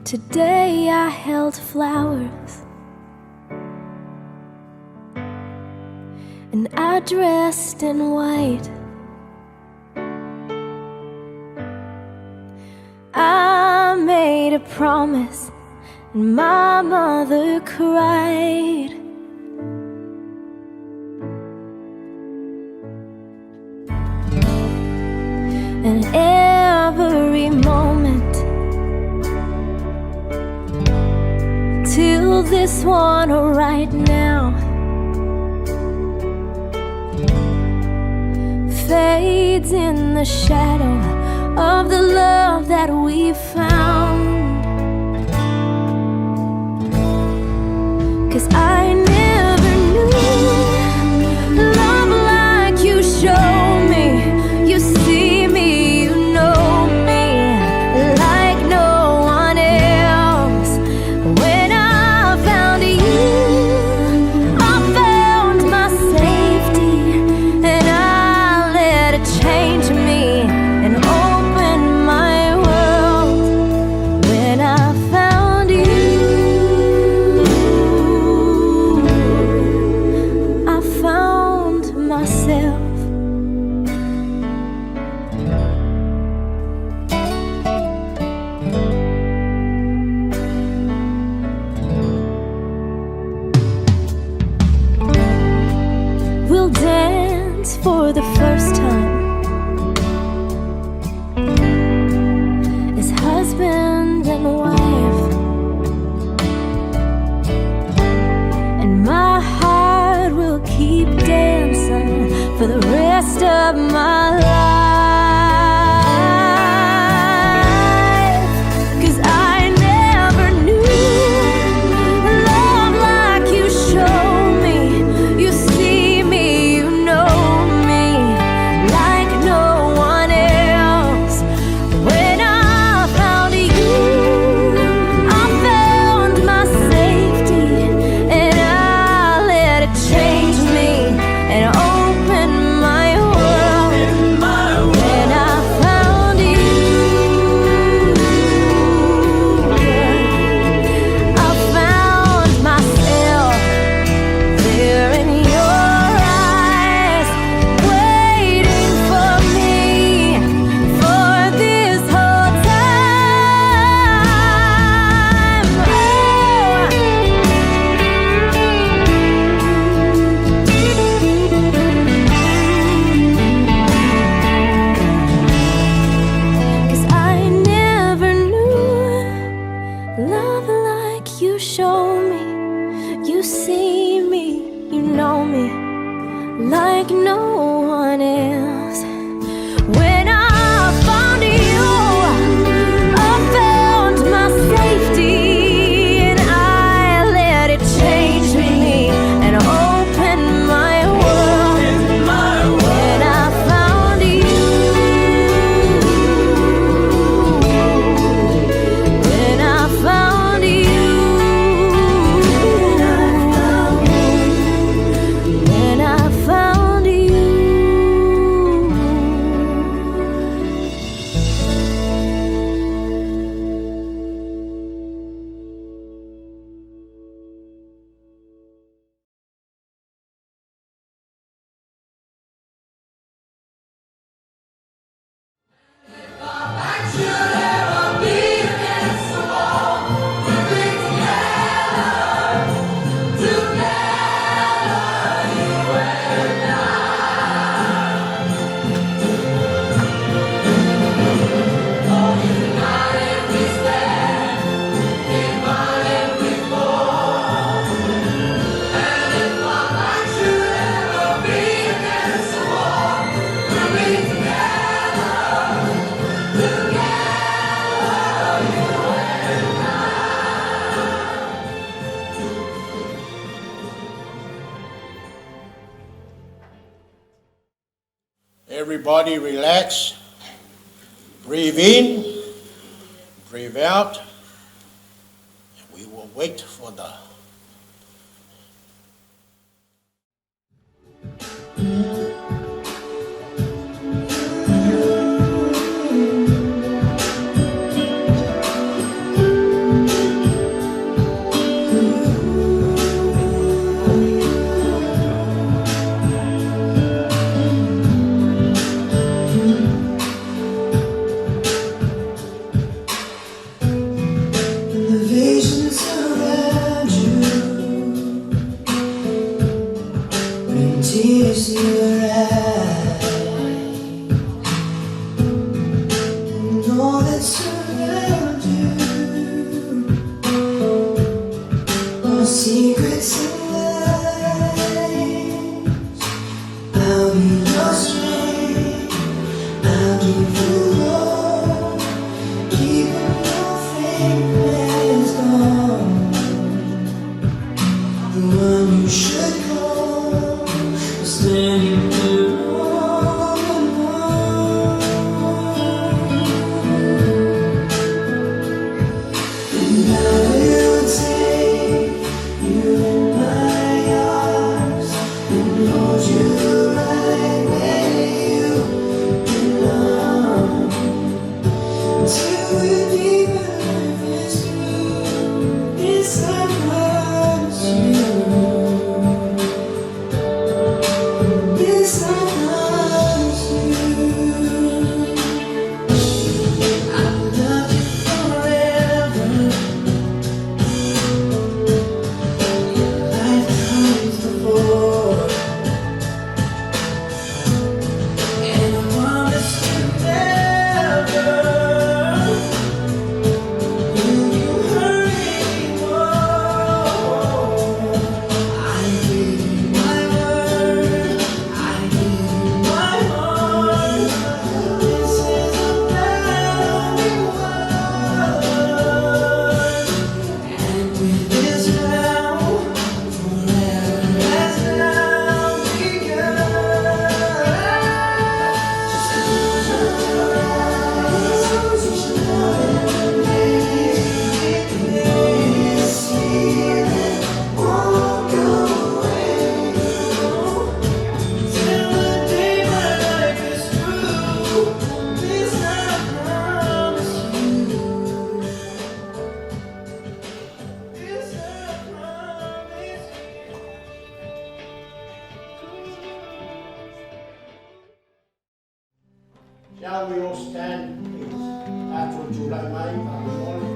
Today I held flowers and I dressed in white. I made a promise and my mother cried. And every moment till this one right now fades in the shadow of the love that we found. 'Cause I never knew love like you show me. You see me, you know me like no one else. When I found you, I found my safety, and I let it change me and open my world. When I found you, I found myself. We'll dance for the first time as husband and wife, and my heart will keep dancing for the rest of my life. 'Cause I never knew love like you show me. You see me, you know me like no one else. When I found you, I found my safety, and I let it change me and open my world. When I found you, I found myself there in your eyes, waiting for me for this whole time. Oh. 'Cause I never knew love like you show me. You see me, you know me like no one else. When I found you, I found my safety, and I let it change me and open my world. When I found you, when I found you, when I found you. Everybody relax. Breathe in, breathe out, and we will wait for the Even your friend is gone, the one you should call is standing there all alone. And I will take you in my arms and hold you right where you belong. Till the day my life is through, this I promise you. This I promise you. I love you forever. Life comes before, and I promise to never will you hurt anymore. I give you my word, I give you my heart. This is a battle we won, and with this vow, forever has now begun. Just close your eyes, you should know it. This feeling won't go away. Till the day my life is through, this I promise you. This I promise you. Shall we all stand, please? After July mai, fa'amolomole.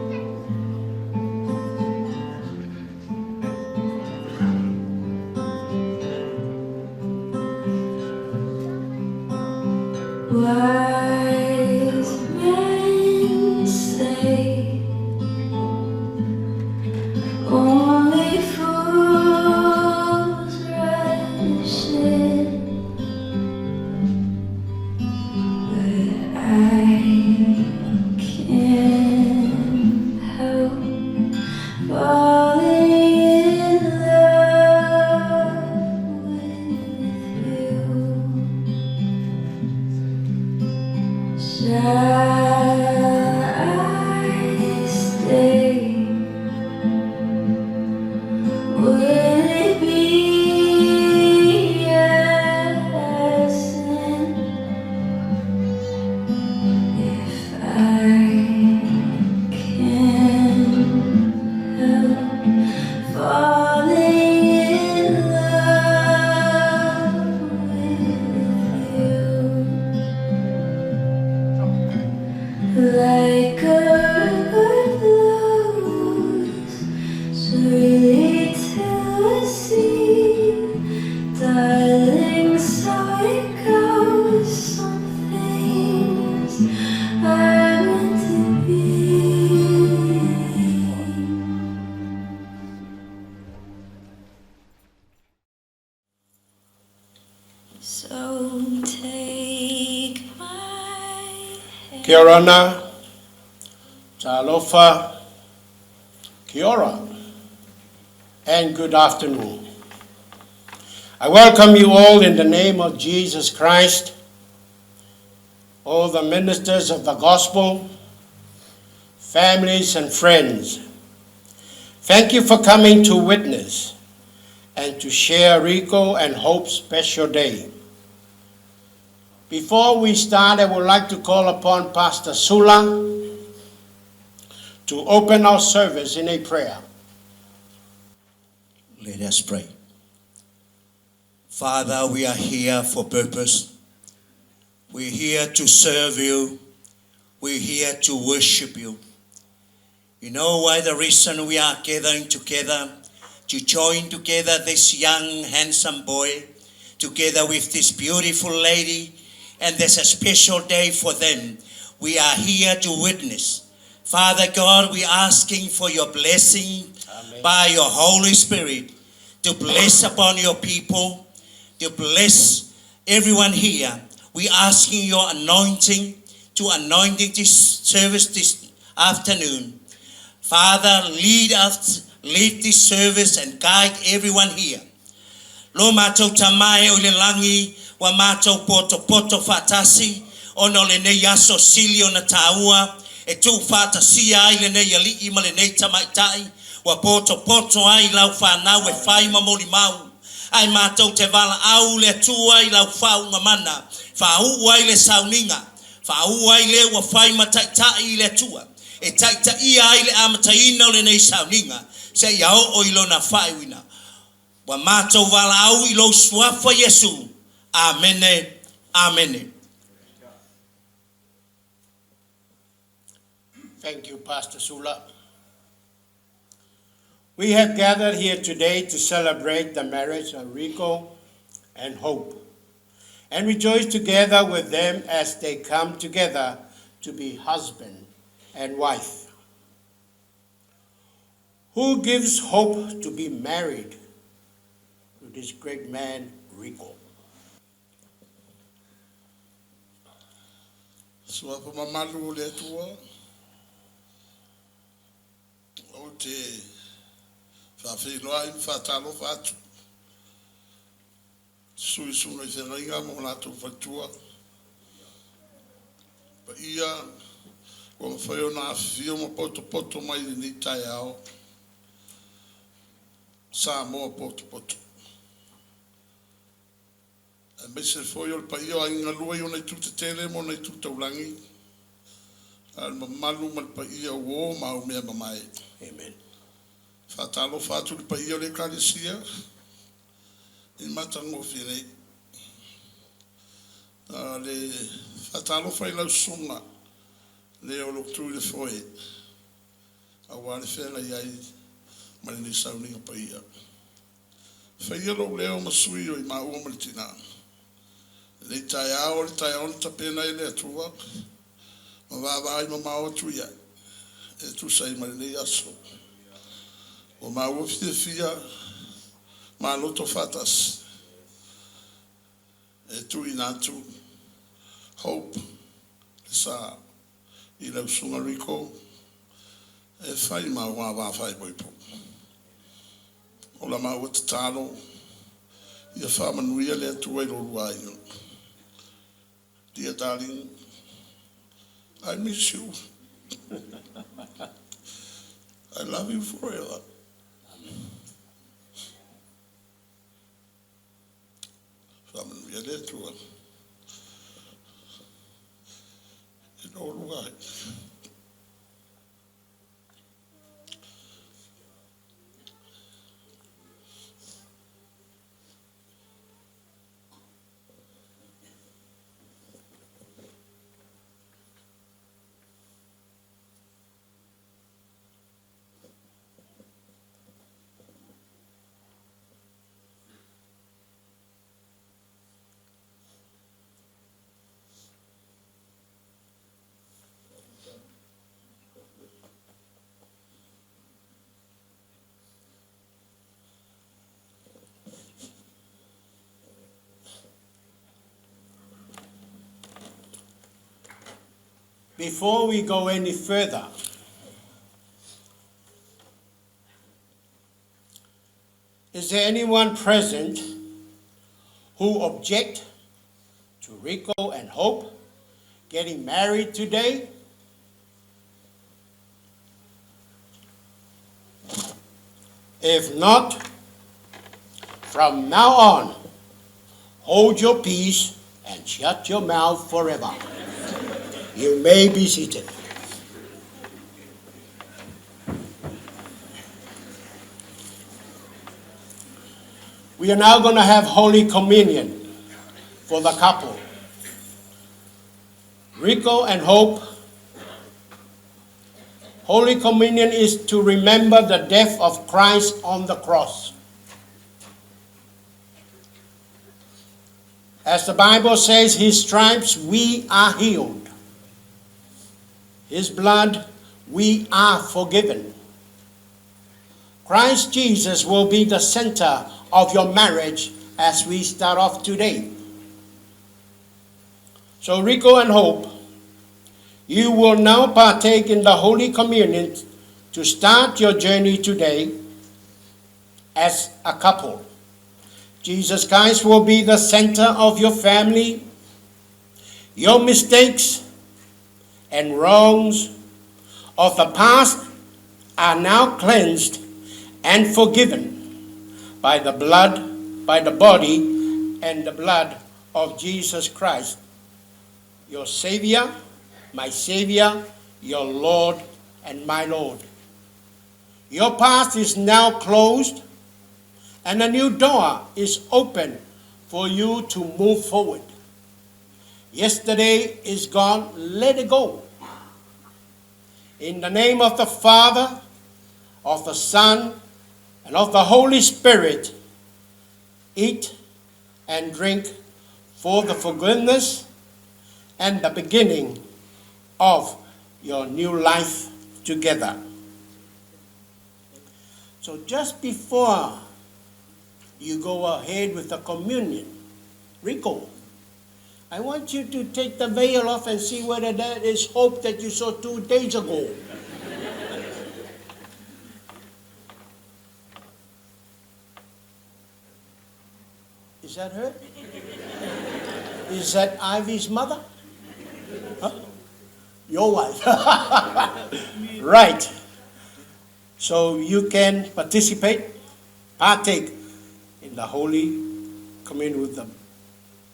Wise men say only fools rush in, but I can't help falling in love with you. Shall I stay? Will it be a sin if I can't help falling in love with you? Like a river flows surely to the sea, darling. So it goes. Some things are meant to be. So take my hand. Kia orana, talofa, kia ora, and good afternoon. I welcome you all in the name of Jesus Christ, all the ministers of the gospel, families and friends. Thank you for coming to witness and to share Rico and Hope's special day. Before we start, I would like to call upon Pastor Sula to open our service in a prayer. Let us pray. Father, we are here for purpose. We're here to serve you. We're here to worship you. You know why the reason we are gathering together to join together this young, handsome boy together with this beautiful lady, and there's a special day for them. We are here to witness. Father God, we're asking for your blessing Amen. by your Holy Spirit to bless upon your people, to bless everyone here. We're asking your anointing to anointing this service this afternoon. Father, lead us, lead this service and guide everyone here. Lo matou Tama e o i le lagi, ua matou potopoto faatasi, ona o lenei aso sili ona taua, e tuufaatasia ai lenei alii ma lenei tamaitai, ua potopoto ai lau fanau e fai ma molimau, ae matou te valaau le Atua i lau faauuga mana, faauu ai le sauniga, faauu ai le ua fai ma taitai i le Atua, e taitaia ai le amataina o lenei sauniga, seia oo i lona faaiuina. Ua matou valaau i lou Suafa Iesu. Amene. Amene. Thank you, Pastor Sula. We have gathered here today to celebrate the marriage of Rico and Hope and rejoice together with them as they come together to be husband and wife. Who gives hope to be married to this great man, Rico? Suafa mamalu o le Atua, ou te faafeiloai ma faatalofa atu i sui usufono i feagaiga ma o latou faletua. Paia ua mafai ona afifio ma potopoto mai i lenei taeao, Samoa potopoto. Aemaise foi o le paia o aiga galue i ona itu tetele ma ona itu taulagi, a o le mamalu ma le paia o uo ma aumea mamae. Amen. Faatalofa atu i le paia o le Ekalesia i le matagofie nei. A le faatalofa i lau susuga le o lo o tu i le foe aua le feagai ai ma lenei sauniga paia. Faia lou leo ma sui o i maua ma le tina. Lenei taeao o le taeao na tapena e le Atua ma vaavaai mamao atu i ai e tusa ai ma lenei aso. Ua maua fiafia ma loto faatasi e tuuina atu Hope le sa i lau Susuga Rico e fai ma au ava faaipoipo. O la maua tatalo ia faamanuia le Atua i lo oulua aiga. Dear darling, I miss you. I love you forever. Faamanuia le Atua i lo oulua aiga. Before we go any further, is there anyone present who object to Rico and Hope getting married today? If not, from now on, hold your peace and shut your mouth forever. You may be seated. We are now going to have Holy Communion for the couple. Rico and Hope. Holy Communion is to remember the death of Christ on the cross. As the Bible says, His stripes we are healed. His blood we are forgiven. Christ Jesus will be the center of your marriage as we start off today. So, Rico and Hope, You will now partake in the Holy Communion to start your journey today as a couple. Jesus Christ will be the center of your family. Your mistakes and wrongs of the past are now cleansed and forgiven by the blood, by the body and the blood of Jesus Christ, your Savior, my Savior, your Lord, and my Lord. Your past is now closed, and a new door is open for you to move forward. Yesterday is gone, let it go. In the name of the Father, of the Son, and of the Holy Spirit, eat and drink for the forgiveness and the beginning of your new life together. So just before you go ahead with the communion, Rico, I want you to take the veil off and see whether that is hope that you saw 2 days ago. Is that her? Is that Ivy's mother? Huh? Your wife. Right. So you can participate, partake in the Holy Communion with the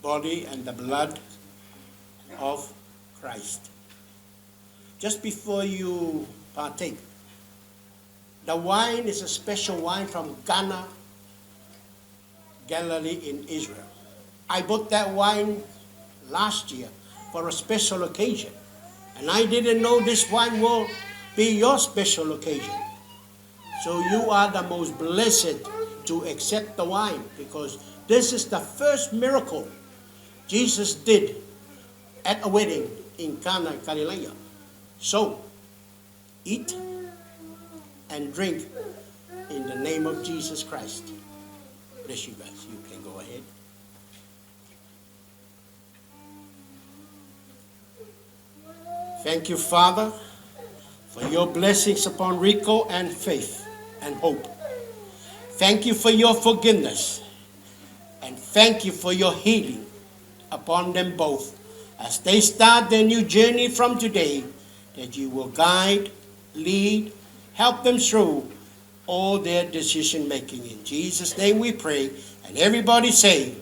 body and the blood of Christ. Just before you partake, the wine is a special wine from Ghana, Galilee in Israel. I bought that wine last year for a special occasion. And I didn't know this wine will be your special occasion. So you are the most blessed to accept the wine, because this is the first miracle Jesus did at a wedding in Cana, Galilee. So, eat and drink in the name of Jesus Christ. Bless you guys. You can go ahead. Thank you, Father, for your blessings upon Rico and Faith and Hope. Thank you for your forgiveness, and thank you for your healing upon them both as they start their new journey from today, that you will guide, lead, help them through all their decision making. In Jesus' name we pray, and everybody say,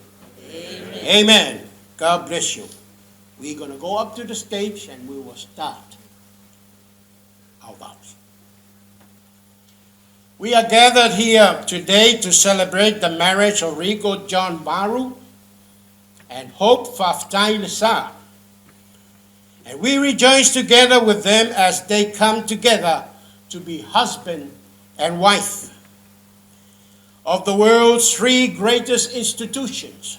Amen. Amen. God bless you. We're going to go up to the stage and we will start our vows. We are gathered here today to celebrate the marriage of Rico John Baru and Hope Faftai Lesa. And we rejoice together with them as they come together to be husband and wife of the world's three greatest institutions,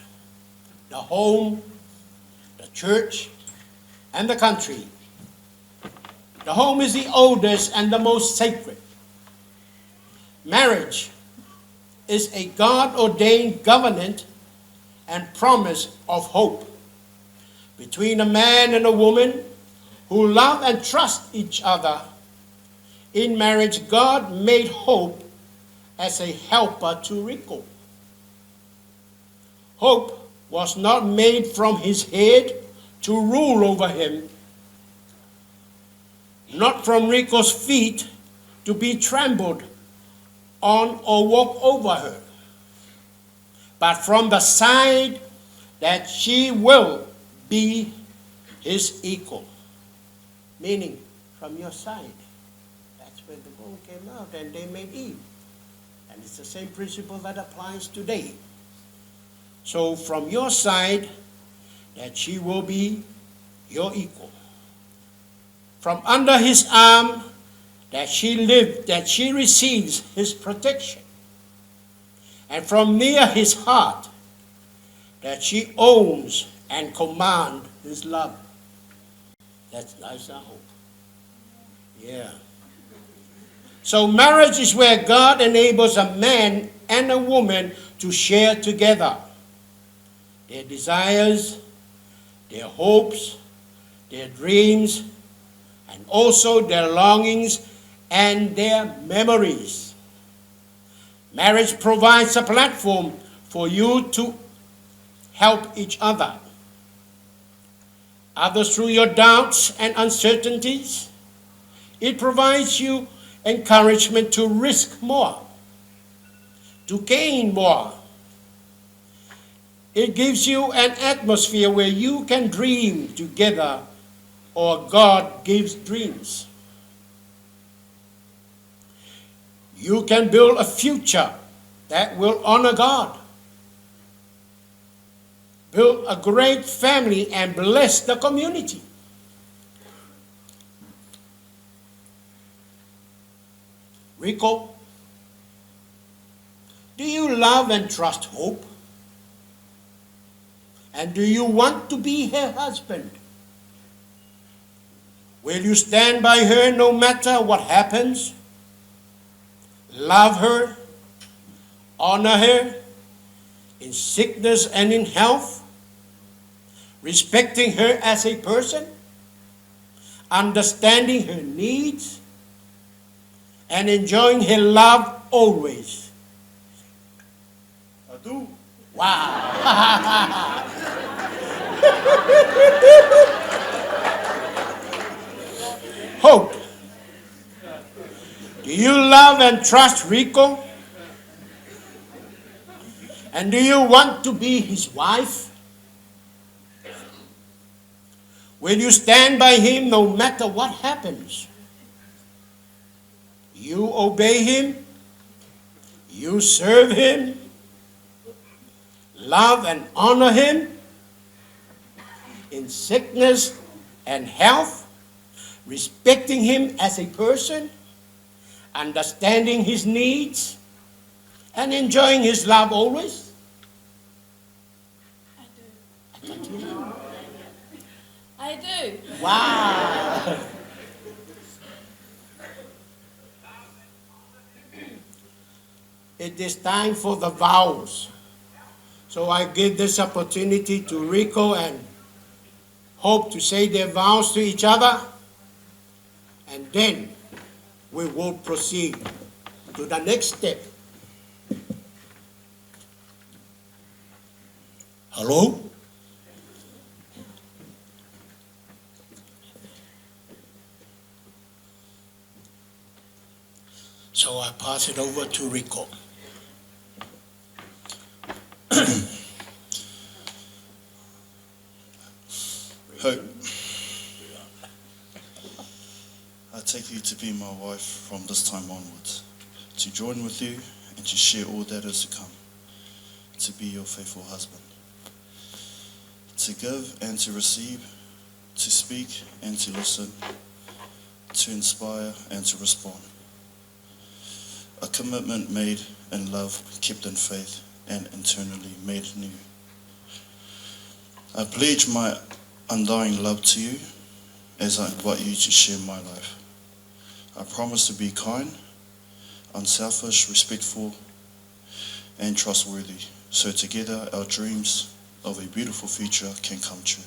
the home, the church, and the country. The home is the oldest and the most sacred. Marriage is a God-ordained covenant and promise of hope between a man and a woman who love and trust each other. In marriage, God made hope as a helper to Rico. Hope was not made from his head to rule over him, not from Rico's feet to be trampled on or walk over her, but from the side that she will be his equal. Meaning, from your side. That's where the bone came out and they made Eve. And it's the same principle that applies today. So from your side, that she will be your equal. From under his arm, that she lived, that she receives his protection. And from near his heart, that she owns and commands his love. That's nice, I hope. Yeah. So marriage is where God enables a man and a woman to share together their desires, their hopes, their dreams, and also their longings and their memories. Marriage provides a platform for you to help each other. Others through your doubts and uncertainties. It provides you encouragement to risk more, to gain more. It gives you an atmosphere where you can dream together, or God gives dreams. You can build a future that will honor God, build a great family, and bless the community. Rico, do you love and trust Hope? And do you want to be her husband? Will you stand by her no matter what happens? Love her, honor her in sickness and in health, respecting her as a person, understanding her needs, and enjoying her love always. I do. Wow. Hope. Do you love and trust Rico? And do you want to be his wife? Will you stand by him no matter what happens? You obey him, you serve him, love and honor him in sickness and health, respecting him as a person, understanding his needs, and enjoying his love always? I do. I do. Wow. It is time for the vows. So I give this opportunity to Rico and Hope to say their vows to each other, and then we will proceed to the next step. Hello? So I pass it over to Rico. Hope, I take you to be my wife from this time onwards, to join with you and to share all that is to come, to be your faithful husband, to give and to receive, to speak and to listen, to inspire and to respond. A commitment made in love, kept in faith, and internally made new. I pledge my undying love to you as I invite you to share my life. I promise to be kind, unselfish, respectful, and trustworthy, so together our dreams of a beautiful future can come true.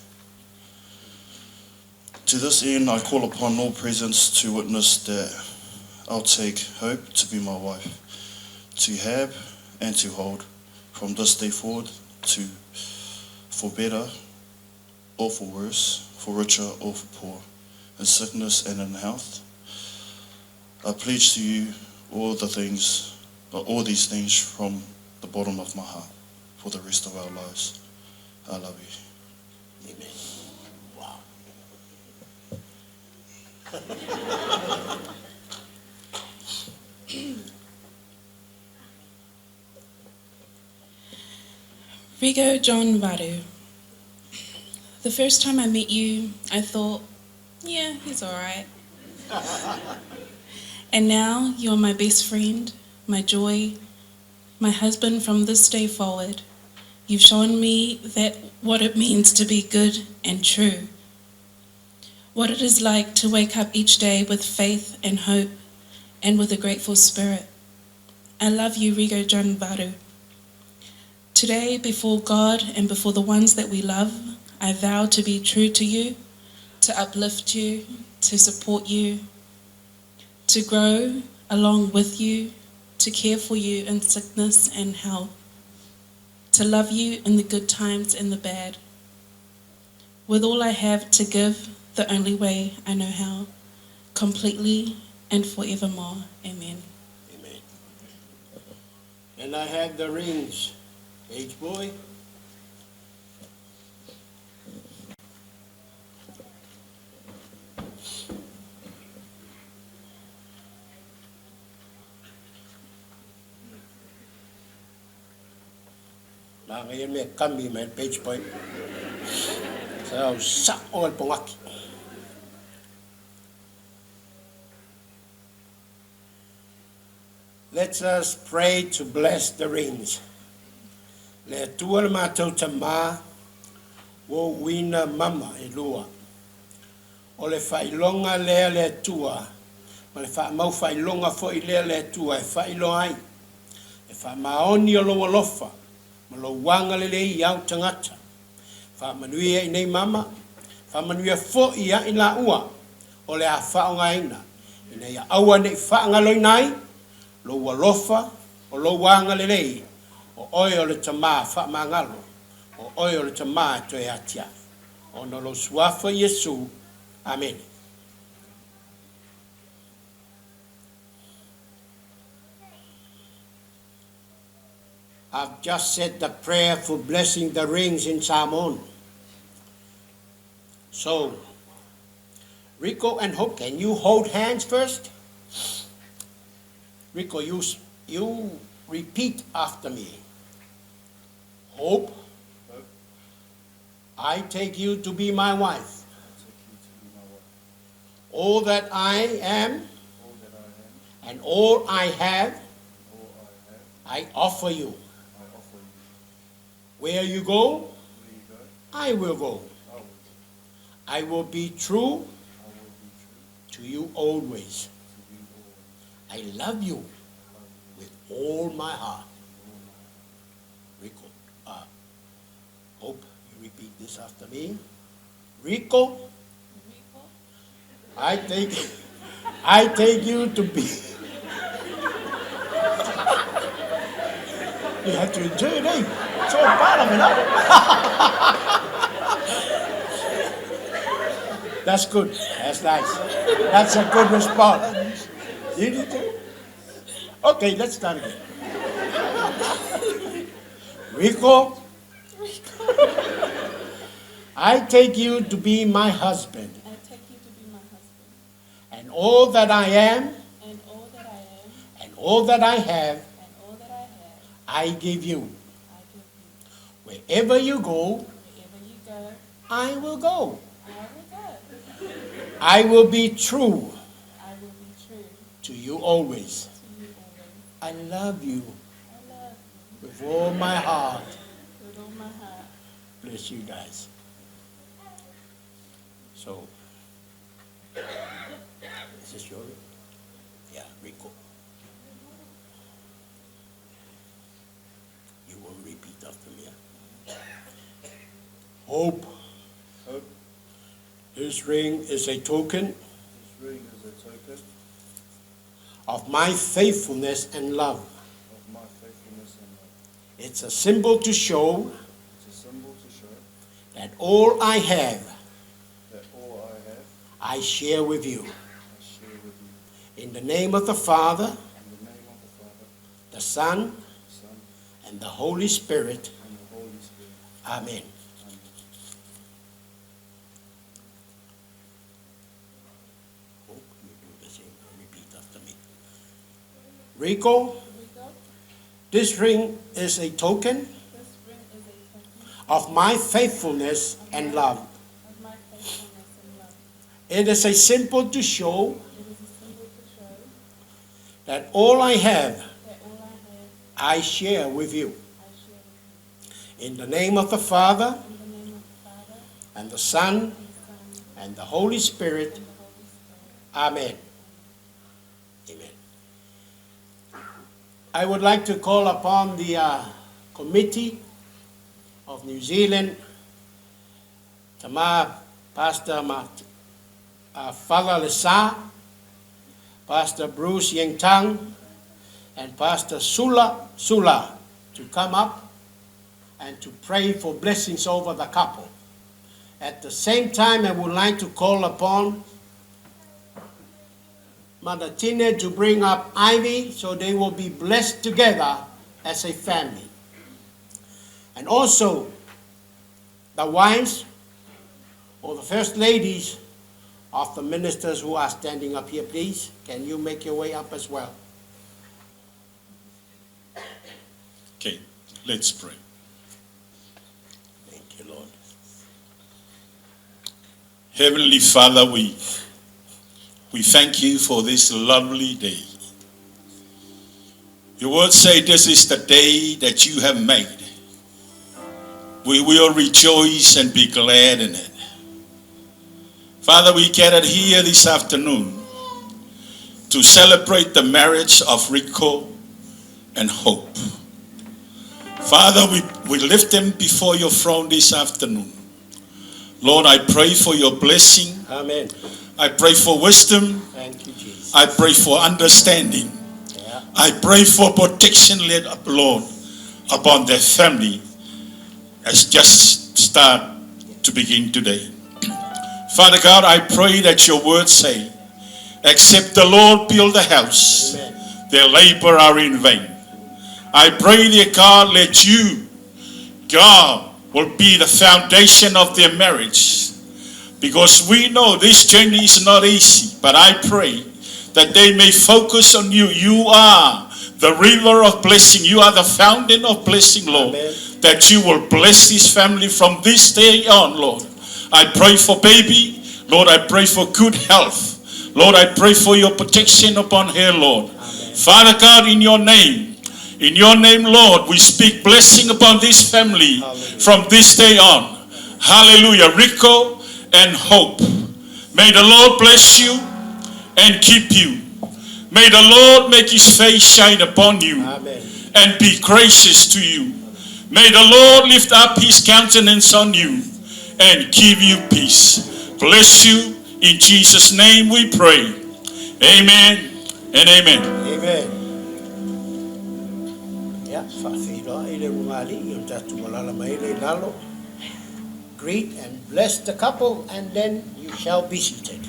To this end, I call upon all presents to witness that I'll take Hope to be my wife, to have and to hold from this day forward, to for better or for worse, for richer or for poor, in sickness and in health. I pledge to you all the things, all these things from the bottom of my heart for the rest of our lives. I love you. Amen. Wow. Rico John Vadu. The first time I met you, I thought, yeah, he's all right. And now you're my best friend, my joy, my husband from this day forward. You've shown me that what it means to be good and true. What it is like to wake up each day with faith and hope and with a grateful spirit. I love you, Rigo John Varu. Today, before God and before the ones that we love, I vow to be true to you, to uplift you, to support you, to grow along with you, to care for you in sickness and health, to love you in the good times and the bad. With all I have to give, the only way I know how, completely and forevermore. Amen. Amen. And I have the rings. Age boy. La ngai me kami mai page boy. Sa au sa o el pongaki. Let us pray to bless the rings. Le Atua le matou tama, ua uina mama e lua. O le faailoga lea le Atua, ma le faamau faailoga foi lea le Atua e faailoa ai le faamaoni o lou alofa ma lou agalelei i au tagata. Faamanuia i nei mama, faamanuia foi ia i laua o le a faaaogaina, ina ia aua ne i faagaloina ai lou alofa o lou agalelei, o oe o le Tama faamagalo, o oe o le Tama e toe atiae. Ona o lou Suafa Iesu. Amene. I've just said the prayer for blessing the rings in Samoan. So, Rico and Hope, can you hold hands first? Rico, you, you repeat after me. Hope, I take you to be my wife. All that I am and all I have, I offer you. Where you go, I will go. I will be true to you always. I love you with all my heart. Rico, Hope, you repeat this after me. Rico, I take, I take you to be. you have to enjoy it, eh? It's all part of it, huh? That's good. That's nice. That's a good response. You did too? Okay, let's start again. Rico, I take you to be my husband. I take you to be my husband. And all that I am, And all that I am, and all that I have, and all that I have, I give you. I give you. Wherever you go, Wherever you go, I will go. I will go. I will be true I will be true to you always. to you always. I love you I love you with all my heart. with all my heart. Bless you guys. So, is this your? Yeah, Rico. You will repeat after me. Hope. Hope. This ring is a token This ring is a token of my faithfulness and love. of my faithfulness and love. It's a symbol to show It's a symbol to show that all I have, that all I have, I share with you. I share with you. In the name of the Father, In the name of the Father, the Son, the Son, and the Holy Spirit. and the Holy Spirit. Amen. Amen. Hope you do the same. Repeat after me. Rico, Rico, this ring is a token this ring is a token of my faithfulness and love. of my faithfulness and love. It is a symbol to show It is a symbol to show that all I have, that all I have, I share with you. I share with you. In the name of the Father, In the name of the Father, and the Son, and the Son, and the Holy Spirit. and the Holy Spirit. Amen. Amen. I would like to call upon the committee of New Zealand, Tama Pastor Father Lesa, Pastor Bruce Yang Tang, and Pastor Sula Sula to come up and to pray for blessings over the couple. At the same time, I would like to call upon Mother Tina to bring up Ivy so they will be blessed together as a family. And also, the wives or the first ladies of the ministers who are standing up here, please, can you make your way up as well? Okay, let's pray. Thank you, Lord. Heavenly Father, we thank you for this lovely day. Your words say this is the day that you have made. We will rejoice and be glad in it. Father, we gathered here this afternoon to celebrate the marriage of Rico and Hope. Father, we lift them before your throne this afternoon. Lord, I pray for your blessing. Amen. I pray for wisdom. Thank you, Jesus. I pray for understanding. Yeah. I pray for protection, Lord, upon their family as just start to begin today. Father God, I pray that your words say, except the Lord build the house, Amen. Their labor are in vain. I pray, dear God, let you, God, will be the foundation of their marriage. Because we know this journey is not easy, but I pray that they may focus on you. You are the river of blessing. You are the fountain of blessing, Lord. Amen. That you will bless this family from this day on, Lord. I pray for baby. Lord, I pray for good health. Lord, I pray for your protection upon her, Lord. Amen. Father God, in your name, Lord, we speak blessing upon this family. Hallelujah. From this day on. Hallelujah. Rico and Hope. May the Lord bless you and keep you. May the Lord make his face shine upon you. Amen. And be gracious to you. May the Lord lift up his countenance on you and give you peace. Bless you. In Jesus' name we pray. Amen and amen. Amen. Yeah, whaawhiroa i le rungali, i o tātou malala mai le lalo. Greet and bless the couple, and then you shall be seated.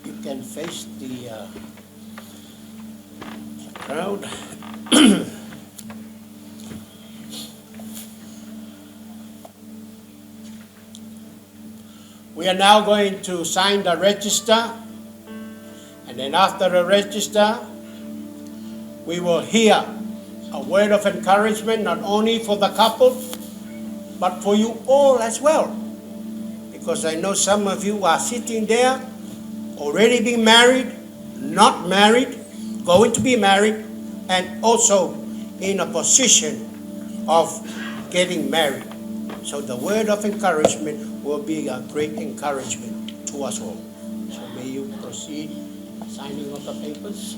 You can face the crowd. We are now going to sign the register, and then after the register, we will hear a word of encouragement, not only for the couple, but for you all as well. Because I know some of you are sitting there, already being married, not married, going to be married, and also in a position of getting married. So the word of encouragement will be a great encouragement to us all. So may you proceed signing of the papers.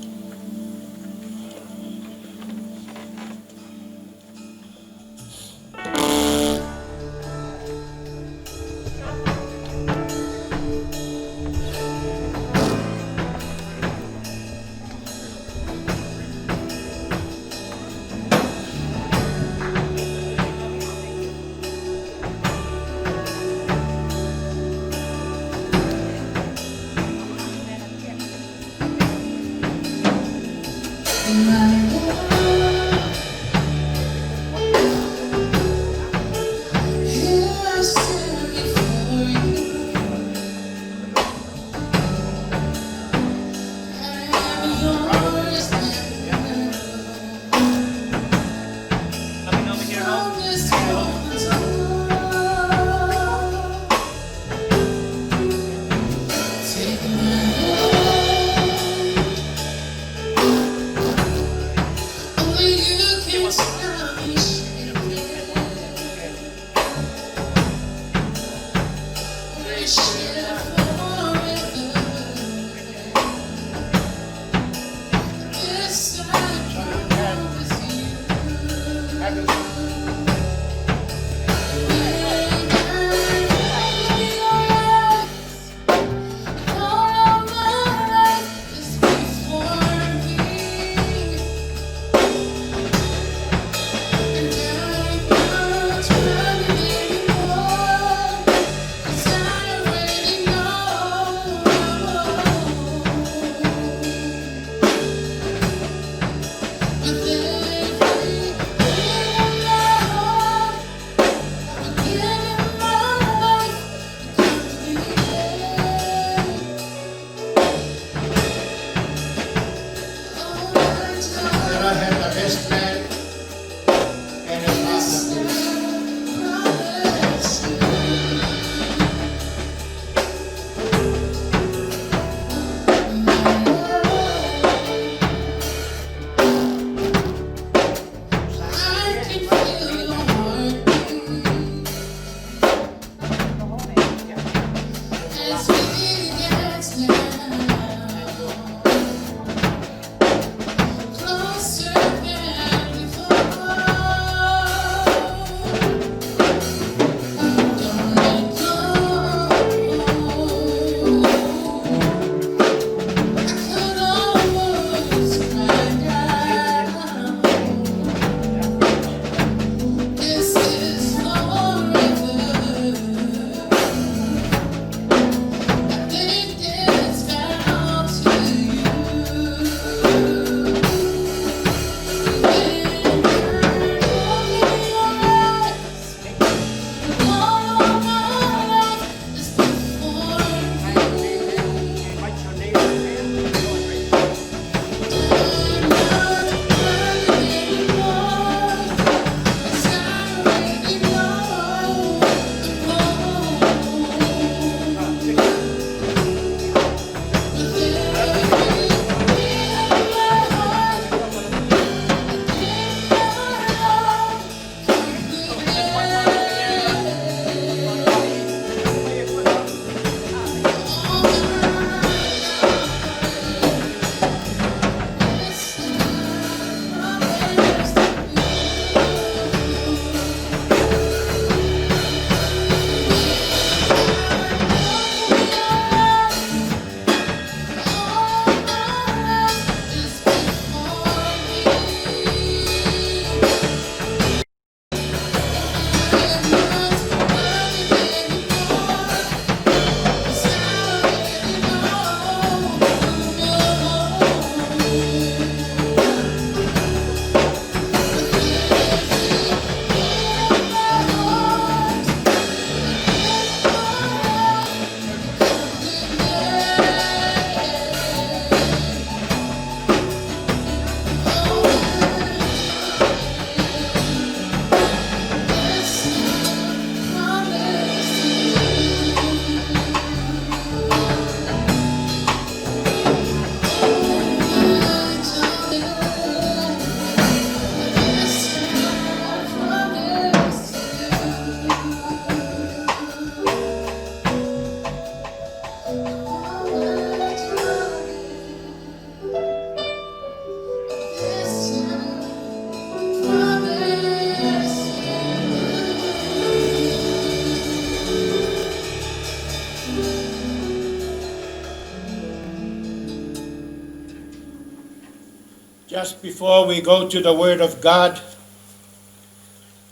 Just before we go to the Word of God,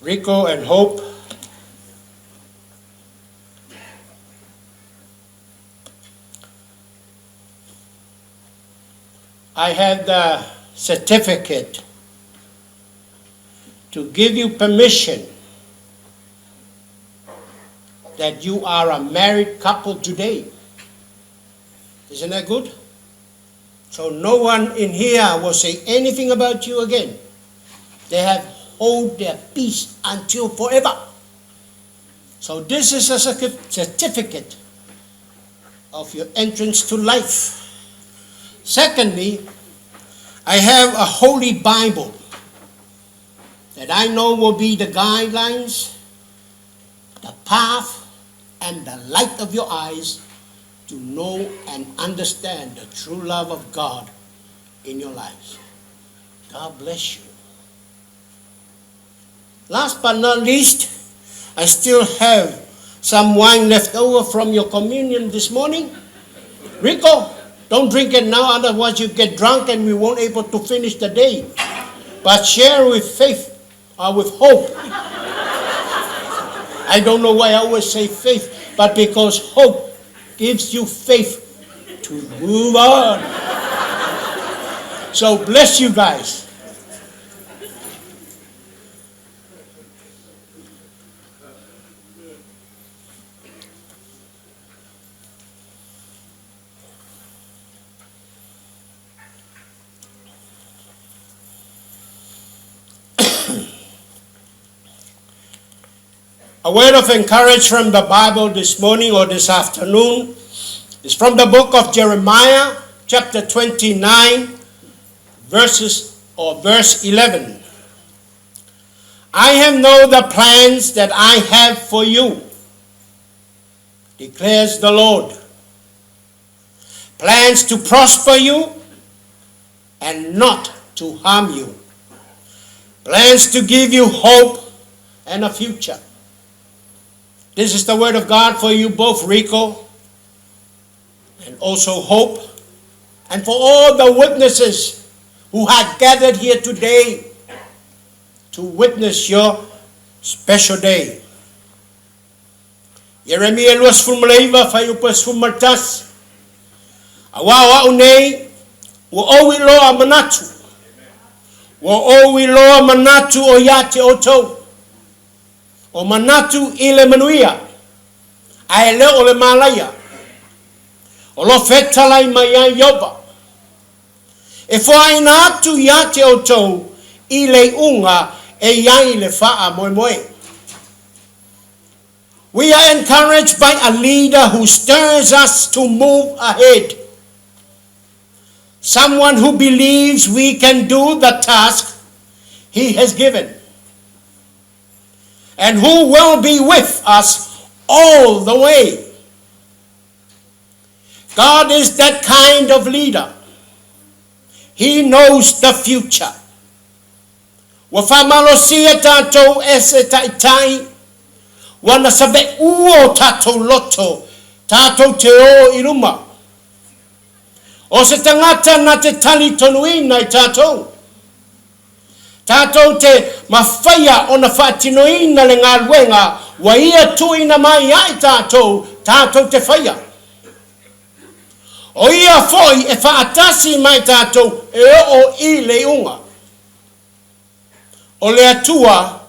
Rico and Hope, I have the certificate to give you permission that you are a married couple today. Isn't that good? So no one in here will say anything about you again. They have hold their peace until forever. So this is a certificate of your entrance to life. Secondly, I have a holy Bible that I know will be the guidelines, the path, and the light of your eyes to know and understand the true love of God in your lives. God bless you. Last but not least, I still have some wine left over from your communion this morning. Rico, don't drink it now, otherwise you get drunk and we won't able to finish the day. But share with faith, or with hope. I don't know why I always say faith, but because hope gives you faith to move on. So bless you guys. A word of encouragement from the Bible this morning or this afternoon is from the book of Jeremiah, chapter 29, verses or verse 11. I have know the plans that I have for you, declares the Lord. Plans to prosper you and not to harm you. Plans to give you hope and a future. This is the word of God for you both, Rico, and also Hope, and for all the witnesses who have gathered here today to witness your special day. Ieremia 29, fuaiupu e 11, Auā o a'u nei, ua ou iloa manatu, ua ou iloa manatu o iā te outou, o manatu i le manuia, ae le o le mālaia, o lo fetalai mai ai Ieova, e foaina atu iā te outou i le iuga e i ai le faamoemoe. We are encouraged by a leader who stirs us to move ahead. Someone who believes we can do the task he has given. And who will be with us all the way. God is that kind of leader. He knows the future. Ua faamalosia tatou e se Taitai, ua na saveʻu o tatou loto tatou te ō i luma. O se tagata na te talitonuina i tatou. Tatou te mawhaia ona faatinoina le galuega ua ia tuuina mai ai tatou, tatou te whaia. O ia foi e faatasi mai tatou e oo i le iuga. O le Atua,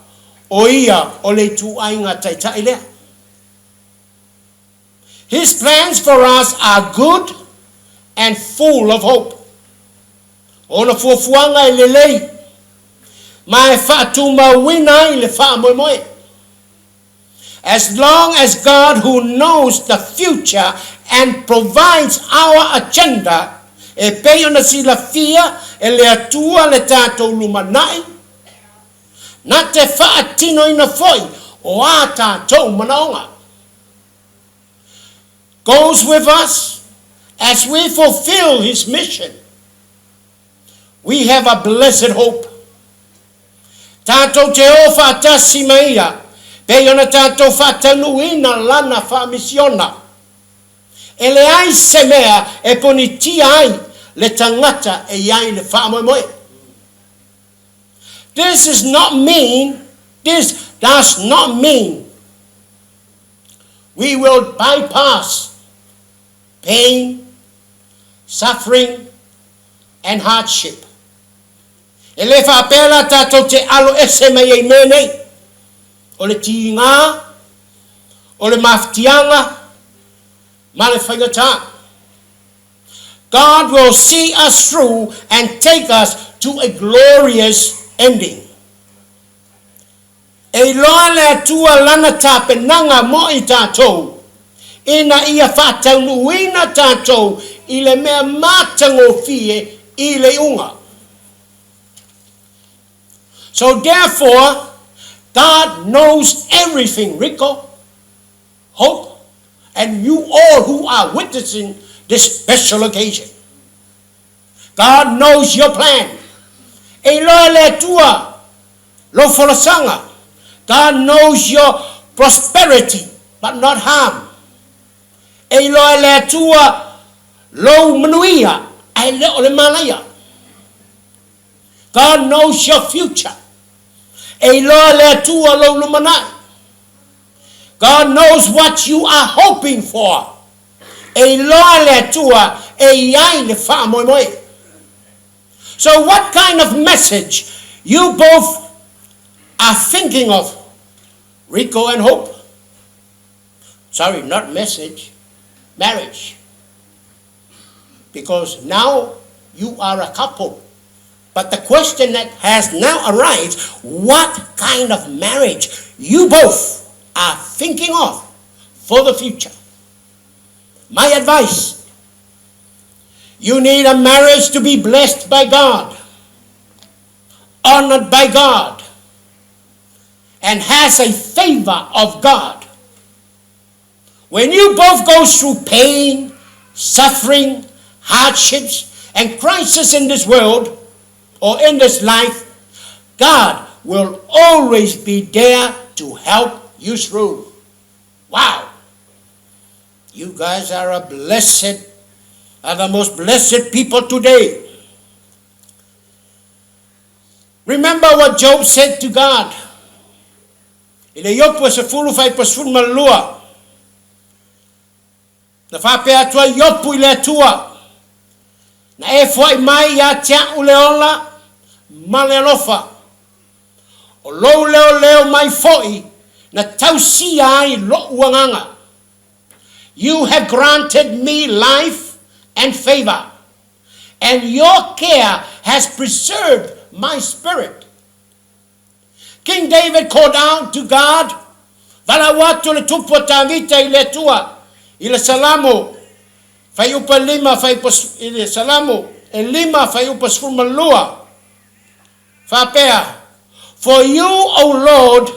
o ia o le ituaiga taitai lea. His plans for us are good and full of hope. O ona fuafuaga e lelei, ma e faatumauina ai le faamoemoe. As long as God who knows the future and provides our agenda, e pei ona silafia e le Atua le tatou lumanai, na te faatinoina foi o a tatou manaoga. Goes with us as we fulfill His mission. We have a blessed hope. Tātou te ō whaatasi mai ia, pei ona tātou whaataunuuina lana whaamisiona. E leai se mea e ponitia ai le tagata e i ai le faamoemoe. This is not mean, this does not mean we will bypass pain, suffering, and hardship. E le faapea la tatou te alo ese mai ai mea nei, o le tiga, o le mafatiaga, ma le faigata. God will see us through and take us to a glorious ending. E iloa le Atua Lana tapenaga mo i tatou, ina ia faataunuuina tatou i le mea matagofie i le iuga. So therefore, God knows everything, Rico, Hope, and you all who are witnessing this special occasion. God knows your plan. E iloa e le Atua lou folasaga. God knows your prosperity but not harm. E iloa e le Atua lou manuia ae le o le malaia. God knows your future. E iloa e le Atua lou lumanai. God knows what you are hoping for. E iloa le Atua e i ai le faamoemoe. So what kind of message you both are thinking of, Rico and Hope? Sorry, not message, marriage. Because now you are a couple. But the question that has now arrived, what kind of marriage you both are thinking of for the future? My advice, you need a marriage to be blessed by God, honored by God, and has a favor of God. When you both go through pain, suffering, hardships, and crisis in this world or in this life, God will always be there to help you through. Wow! You guys are a blessed, are the most blessed people today. Remember what Job said to God. I le Iopu e sefulu faaiupu 12, na faapea atu ai Iopu i le Atua, Na e foai mai ia te a'u le ola ma le alofa, o lou leoleo mai fo'i na tausia ai lo'u agaga. You have granted me life and favor, and your care has preserved my spirit. King David called out to God, Valaau atu le Tupu a Tavita i le Atua, i le Salamo, fuaiupu e lima, fuaiupu i le Salamo e lima, fuaiupu 12, faapea, For you, O Lord,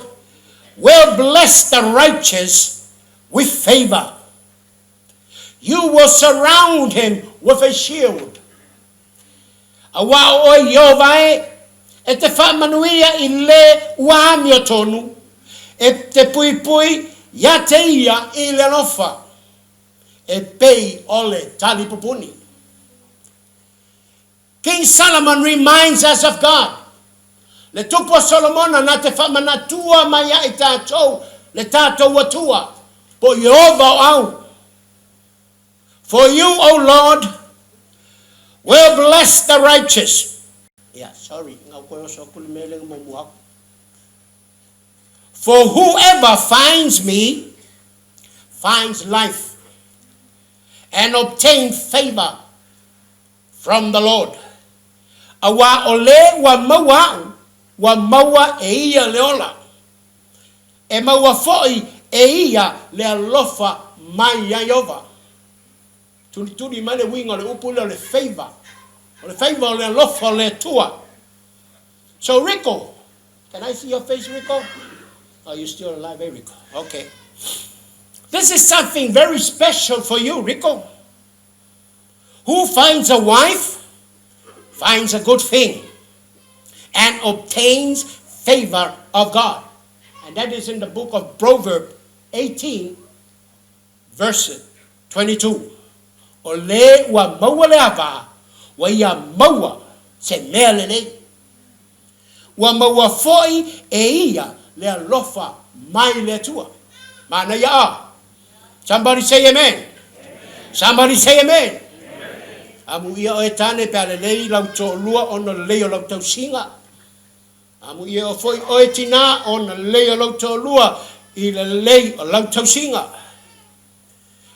will bless the righteous with favor. You will surround him with a shield. Aua o oe Ieova e, e te faamanuia i le ua amiotonu, e te puipui ia te ia i le alofa, e pei o le talipupuni. King Solomon reminds us of God. Le Tupu a Solomona na te faamanatua mai ia i tatou le tatou Atua, po Ieova o au. For you, O Lord, will bless the righteous. Yeah, sorry, ngau koe oso aku le mea lenga mo muaku. For whoever finds me finds life and obtain favor from the Lord. Auā o le ua maua a'u, ua maua e ia le ola. E maua foʻi e ia le alofa mai iā Ieova. Tulituli mai le uiga o le upu lea o le favor. O le favor o le alofa o le Atua. So Rico, can I see your face Rico? Oh, you still alive, eh Rico? Okay. This is something very special for you, Rico. Who finds a wife finds a good thing and obtains favor of God. And that is in the book of Proverbs 18, verse 22. O le ua maua le ava, ua ia maua se mea lelei. Ua maua foi e ia le alofa mai le Atua. Manaia a. Somebody say amen. Somebody say amen. Amuia oe tane pe a lelei lau toalua ona lelei o lau tausiga. Amuia o foi oe tinā ona lelei o lou toalua i le lelei o lau tausiga.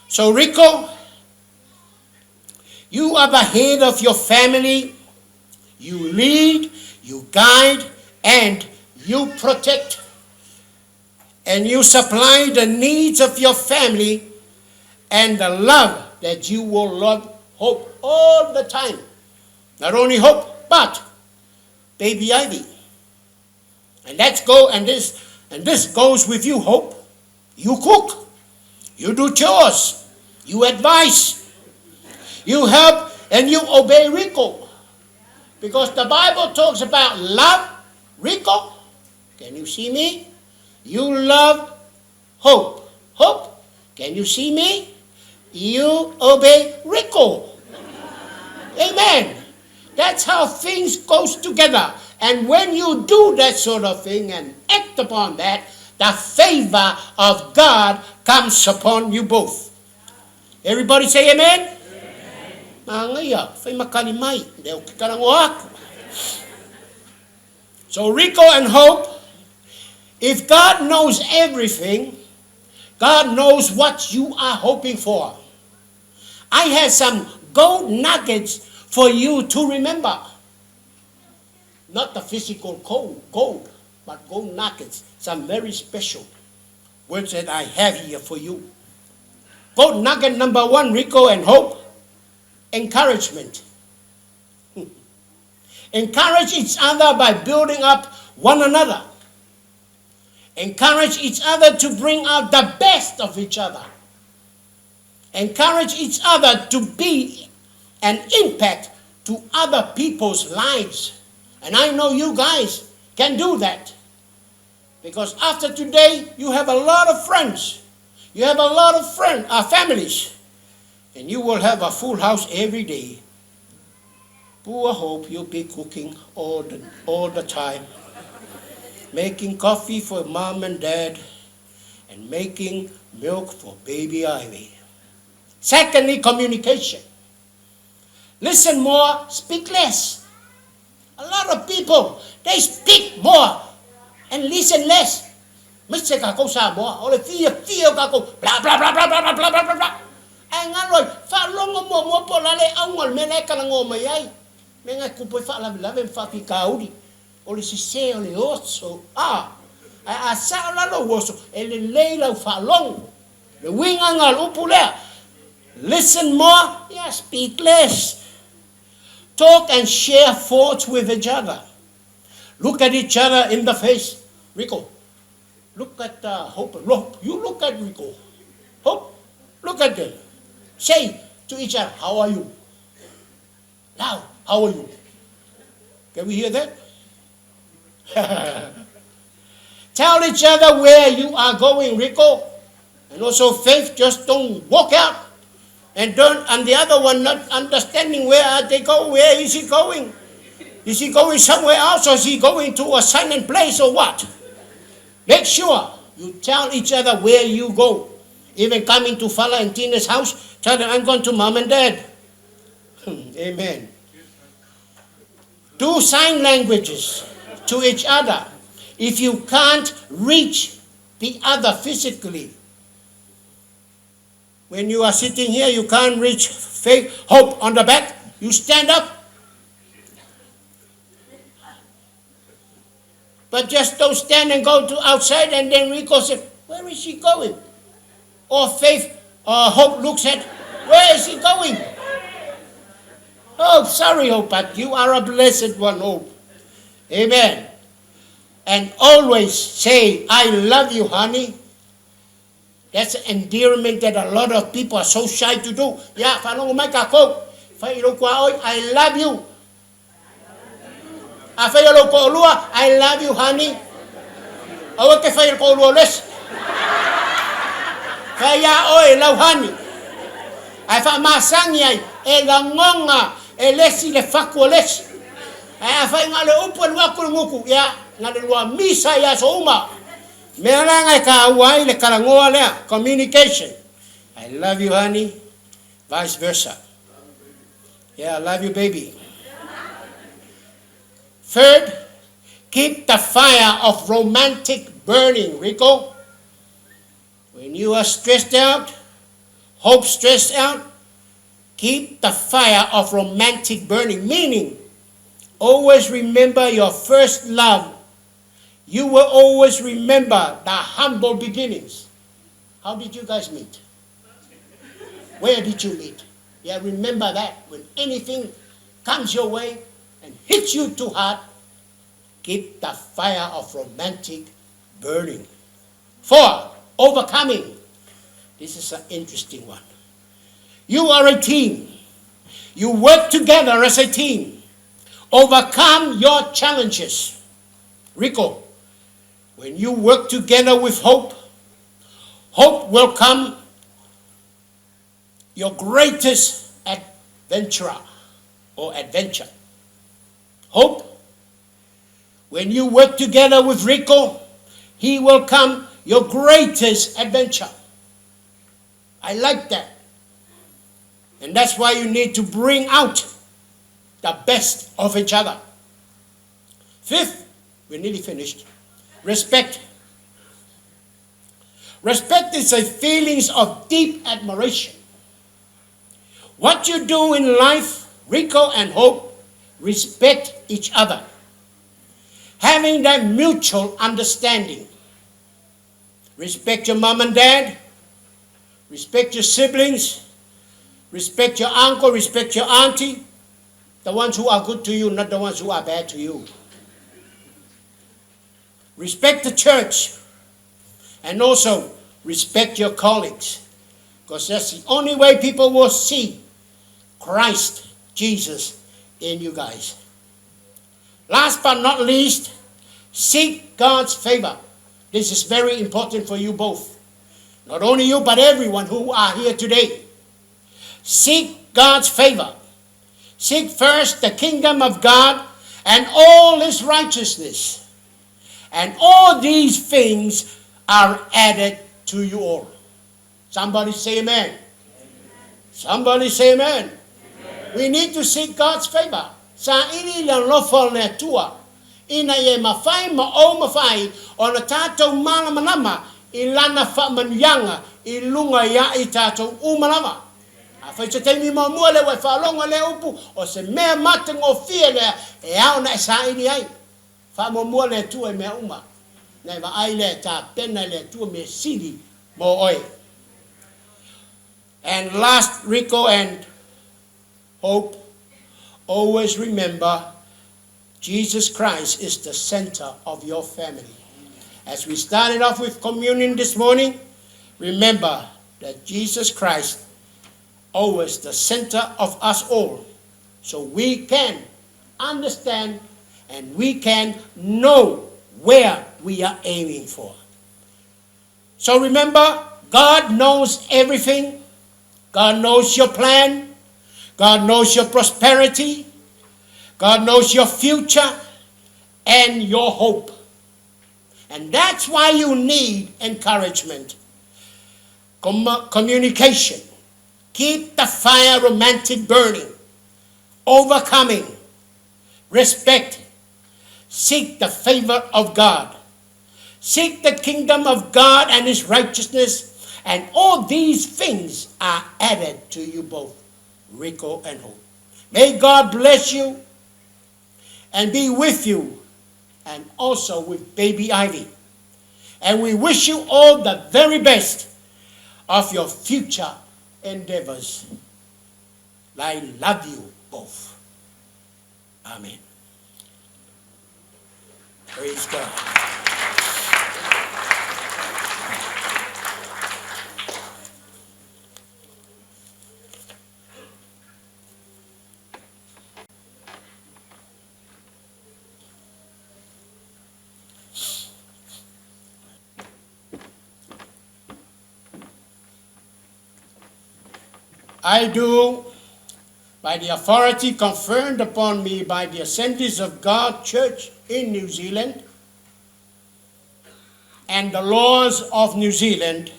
So Rico, you are the head of your family, you lead, you guide, and you protect. And you supply the needs of your family and the love that you will love Hope all the time. Not only Hope, but baby Ivy. And that's go and this and this goes with you, Hope. You cook. You do chores. You advise. You help and you obey Rico. Because the Bible talks about love, Rico. Can you see me? You love Hope. Hope, can you see me? You obey Rico. Amen. That's how things goes together. And when you do that sort of thing and act upon that, the favor of God comes upon you both. Everybody say amen. Amen. So Rico and Hope, if God knows everything, God knows what you are hoping for. I have some gold nuggets for you to remember. Not the physical gold, gold, but gold nuggets, some very special words that I have here for you. Gold nugget number one, Rico and Hope, encouragement. Encourage each other by building up one another. Encourage each other to bring out the best of each other. Encourage each other to be an impact to other people's lives. And I know you guys can do that. Because after today, you have a lot of friends. You have a lot of friends, families. And you will have a full house every day. Poor Hope, you'll be cooking all the, all the time. Making coffee for mom and dad and making milk for baby Ivy. Secondly, communication. Listen more, speak less. A lot of people, they speak more and listen less. Aemaise tatou Samoa, o le fiafia o tatou bla bla bla bla bla bla bla bla bla. Ae galo ai, faalogo muamua po o le a le auga o le mea la e talanoa mai ai. Mea na e tupu ai faalavelave ma faafitauli, o le sese o le oso. A! Ae a sao la lou oso, e lelei lau faalogo. Le uiga lena o le upu lea, listen more, ia speak less. Talk and share thoughts with each other. Look at each other in the face. Rico, look at uh, Hope. Hope, you look at Rico. Hope, look at them. Say to each other, how are you? Now, how are you? Can we hear that? Tell each other where you are going, Rico. And also faith, just don't walk out. And don't and the other one not understanding where are they go, where is he going? Is he going somewhere else or is he going to a silent place or what? Make sure you tell each other where you go. Even coming to Fala and Tina's house, tell them I'm going to mom and dad. Amen. Do sign languages to each other if you can't reach the other physically. When you are sitting here, you can't reach faith, hope on the back. You stand up. But just don't stand and go to outside and then Rico said, where is she going? Or faith or hope looks at, where is he going? Oh, sorry, Hope, but you are a blessed one, Hope. Amen. And always say, I love you, honey. That's an endearment that a lot of people are so shy to do. Yeah, faalogo mai kākou. Fai i lou tuaoi, I love you. Afai o lou toalua, I love you honey. Aua e te fai i le toalua o le isi. Fai iā oe lau honey. Ae faamasani ai e lagona e le isi le fatu o le isi. Ae afai na o le upu e alu atu le gutu, ia, na o le lua misa i aso uma. O mea la na e taua ai le talanoa lea, communication. I love you honey, vice versa. Yeah, I love you baby. Third, keep the fire of romantic burning, Rico. When you are stressed out, hope stressed out, keep the fire of romantic burning. Meaning, always remember your first love. You will always remember the humble beginnings. How did you guys meet? Where did you meet? Yeah, remember that when anything comes your way and hits you too hard, keep the fire of romantic burning. Four, overcoming. This is an interesting one. You are a team. You work together as a team. Overcome your challenges. Rico, when you work together with hope, hope will come your greatest adventurer or adventure. Hope, when you work together with Rico, he will come your greatest adventure. I like that. And that's why you need to bring out the best of each other. Fifth, we're nearly finished. Respect. Respect is a feelings of deep admiration. What you do in life, Rico and Hope, respect each other. Having that mutual understanding. Respect your mom and dad. Respect your siblings. Respect your uncle. Respect your auntie. The ones who are good to you, not the ones who are bad to you. Respect the church. And also respect your colleagues. Because that's the only way people will see Christ Jesus in you guys. Last but not least, seek God's favor. This is very important for you both. Not only you, but everyone who are here today. Seek God's favor. Seek first the kingdom of God and all his righteousness. And all these things are added to you all. Somebody say amen. amen. Somebody say amen. amen. We need to seek God's favor. Saili le alofa o le Atua, ina ia mafai ma ou mafai ona tatou malamalama i Lana faamanuiaga i luga ia i tatou uma lava. Afai se taimi muamua lea ua e faalogo i lea upu, o se mea matagofie lea e ao ona e saili ai. Faamuamua le Atua i mea uma, ona e vaai lea e tapena e le Atua mea sili mo oe. And last, Rico and Hope, always remember Jesus Christ is the center of your family. As we started off with communion this morning, remember that Jesus Christ always the center of us all. So we can understand and we can know where we are aiming for. So remember, God knows everything. God knows your plan. God knows your prosperity. God knows your future and your hope. And that's why you need encouragement, communication. Keep the fire romantic burning, overcoming, respect, seek the favor of God. Seek the kingdom of God and his righteousness, and all these things are added to you both, Rico and Hope. May God bless you and be with you, and also with baby Ivy. And we wish you all the very best of your future endeavors. I love you both. Amen. Praise God. I do, By the authority conferred upon me by the Assemblies of God Church in New Zealand and the laws of New Zealand,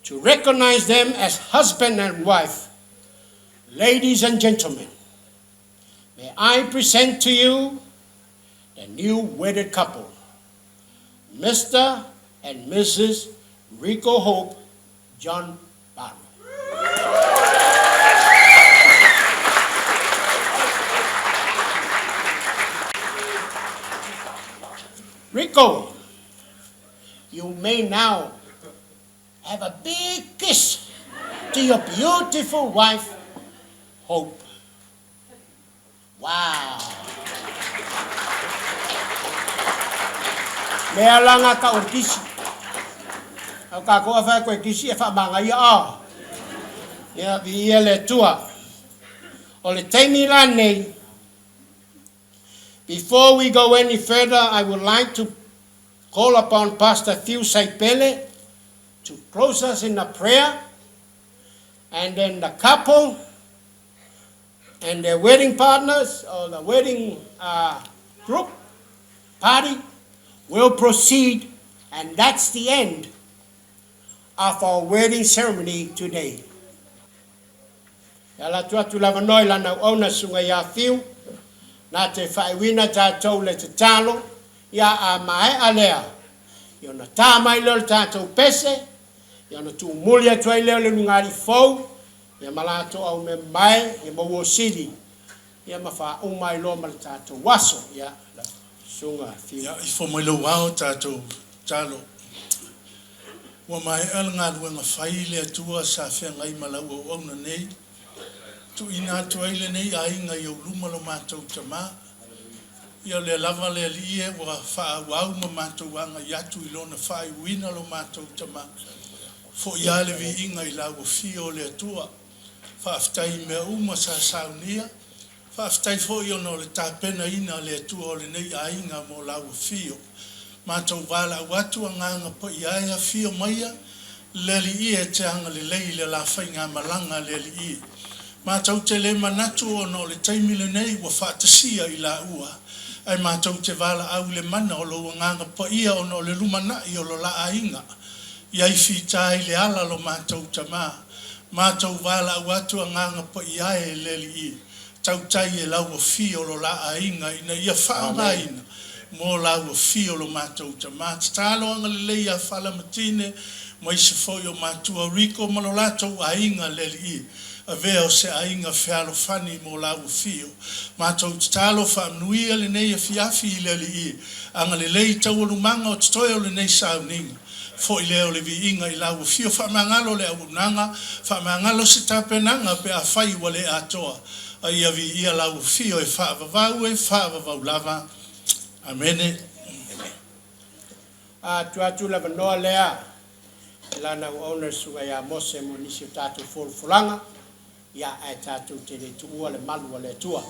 to recognize them as husband and wife, ladies and gentlemen, may I present to you the new wedded couple, Mr. and Mrs. Rico Hope John Barrow. Rico, you may now have a big kiss to your beautiful wife, Hope. Wow. Mea langa ka o kisi. Au ka koa whae koe kisi e whaamanga ia ao. Ia, vi ia le tua. O le taimi la nei, before we go any further, I would like to call upon Pastor Fiu Saipele to close us in a prayer, and then the couple and their wedding partners or the wedding group party will proceed, and that's the end of our wedding ceremony today. Ia la atu atu lava noa i lana auauna susuga ia Fiu, na te faaiuina tatou le tatalo, ia a maea lea, ia ona ta mai lea o le tatou pese, ia ona tuumuli atu ai lea o le ulugalii fou, ia ma latou aumemae, ia ma ua sili, ia ma faauma ai loa ma le tatou aso. Ia, lau susuga Fiu. Ia, ifo mai lou ao tatou tatalo. Ua maea le galuega fai i le Atua sa feagai ma lau auauna nei. Tuuina atu ai lenei aiga i ou luma lo matou Tama. Ia o lea lava le Alii e ua faaauau ma matou agai atu i lona faaiuina lo matou Tama. Fo'i lava le viiga i lau afio o le Atua. Faafetai i mea uma sa saunia. Faafetai foi ona o le tapenaina a le Atua o lenei aiga mo lau afio. Matou valaau atu Agaga Paia e afio maia le Alii e te agalelei i le la faigamalaga a le Alii. Matou te le manatu ona o le taimi lenei ua faatasia i laua, ae matou te valaau i le mana o lou Agaga Paia ona o le lumanai o lo la aiga. Ia i fita i le ala lo matou Tama. Matou valaau atu Agaga Paia e le Alii. Tautai e lau afio lo la aiga ina ia faaaogaina mo lau afio lo matou Tama. Tatalo agalelei ia Fala ma Tine ma isi foi o matua Rico ma lo latou aiga le Alii. Avea o se aiga fealofani mo lau afio. Matou tatalo faamanuia lenei afiafi i le Alii. Agalelei i taualumaga o totoe o lenei sauniga. Foi lea o le viiga i lau afio faamagalo le auaunaga, faamagalo se tapenaga pe afai ua le atoa, a ia viia lau afio e faavavau e faavavau lava. Amene. A tuu atu le avanoa lea i lana auauna le Susuga ia Mose mo nisi o tatou folafolaga, ia ae tatou te le tuua le malu a le Atua.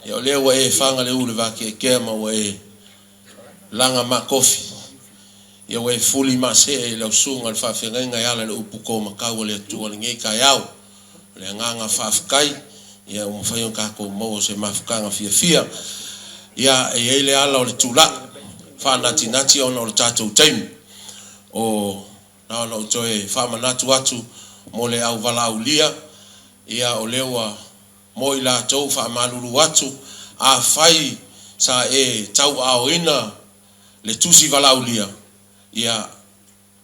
Ia o lea ua e faga le u i le vakeakea ma ua e laga makofi, ia ua e fuli maasee i lau susuga i le faafeagaiga e ala i le upu to makau a le Atua i lenei taeao. O le agaga faafetai, ia ua mafai ona tatou maua se mafutaga fiafia. Ia, e i ai le ala o le tulai faanatinati ona o le tatou taimi. O, na ona ou toe faamanatu atu mo le au valaaulia, ia o lea ua mo i latou faamalulu atu, afai sa e tauaaoina le tusi valaaulia, ia,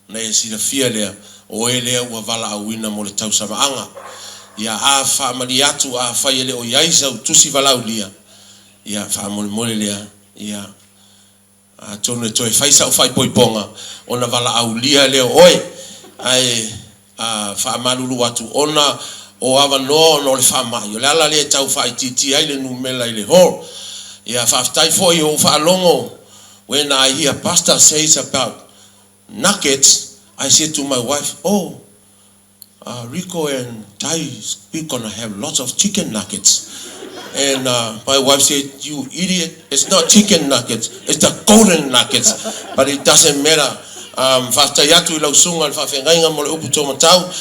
ona e silafia lea, o oe lea ua valaauina mo le tausamaaga. Ia, a faamalie atu, afai e le o i ai sau tusi valaaulia, ia, faamolemole lea, ia, atonu e toe fai sau faaipoipoga, ona valaaulia lea o oe. Ae faamalulu atu, ona o avanoa ona o le faamai, o le ala lea e tau faaitiitia ai le numera i le hall. Ia, faafetai foi o ou faalogo, when I hear pastor says about nuggets, I said to my wife, oh, Rico and Tai, we're gonna have lots of chicken nuggets. And my wife said, you idiot, it's not chicken nuggets, it's the golden nuggets. But it doesn't matter. Faafetai atu i lau susuga i le faafeagaiga mo le upu taumatau.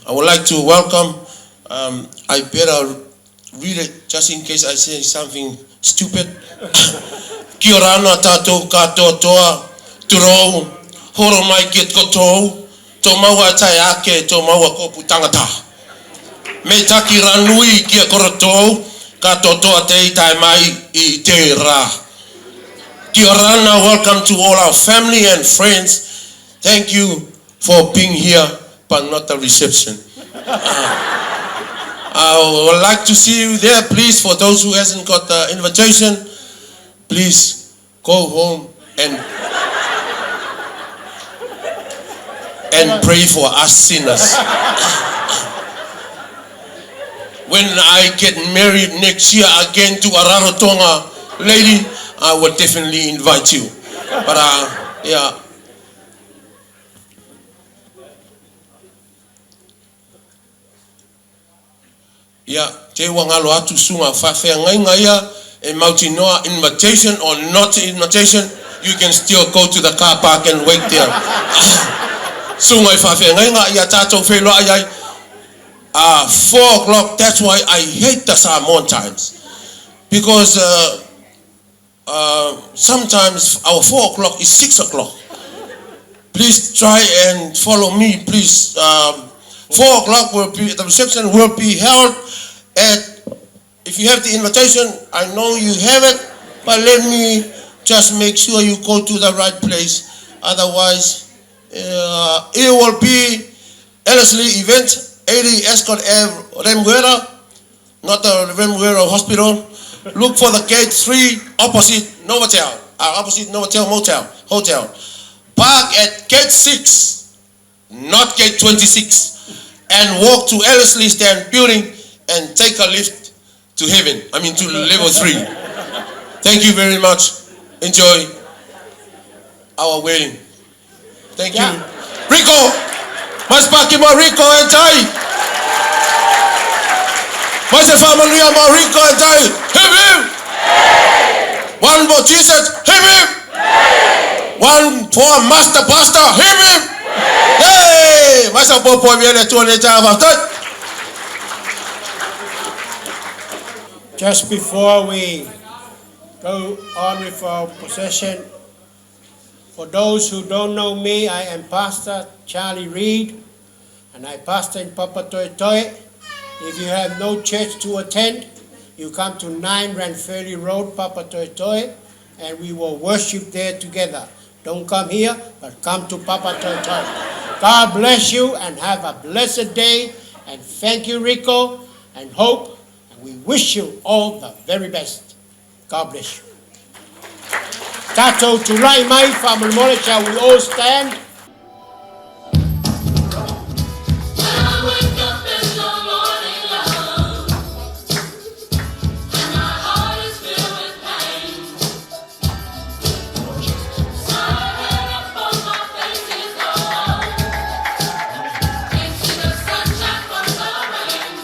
I would like to welcome, um, I better read it just in case I say something stupid. Kia ora tātou katoa toa, turou, horo mai ki koutou, tō maua tae ake, tō maua kopu tangata. Me taki ranui ki a korotou, katoa te i tae mai i te rā. Kia ora, welcome to all our family and friends. Thank you for being here, but not the reception. I would like to see you there, please. For those who hasn't got the invitation, please go home and pray for us sinners. When I get married next year again to a Rarotonga lady, I will definitely invite you. But yeah. Ia, te ua ngalo atu sunga whawhea ia e mautinoa invitation or not invitation, you can still go to the car park and wait there. Sunga i whawhea ia tātou wheloa ai ai. 4 o'clock, that's why I hate the Samoan times. Because sometimes our 4 o'clock is 6 o'clock. Please try and follow me, please. 4 o'clock will be, the reception will be held at, if you have the invitation, I know you have it, but let me just make sure you go to the right place. Otherwise, it will be Ellerslie event, 80 Escort Ave, Remuera, not the Remuera Hospital. Look for the gate 3 opposite Novotel, opposite Novotel Motel, Hotel. Park at gate 6, not gate 26, and walk to Ellerslie Stand building and take a lift to heaven, I mean to level 3. Thank you very much. Enjoy our wedding. Thank you. Rico! Mas paki mo Rico and Tai! Mas family mo Rico and Tai! Hip hip! One for Jesus, hip hip! One for Master Pastor, hip hip! Hey! Mas popo viene tu le java. Just before we go on with our procession, for those who don't know me, I am Pastor Charlie Reed, and I pastor in Papatoetoe. If you have no church to attend, you come to 9 Ranfurly Road, Papatoetoe, and we will worship there together. Don't come here, but come to Papatoetoe. God bless you and have a blessed day. And thank you, Rico, and Hope. And we wish you all the very best. God bless you. Tatou tulai mai, faamolemole, shall we all stand? When I wake up in the morning, love, and my heart is filled with pain. Sun up on my face is gone. Can't see the sunshine from the rain.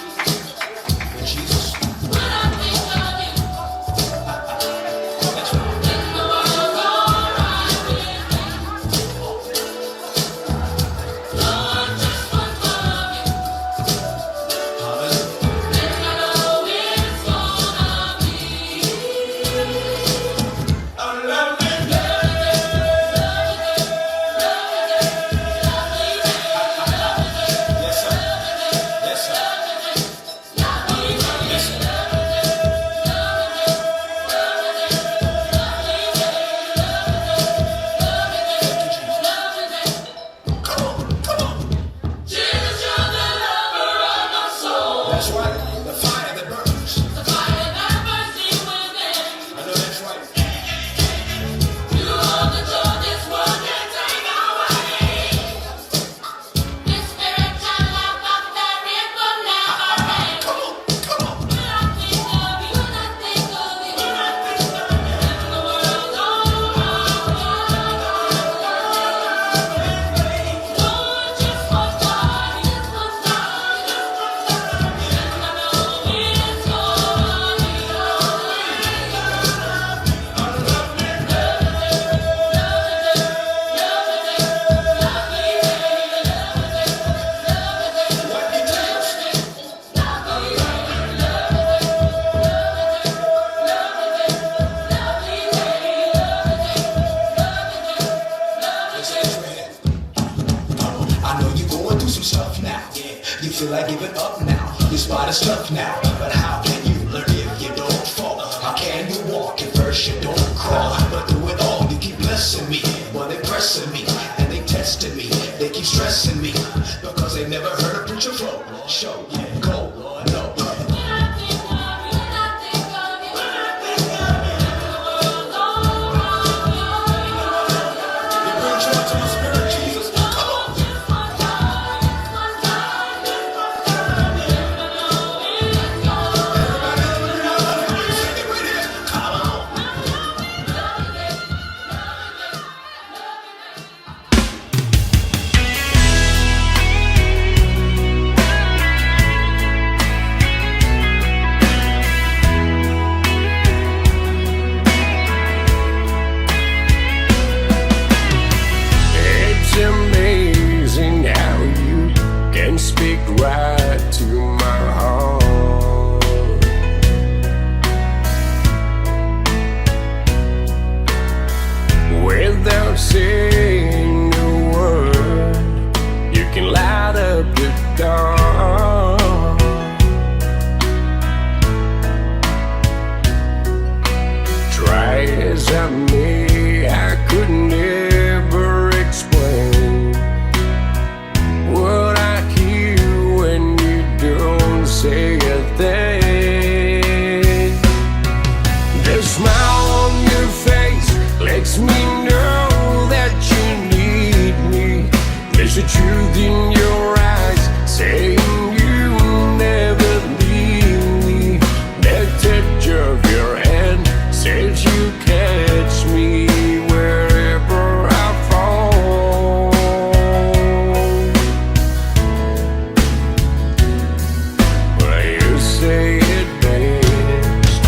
When I think of you, then the world's alright with me. Feel like giving up now. This spot is tough now. But how can you learn if you don't fall? How can you walk if first you don't crawl? But through it all, you keep blessing me. While they pressing me and they testing me. They keep stressing me because they never heard a preacher flow. Show, go, no. You bring joy to my spirit, Jesus. Come on. Everybody open your mouth. Sing it with here. Come on. It's amazing how you can speak right to my heart. Without saying a word, you can light up the dark. Try as I may, I could never explain what I hear when you don't say a thing. The smile on your face lets me know that you need me. There's a truth in your eyes saying you'll never leave me. The touch of your hand says you catch me wherever I fall. But you say it best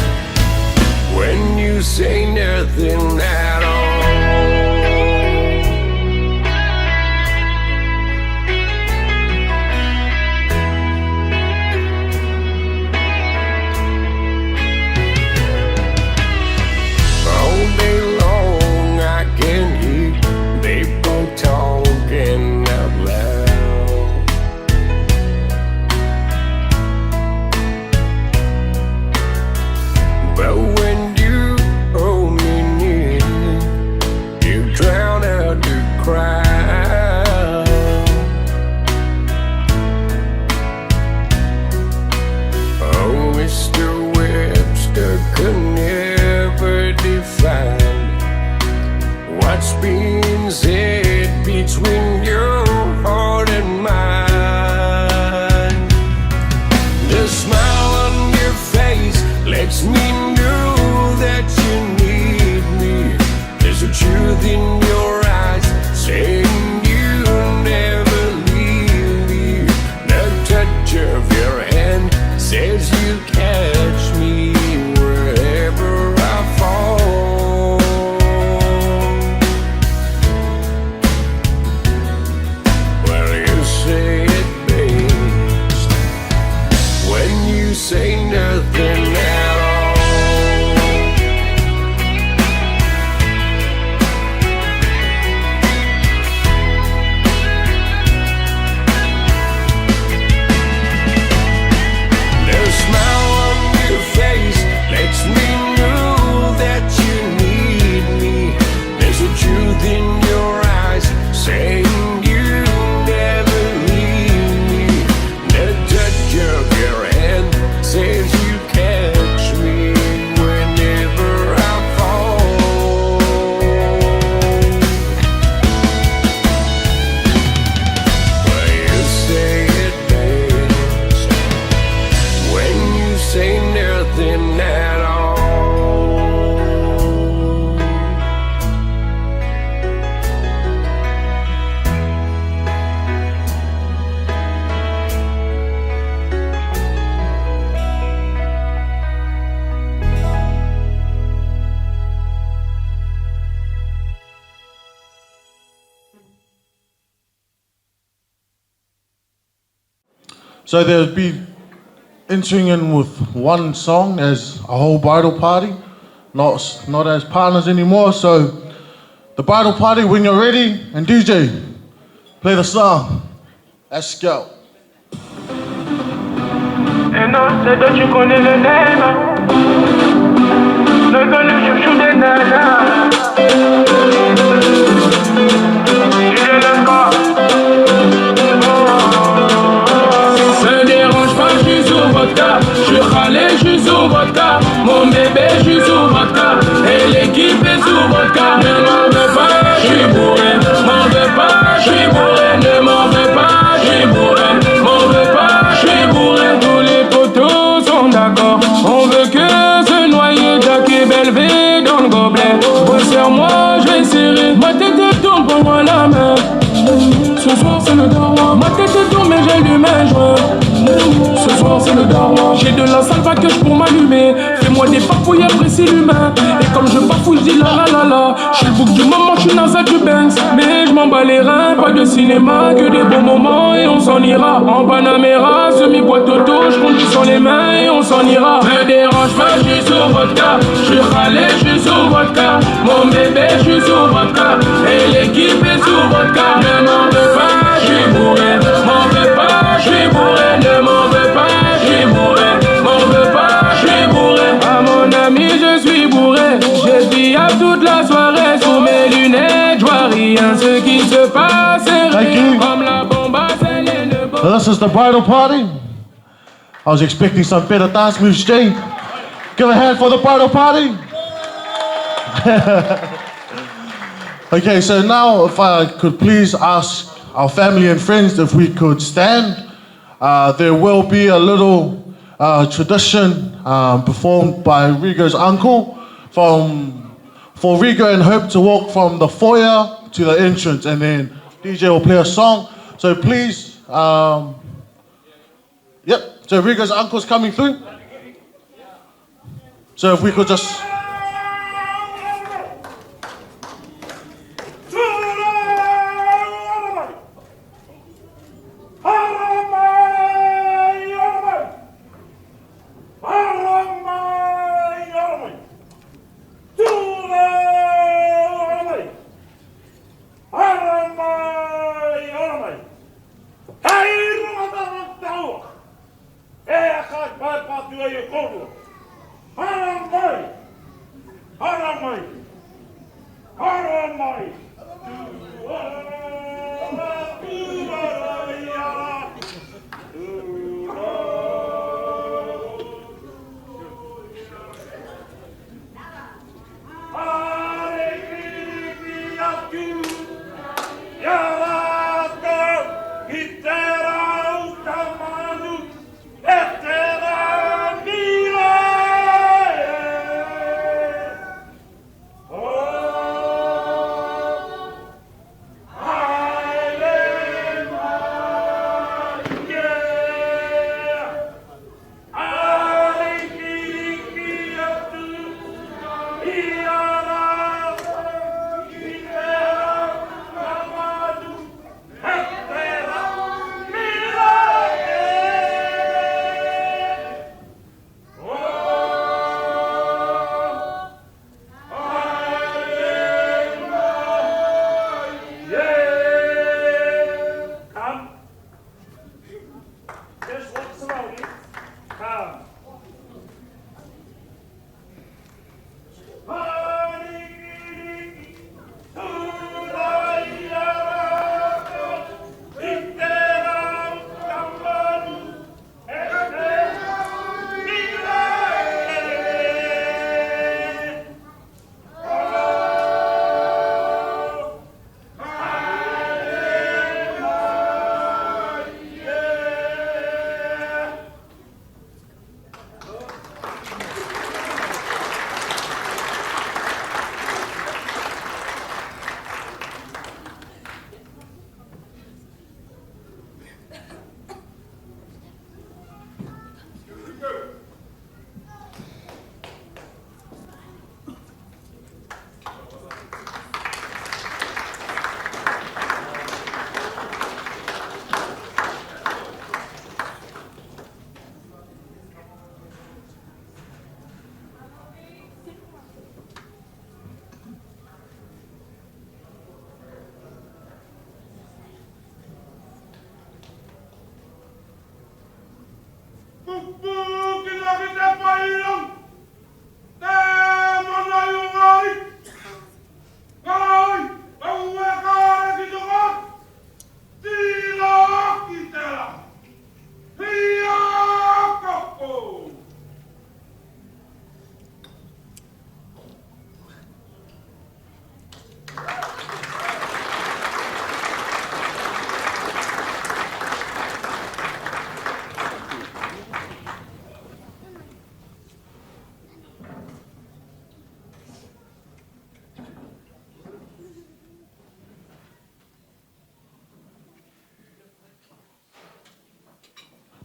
when you say nothing at all. All day long I can hear people talking out loud. But when you hold me near, you drown out the crowd. Oh, Mr. Webster could never define what's being said between your heart and mine. The smile on your face lets me know that you need me. There's a truth in your eyes saying you'll never leave me. The touch of your hand says you catch me wherever I fall. Well, you say it best when you say nothing at all. The smile on your face lets me know that you need me. There's a truth in your eyes saying you'll never leave me. The touch of your hand says you catch me whenever I fall. Well, you say it best when you say nothing at all. So they'll be entering in with one song as a whole bridal party, not not as partners anymore. So the bridal party, when you're ready, and DJ, play the song. Let's go. Et non, c'est toi, tu connais le name. Le gars, le chouchou des nanas. DJ Lascar. Me dérange pas, je suis sous vodka. Je suis râlé, je suis sous vodka. Mon bébé, je suis sous vodka. Et l'équipe est sous vodka. Ne m'en veux pas, je suis bourré. M'en veux pas, je suis bourré. Ne m'en veux pas, je suis bourré. M'en veux pas, je suis bourré. Tous les poteaux sont d'accord. On veut que se noyer. Jack et Belvé dans le gobelet. Resserre-moi, je vais serrer. Ma tête tourne pour moi la main. Ce soir c'est le dawa. Ma tête tourne mais j'allume un joint. Ce soir c'est le dawa. J'ai de la sale que pour m'allumer. Fais-moi des papouilles apprécie l'humain. Et comme je bafouille, je dis la la la la. Je suis le bouc du moment, je suis NASA du Banks. Mais je m'en bats les reins, pas de cinéma, que des bons moments et on s'en ira. En Panamera, semi-boîte auto, je conduis sans les mains et on s'en ira. Me dérange pas, je suis sous vodka. Je suis râlé, je suis sous vodka. Mon bébé, je suis sous vodka. Et l'équipe est sous vodka. Ne m'en veux pas, je suis bourré. M'en veux pas, je suis bourré. Ne m'en veux pas, je suis bourré. M'en veux pas, je suis bourré. À mon ami, je suis bourré. J'ai pillé toute la soirée sous mes lunettes. Je vois rien, ce qui se passe est réel. Comme la bombe à sel et le So this is the bridal party. I was expecting some better dance moves, Jay. Give a hand for the bridal party. Okay, so now if I could please ask our family and friends if we could stand. There will be a little tradition performed by Rigo's uncle from, for Rigo and Hope to walk from the foyer to the entrance, and then DJ will play a song. So please, yep, so Rigo's uncle's coming through. So if we could just.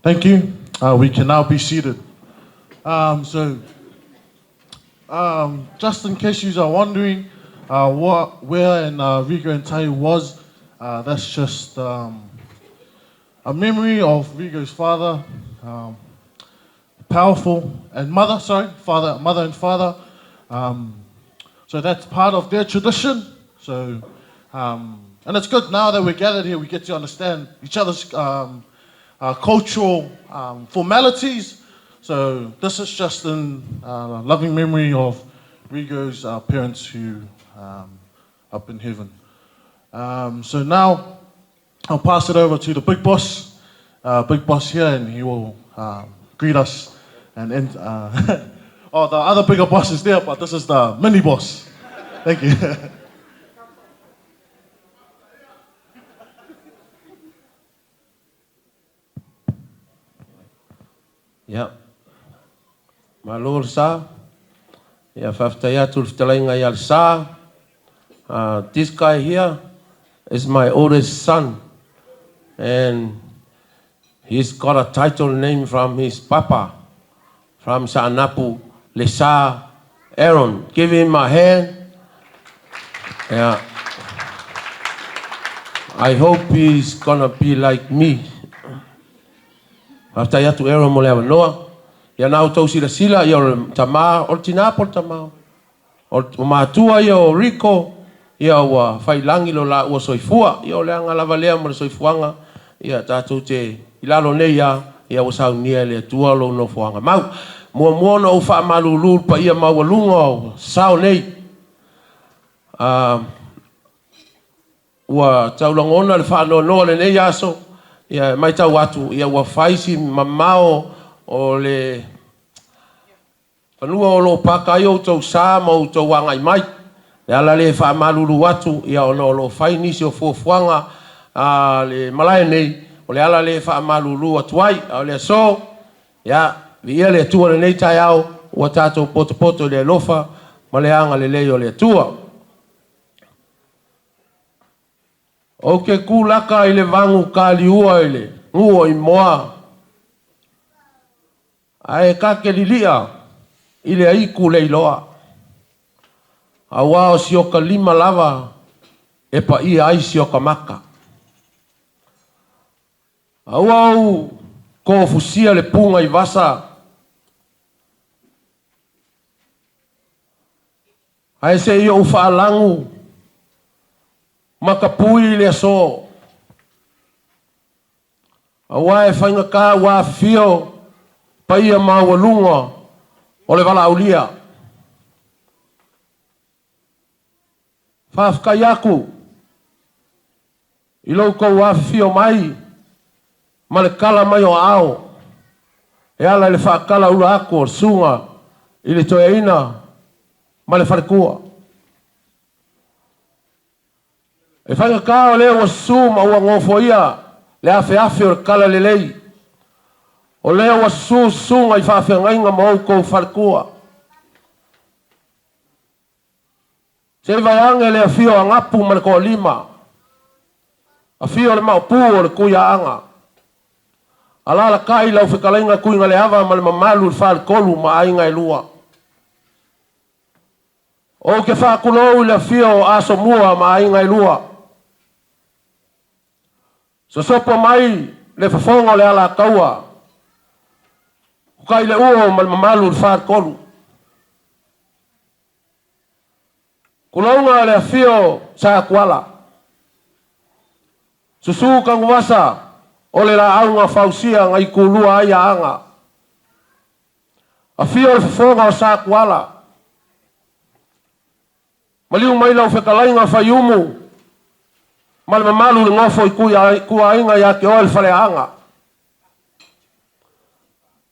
Thank you. Uh, we can now be seated. Um, so, um, just in case you are wondering uh, what, where and uh, Rigo and Tai was, uh, that's just um, a memory of Rigo's father, um, powerful, and mother, sorry, father, mother and father. Um, so that's part of their tradition. So, um, and it's good now that we're gathered here, we get to understand each other's um, uh, cultural um, formalities. So this is just in uh, loving memory of Rigo's uh, parents who um, up in heaven. Um, so now I'll pass it over to the big boss, uh, big boss here, and he will um, greet us. And, and uh, oh, the other bigger boss is there, but this is the mini boss. Thank you. Ia. Malo le sa. Ia faafetai atu i le fetalaiga ia Lesa. Uh, this guy here is my oldest son and he's got a title name from his papa from Saanapu, Lesa Aaron. Give him a hand. Yeah. I hope he's gonna be like me. Faafetai atu Aaron mo le avanoa. Ia na outou silasila, ia o le tama, o le tina po o le tama. O matua ia o Rico, ia ua failangi lo laua soifua. Ia o le aga lava lea ma le soifuaga, ia tatou te i lalo nei a, ia ua saunia e le Atua lou nofoaga mau. Muamua ona ou faamalulu i le paia maualuga o sao nei. A, ua tau lagona le faanoanoa i lenei aso, ia e matau atu, ia ua fai si mamao o le Fanua o lo o paka ai outou sa ma outou agai mai. Le ala lea e faamalulu atu, ia ona o lo o fai nisi o fuafuaga a le malae nei, o le ala lea e faamalulu atu ai. A o le aso, ia, viia le Atua i lenei taeao, ua tatou potopoto i le alofa ma le agalelei o le Atua. Ou te kūlaka i le vagu kaliua i le gu o Imoa. Ae ka ke lilia i le aiku leiloa, auā o si o ka lima lava e paia ai si o ka maka. Aua ou kofusia le puga i vasa, ae se i ou faalagu ma ka pui i le aso. Aua e faigata ua afifio paia maualuga o le valaaulia. Faafetai atu i lo outou afifio mai ma le tala mai o aao e ala i le faatalaula atu o le susuga i le toeaina ma le faletua. E faigata o lea ua susu ma ua nofoia le afeafe o le talalelei. O lea ua susu susuga i faafeagaiga ma outou faletua. Se i vaeane le afio o Agapu ma le Toalima, afio le Maopu o le Tuiaaga. Alaalatai lau fetalaiga Tuigaleava ma le mamalu i le Faletolu ma aiga e lua. Ou te faatulou i le afio o Asomua ma aiga e lua. Sosopo mai le fofoga o le Alataua, Utaileuo ma le mamalu i le Faletolu. Tulouna le afio o Satuala. Susu Tanuvasa o le laau na fausia na itulua ai Aana. Afio le Fofoga o Sakuala. Maliu mai lau fetalaiga Faiumu ma le mamalu i le nofo i Kuaiga ia te oe le Faleaana.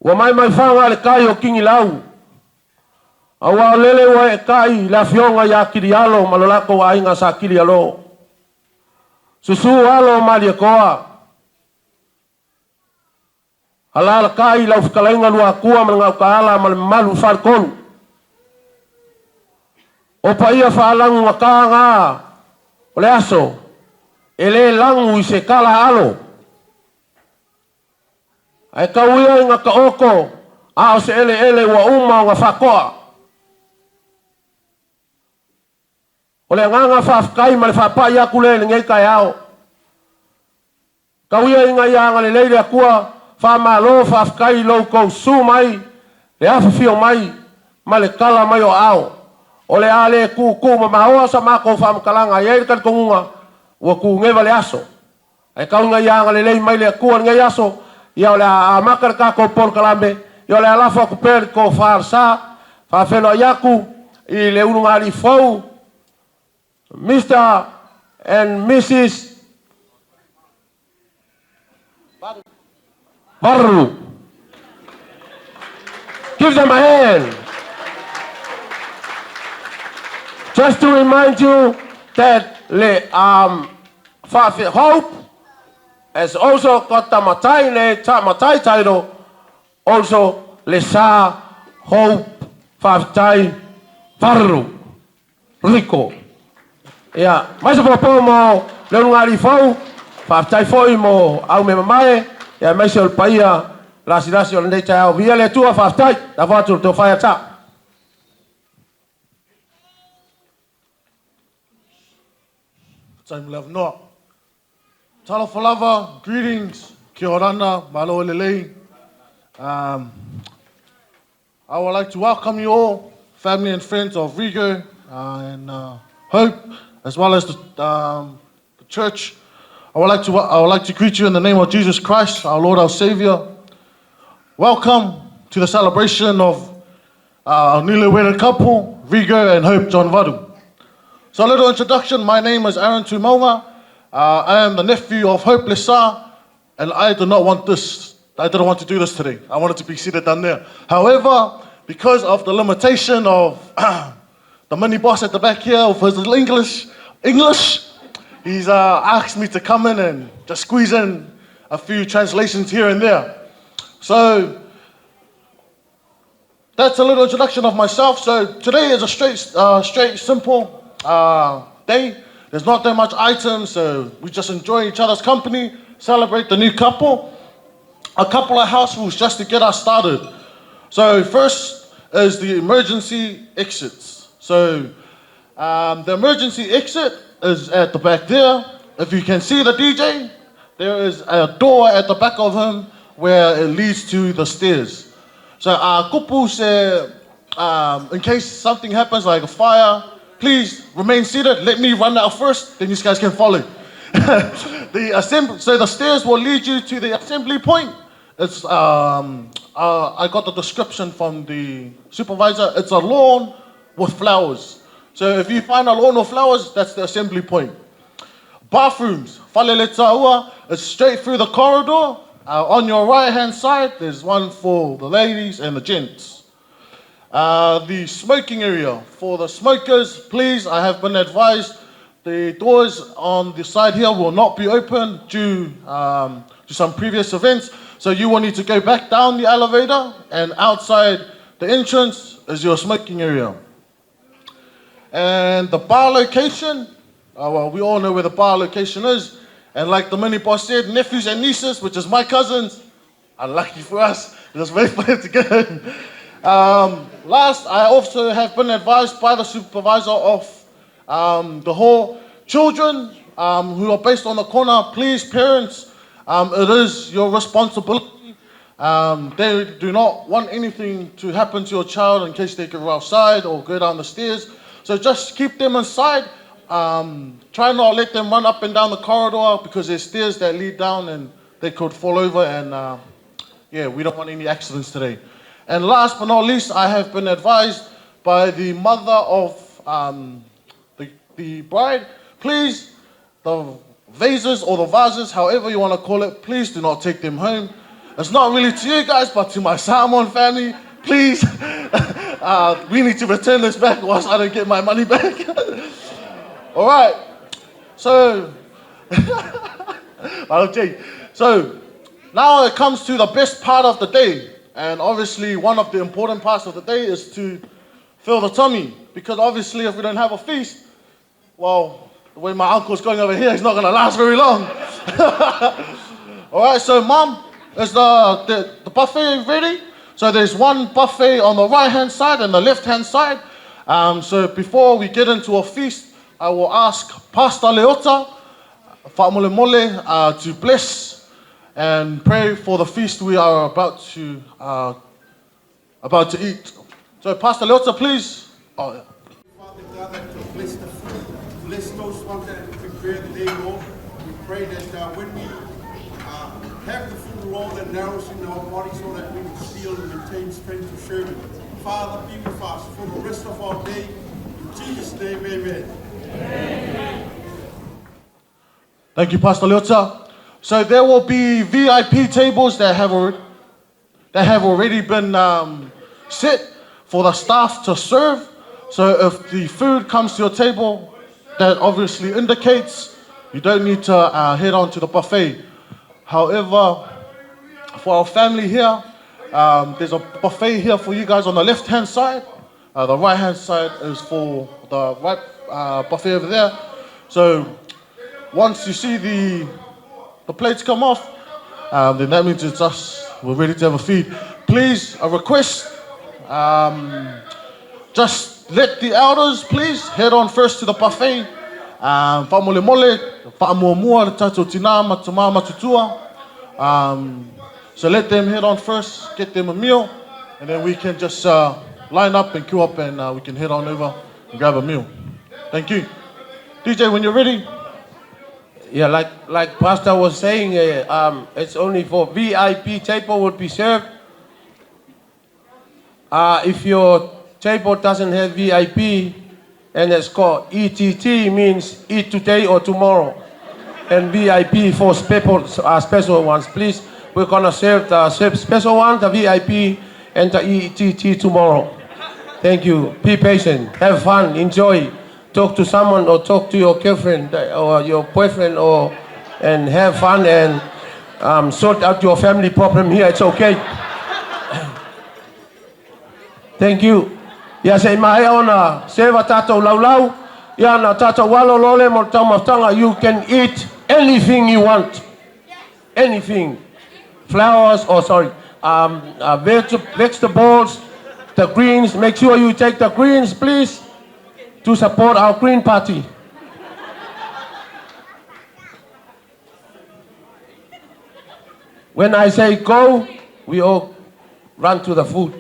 Ua maimaifaga le tai o Tigilau, aua o lele ua eetai le afioga ia Kilialo ma lo latou aiga Sa Kilialo. Susu alo o Malietoa, Alaalatai lau fetalaiga Luatua ma le Gautaala ma le mamalu i le Faletolu. O paia faalagugata na o le aso e le lagu i se tala alo, ae tau ia ina taoto a o se eleele ua uma ona faatoa. O le agaga faafetai ma le faapai atu lea i lenei taeao. Tau ia ina ia agalelei le Atua, faamalo faafetai i lo outou susu mai, le afifio mai, ma le tala mai o aao. O le a le tuutuumamaoa sa matou faamatalaga, e i ai le talitonuga ua tuneva le aso. Ae tau ina ia agalelei mai le Atua i lenei aso, ia o le a amata le tatou polokalame, ia o le a lafo atu pea le tofa a le sa, faafeiloai atu i le ulugalii fou, Mister and Mrs. Varu. Give them a hand. Just to remind you that le Hope has also got the Matai, le Matai title, also le Sa Hope Faafetai Varu Rico. Ia, mai se popo mo le ulugalii fou, faafetai foi mo au mea mamae, ia aemaise o le paia lasilasi o lenei taeao. Viia le Atua, faafetai. Lafo atu i le tofa ia Sa. Time le avanoa. Talofa lava, greetings, kia orana, malo e lelei. I would like to welcome you all, family and friends of Rigo and Hope, as well as the church. I would like to greet you in the name of Jesus Christ, our Lord, our Savior. Welcome to the celebration of our newly wedded couple, Rigo and Hope John Varu. So a little introduction, my name is Aaron Tumaunga. I am the nephew of Hope Lesa, and I do not want this. I didn't want to do this today. I wanted to be seated down there. However, because of the limitation of the mini boss at the back here of his English, he's asked me to come in and just squeeze in a few translations here and there. So that's a little introduction of myself. So today is a straight, simple day. There's not that much items, so we just enjoy each other's company, celebrate the new couple. A couple of house rules just to get us started. So first is the emergency exits. So the emergency exit is at the back there. If you can see the DJ, there is a door at the back of him where it leads to the stairs. So kupu se, in case something happens like a fire, please remain seated. Let me run out first, then you guys can follow. So the stairs will lead you to the assembly point. I got the description from the supervisor. It's a lawn with flowers. So if you find a lawn with flowers, that's the assembly point. Bathrooms, Faleletaua, it's straight through the corridor. On your right-hand side, there's one for the ladies and the gents. The smoking area, for the smokers, please, I have been advised the doors on the side here will not be open due to some previous events. So you will need to go back down the elevator, and outside the entrance is your smoking area. And the bar location, well, we all know where the bar location is. And like the mini boss said, nephews and nieces, which is my cousins, unlucky for us, just wait for it to get in. Last, I also have been advised by the supervisor of the hall, children who are based on the corner, please, parents, it is your responsibility. They do not want anything to happen to your child in case they go outside or go down the stairs. So just keep them inside. Try not to let them run up and down the corridor because there's stairs that lead down and they could fall over, and we don't want any accidents today. And last but not least, I have been advised by the mother of the bride, please, the vases or the vases, however you want to call it, please do not take them home. It's not really to you guys, but to my Samoan family, please, we need to return this back or else I don't get my money back. All right, so, okay, so now it comes to the best part of the day. And obviously one of the important parts of the day is to fill the tummy, because obviously if we don't have a feast, well, the way my uncle's going over here, he's not going to last very long. All right, so Mum, is the buffet ready? So there's one buffet on the right-hand side and the left-hand side. So before we get into a feast, I will ask Pastor Leota Fa'amolemole to bless and pray for the feast we are about to eat. So Pastor Leota, please. Oh, yeah. Father God, that you bless the food, bless those ones that prepare the day, Lord. We pray that when we have the food, Lord, that nourishes in our body so that we will feel and maintain strength to serve it. Father, be with us for the rest of our day. In Jesus' name, amen. Amen. Thank you, Pastor Leota. So there will be VIP tables that have already been set for the staff to serve. So if the food comes to your table, that obviously indicates you don't need to head on to the buffet. However, for our family here, there's a buffet here for you guys on the left-hand side. The right-hand side is for the right buffet over there. So once you see the plates come off, then that means it's us. We're ready to have a feed. Please, a request. Just let the elders, please, head on first to the buffet. Fa'amolemole, fa'amuamua le tātou tina ma tama ma tutua. So let them head on first, get them a meal, and then we can just line up and queue up, and we can head on over and grab a meal. Thank you. DJ, when you're ready. Yeah, like Pastor was saying, it's only for VIP table would be served. If your table doesn't have VIP, and it's called ETT, means eat today or tomorrow. And VIP for special ones. Please, we're going to serve the special one, the VIP, and the ETT tomorrow. Thank you. Be patient. Have fun. Enjoy. Talk to someone or talk to your girlfriend or your boyfriend, and have fun and sort out your family problem here. It's okay. Thank you. Ia se mai ona seva tātou laulau, ia na tātou walo lole mo taumaftanga. You can eat anything you want. Anything. Flowers, or sorry, vegetables, the greens. Make sure you take the greens, please, to support our Green Party. When I say go, we all run to the food.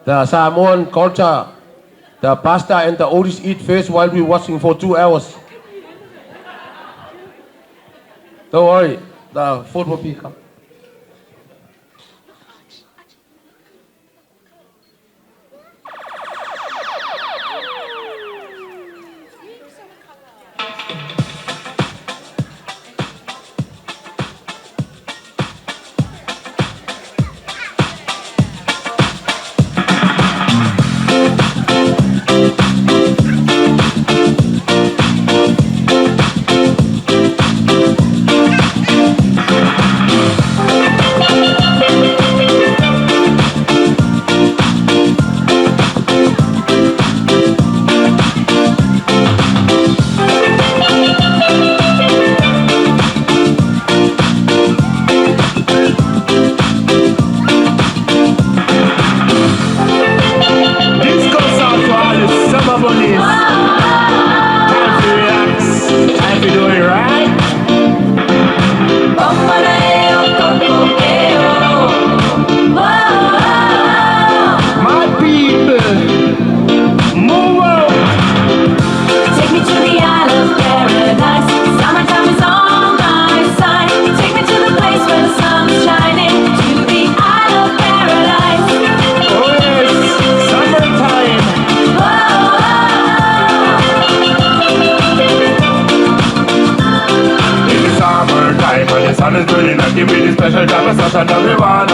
The Samoan culture, the pastor and the oldies eat first while we're watching for 2 hours. Don't worry, the food will be come. Thank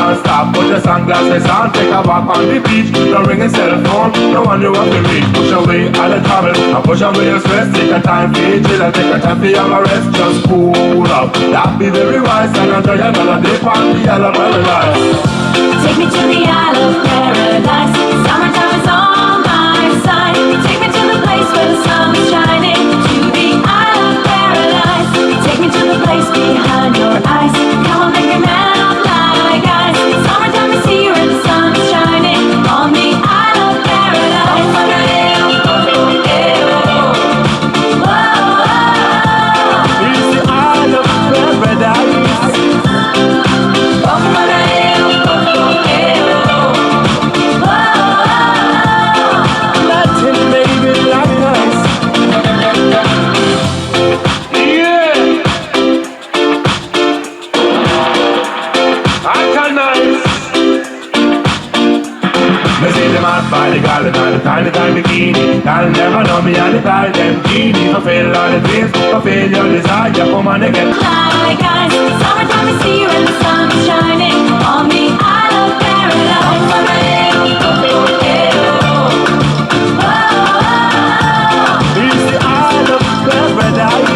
Non-stop. Put your sunglasses on, take a walk on the beach. No ringing cell phone, no one you have to reach. Push away all the trouble, and push away your stress. Take a time for chill and take a time for your rest. Just cool up, that be very wise. And enjoy another day on the isle of paradise. Take me to the Isle of Paradise. Summertime is on my side. Take me to the place where the sun is shining. To the Isle of Paradise. Take me to the place behind your eyes. Come on, make me melt like ice. Summertime is here and the sun is shining on the Isle of Paradise. It's the Isle of Paradise. Latin baby like ice. Yeah. I can nice. Me see the man by the gallon and the tiny tiny bikini. They'll never know me and the tie them genie. Fulfill all the dreams, fulfill your desire. Come on and get. Like ice. Summertime is here and the sun is shining on the Isle of Paradise. It's the Isle of Paradise.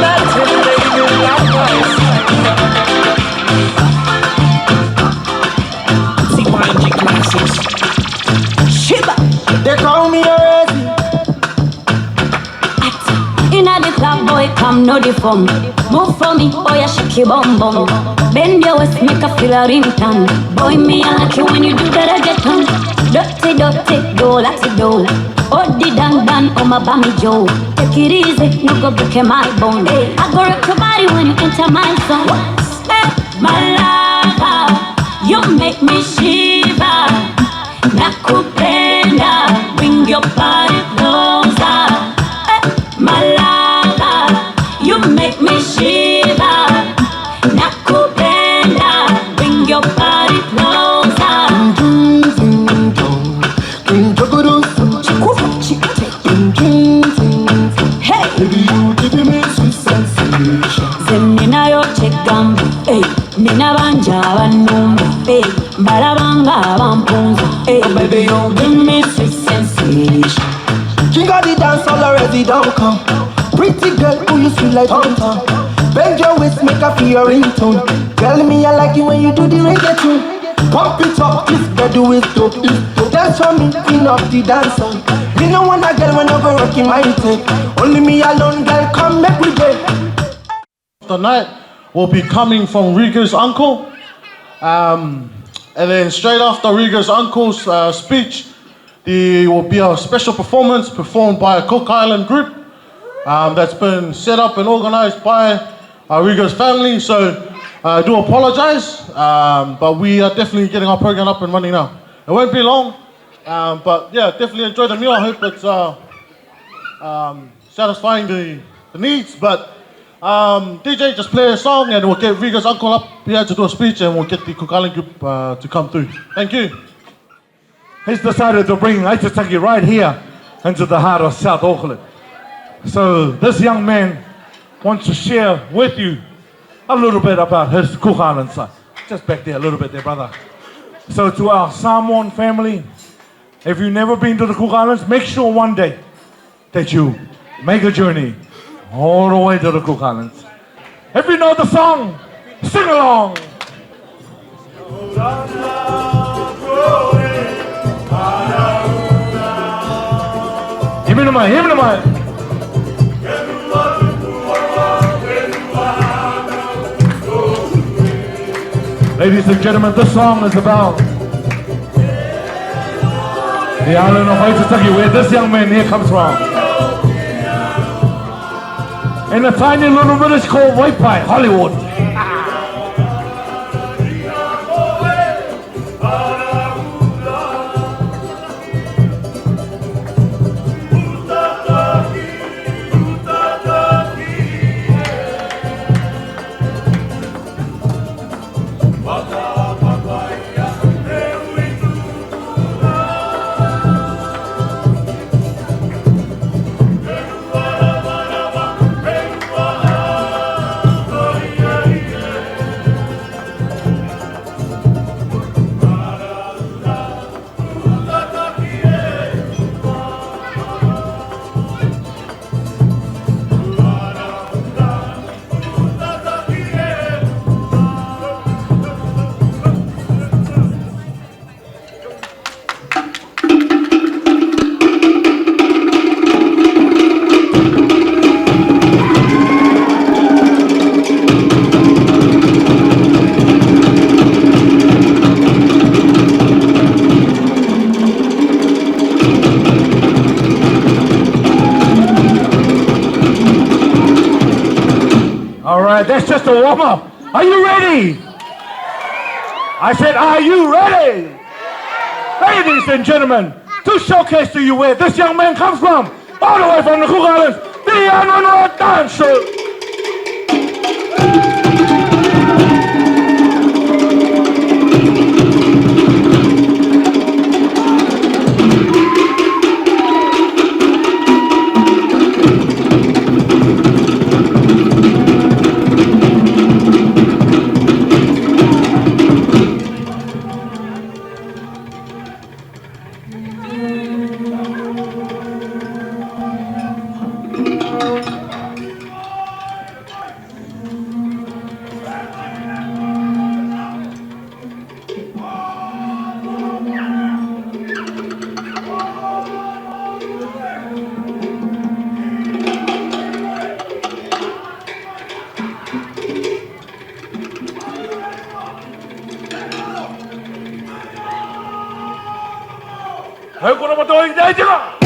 Latin baby like ice. CYMG Classics. Shiba. They call me already. Inna the club, boy, come know the form. Move for me, oh yeah, shake your bum bum. Bend your waist, make a feel a ringtone. Boy, me I like you when you do that reggaeton. Dirty, dirty, go like to do. Oh, the dan dan, oh my bammy Joe. Take it easy, no go break my bone. I go rock your body when you enter my zone. Hey, my lover, you make me shiver. Nakupenda, bring your body closer. Eh, my lover, you make me shiver. Nakupenda, bring your body closer. Hey, nze ninayo kyegamba hey, nina bangi abannumba hey, mbalaba nga abampunza hey, baby you give me sweet sensation. King of the dance all already don't come. Pretty girl who you sweet like Tom Tom. Bend your waist, make her feel your ringtone. Tell me I like it when you do the reggaeton. Pump it up, this girl do it dope. Dance for me, queen of the dance hall. Me no want a girl when I go rocking my tape. Only me alone, girl, come make we day. Tonight will be coming from Rigo's uncle. And then straight after Rigo's uncle's speech, there will be a special performance performed by a Cook Island group that's been set up and organized by Rigo's family. So I do apologize, but we are definitely getting our program up and running now. It won't be long, but yeah, definitely enjoy the meal. I hope it's satisfying the needs, but DJ, just play a song and we'll get Rigo's uncle up here to do a speech and we'll get the Cook Island group to come through. Thank you. He's decided to bring Aitutaki right here into the heart of South Auckland. So this young man wants to share with you a little bit about his Cook Island side. Just back there a little bit there, brother. So to our Samoan family, if you've never been to the Cook Islands, make sure one day that you make a journey all the way to the Cook Islands. If you know the song, sing along. Himina mai, himina mai. Ladies and gentlemen, this song is about the island of Aitutaki, where this young man here comes from. In a tiny little village called Waipae, Hollywood. Waka right, that's just a warm up. Are you ready? I said, are you ready? Ladies and gentlemen, to showcase to you where this young man comes from, all the way from the Cook Islands, the Anonoa Dance Show. Hei kona matua i te tika!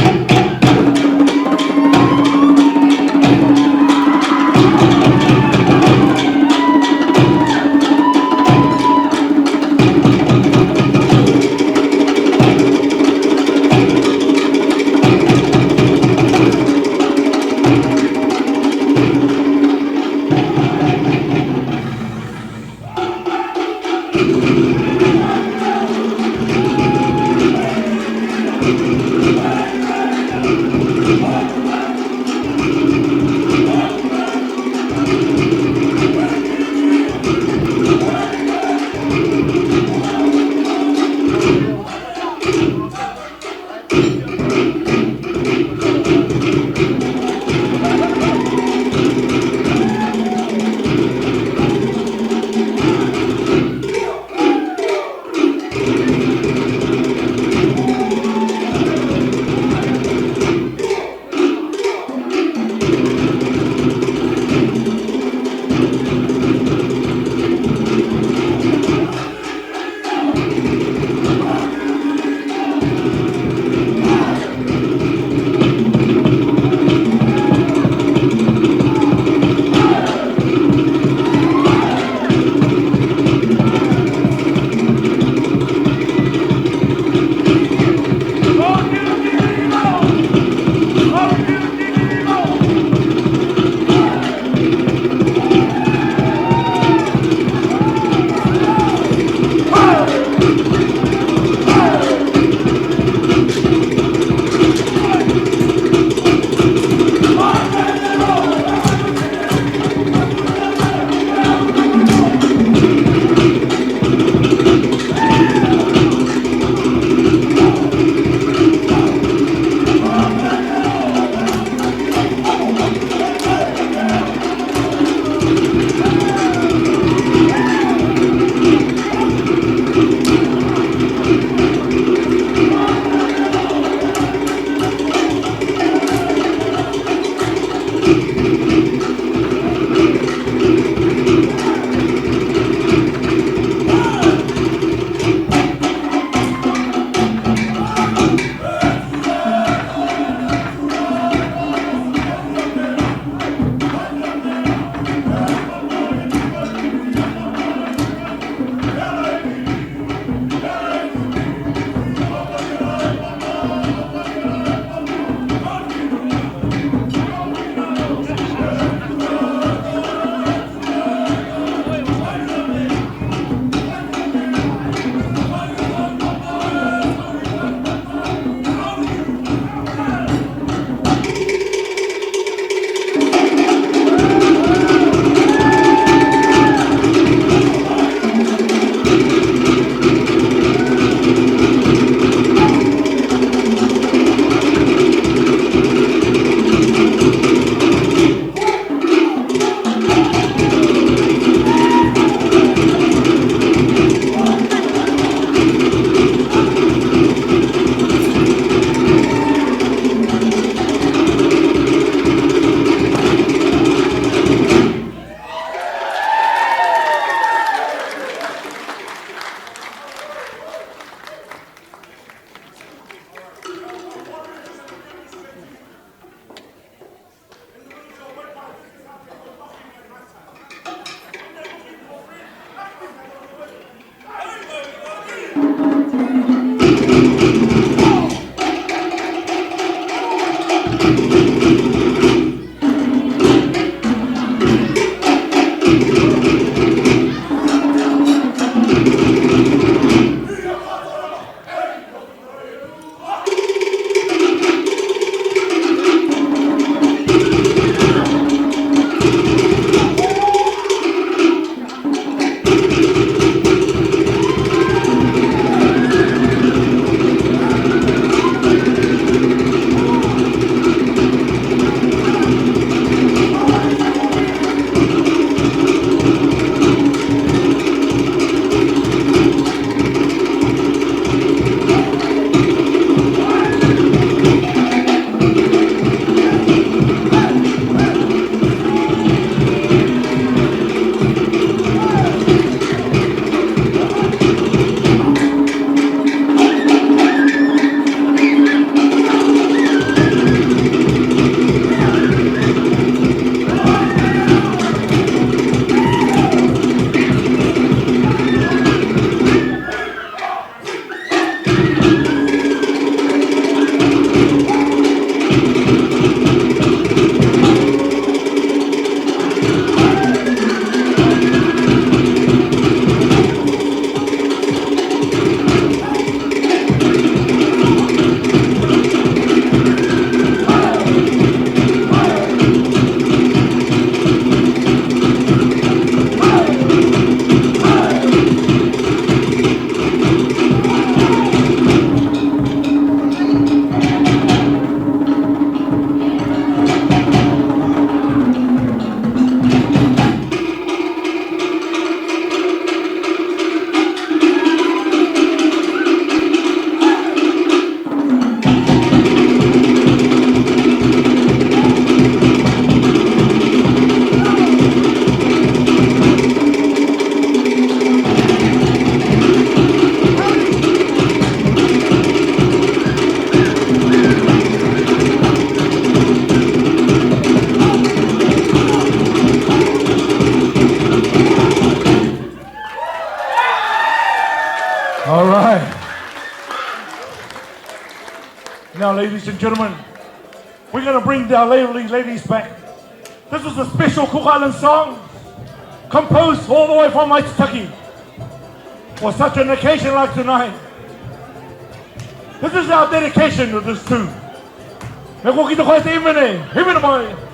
All right. Now, ladies and gentlemen, we're going to bring our lovely ladies back. This is a special Cook Island song composed all the way from Aitutaki for such an occasion like tonight. This is our dedication to this tune. Me ko ki te koe te imene, himene mai.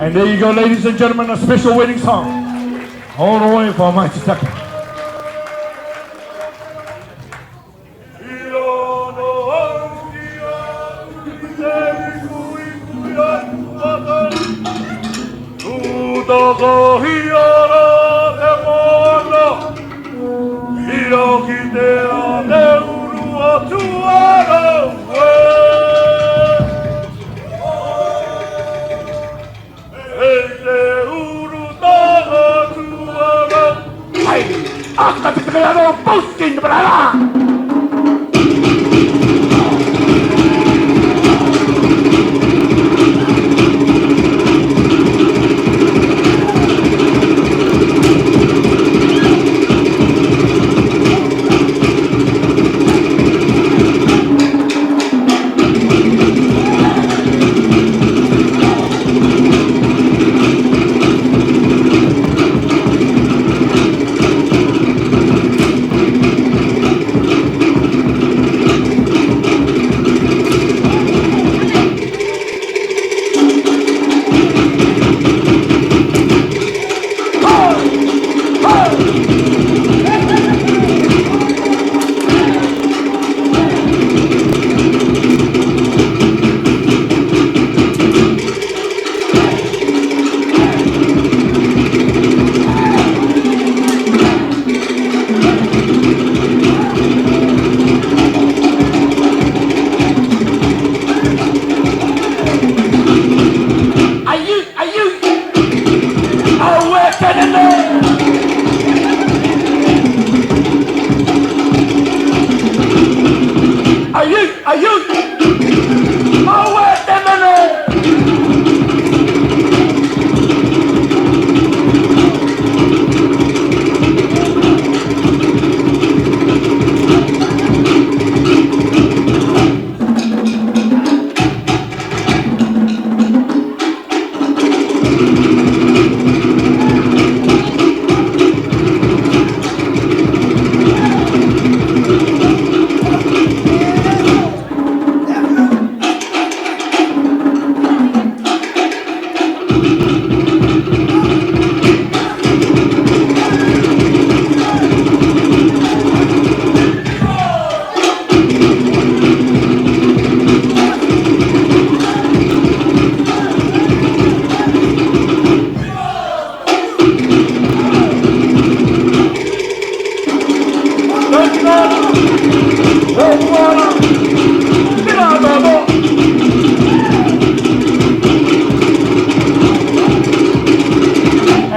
And there you go, ladies and gentlemen, a special wedding song. All the way from Aitutaki.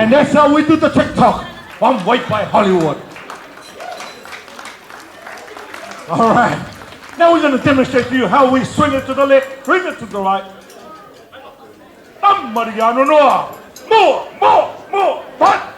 And that's how we do the TikTok. I'm White by Hollywood. All right. Now we're going to demonstrate to you how we swing it to the left, bring it to the right. Mariano Noa. More, more, more. One.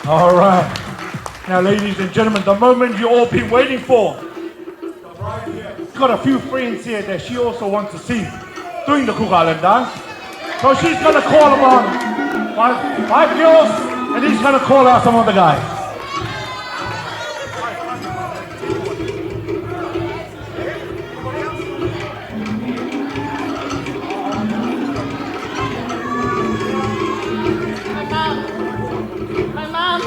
All right. Now, ladies and gentlemen, the moment you all been waiting for. Got a few friends here that she also wants to see doing the Cook Island dance. So she's gonna call them on five, five girls, and he's gonna call out some of the guys. My mom. My mom.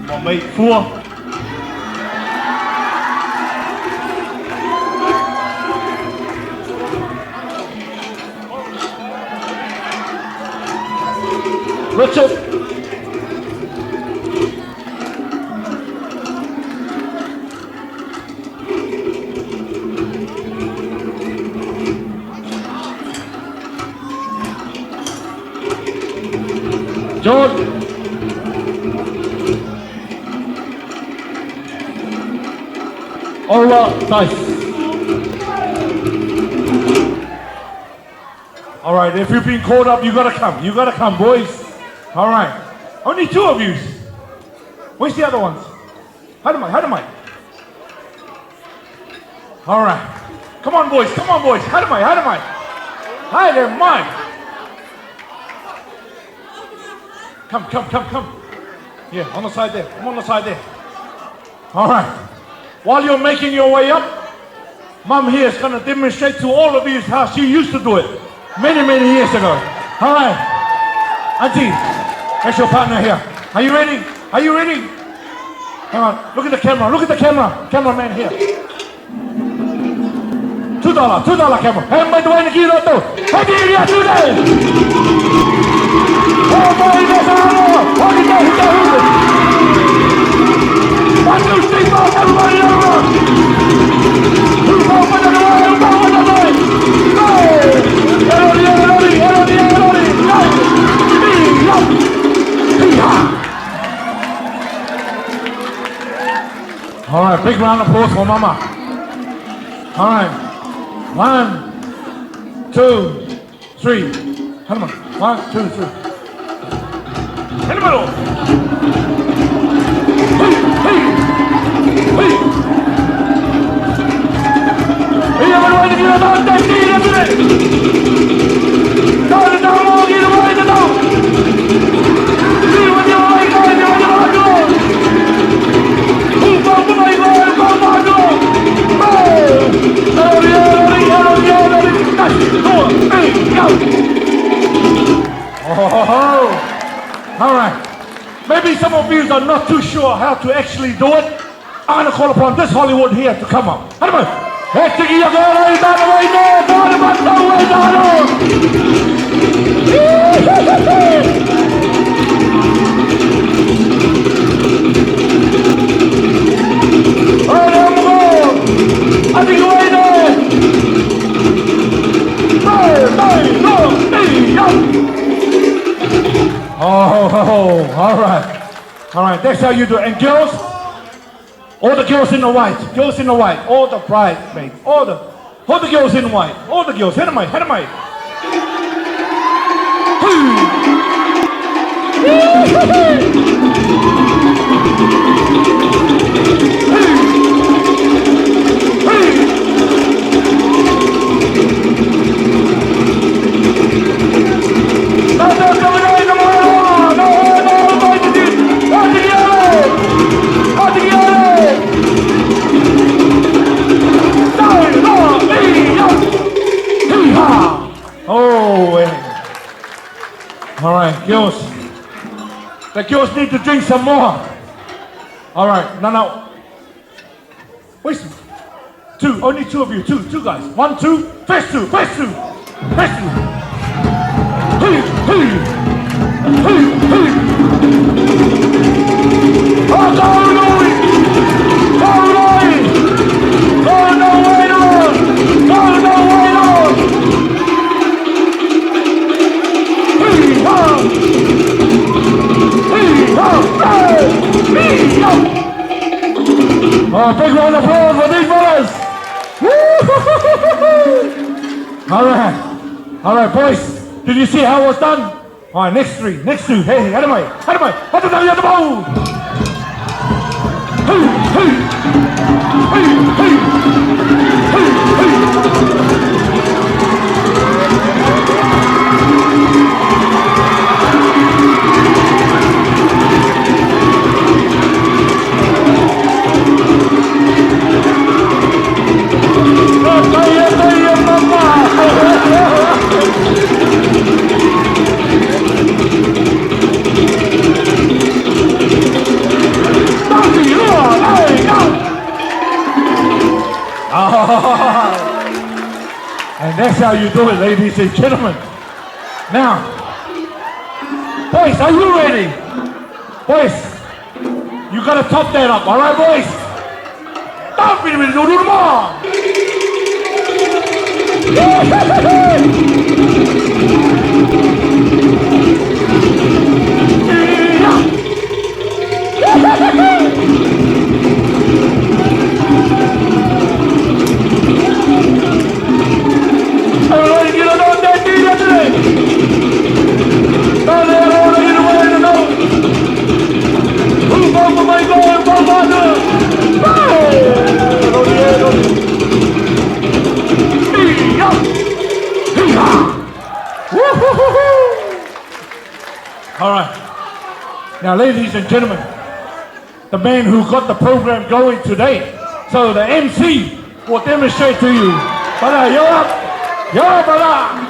My mate Fua. Richard. George. Ola Dice. All right, if you've been called up, you gotta come. You gotta come, boys. All right. Only two of you. Where's the other ones? How am I? All right. Come on, boys. Come on, boys. How am I? How am I? Hi there, Mike. Come, come, come, come. Yeah, on the side there. I'm on the side there. All right. While you're making your way up, Mum here is going to demonstrate to all of you how she used to do it many, many years ago. All right. Auntie, that's your partner here. Are you ready? Are you ready? Hang on. Look at the camera. Look at the camera. Cameraman here. $2, $2 camera. Hey, my way to Hey, 1, 2, 3, 4, everybody over! All right, big round of applause for Mama. All right, 1, 2, 3. Come on, 1, 2, 3. In the middle. Hey, hey, hey. Oh, all right. Maybe some of you are not too sure how to actually do it. I'm gonna call upon this Hollywood here to come up. Oh, all right. All right, that's how you do it. And girls, all the girls in the white, girls in the white, all the bridesmaids, all the girls in white, all the girls, hit 'em, hit 'em. All right, girls. The girls need to drink some more. All right, no, no. Wait, two, only two of you, two, two guys. One, two, first two, first two, first two. Hey, hey, hey, hey. Oh, go, no, go, no, go, no, wait on, go, no, wait on. Hey, ha, hey, ha, hey, hey, ha. Oh, big round of applause for these brothers. Woo! All right. All right, boys. Did you see how it was done? All right, next three, next two. Hey, out of my, out of my, out of my, out of my. Hey, hey, hey, hey, hey, hey. And that's how you do it, ladies and gentlemen. Now, boys, are you ready? Boys, you gotta top that up, all right, boys? All right. Now, ladies and gentlemen, the man who got the program going today, so the MC will demonstrate to you. Brother, you're up. You're up, brother.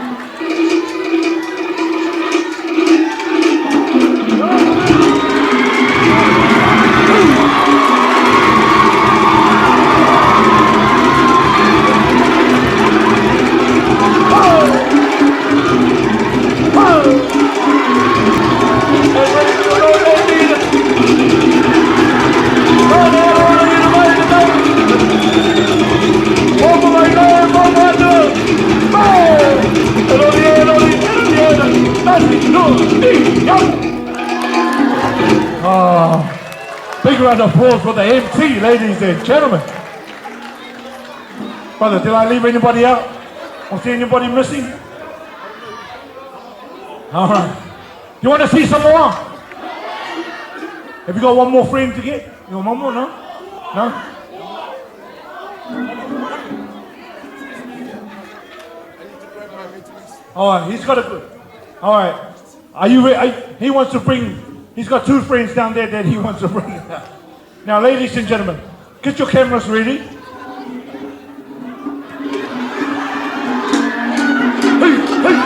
Oh, big round of applause for the MC, ladies and gentlemen. Brother, did I leave anybody out? Was there anybody missing? All right. You want to see some more? Have you got one more friend to get? You want one more? No? No? All right, he's got a good. All right. Are you ready? He wants to bring, he's got two friends down there that he wants to bring. Now, ladies and gentlemen, get your cameras ready. Hey, hey.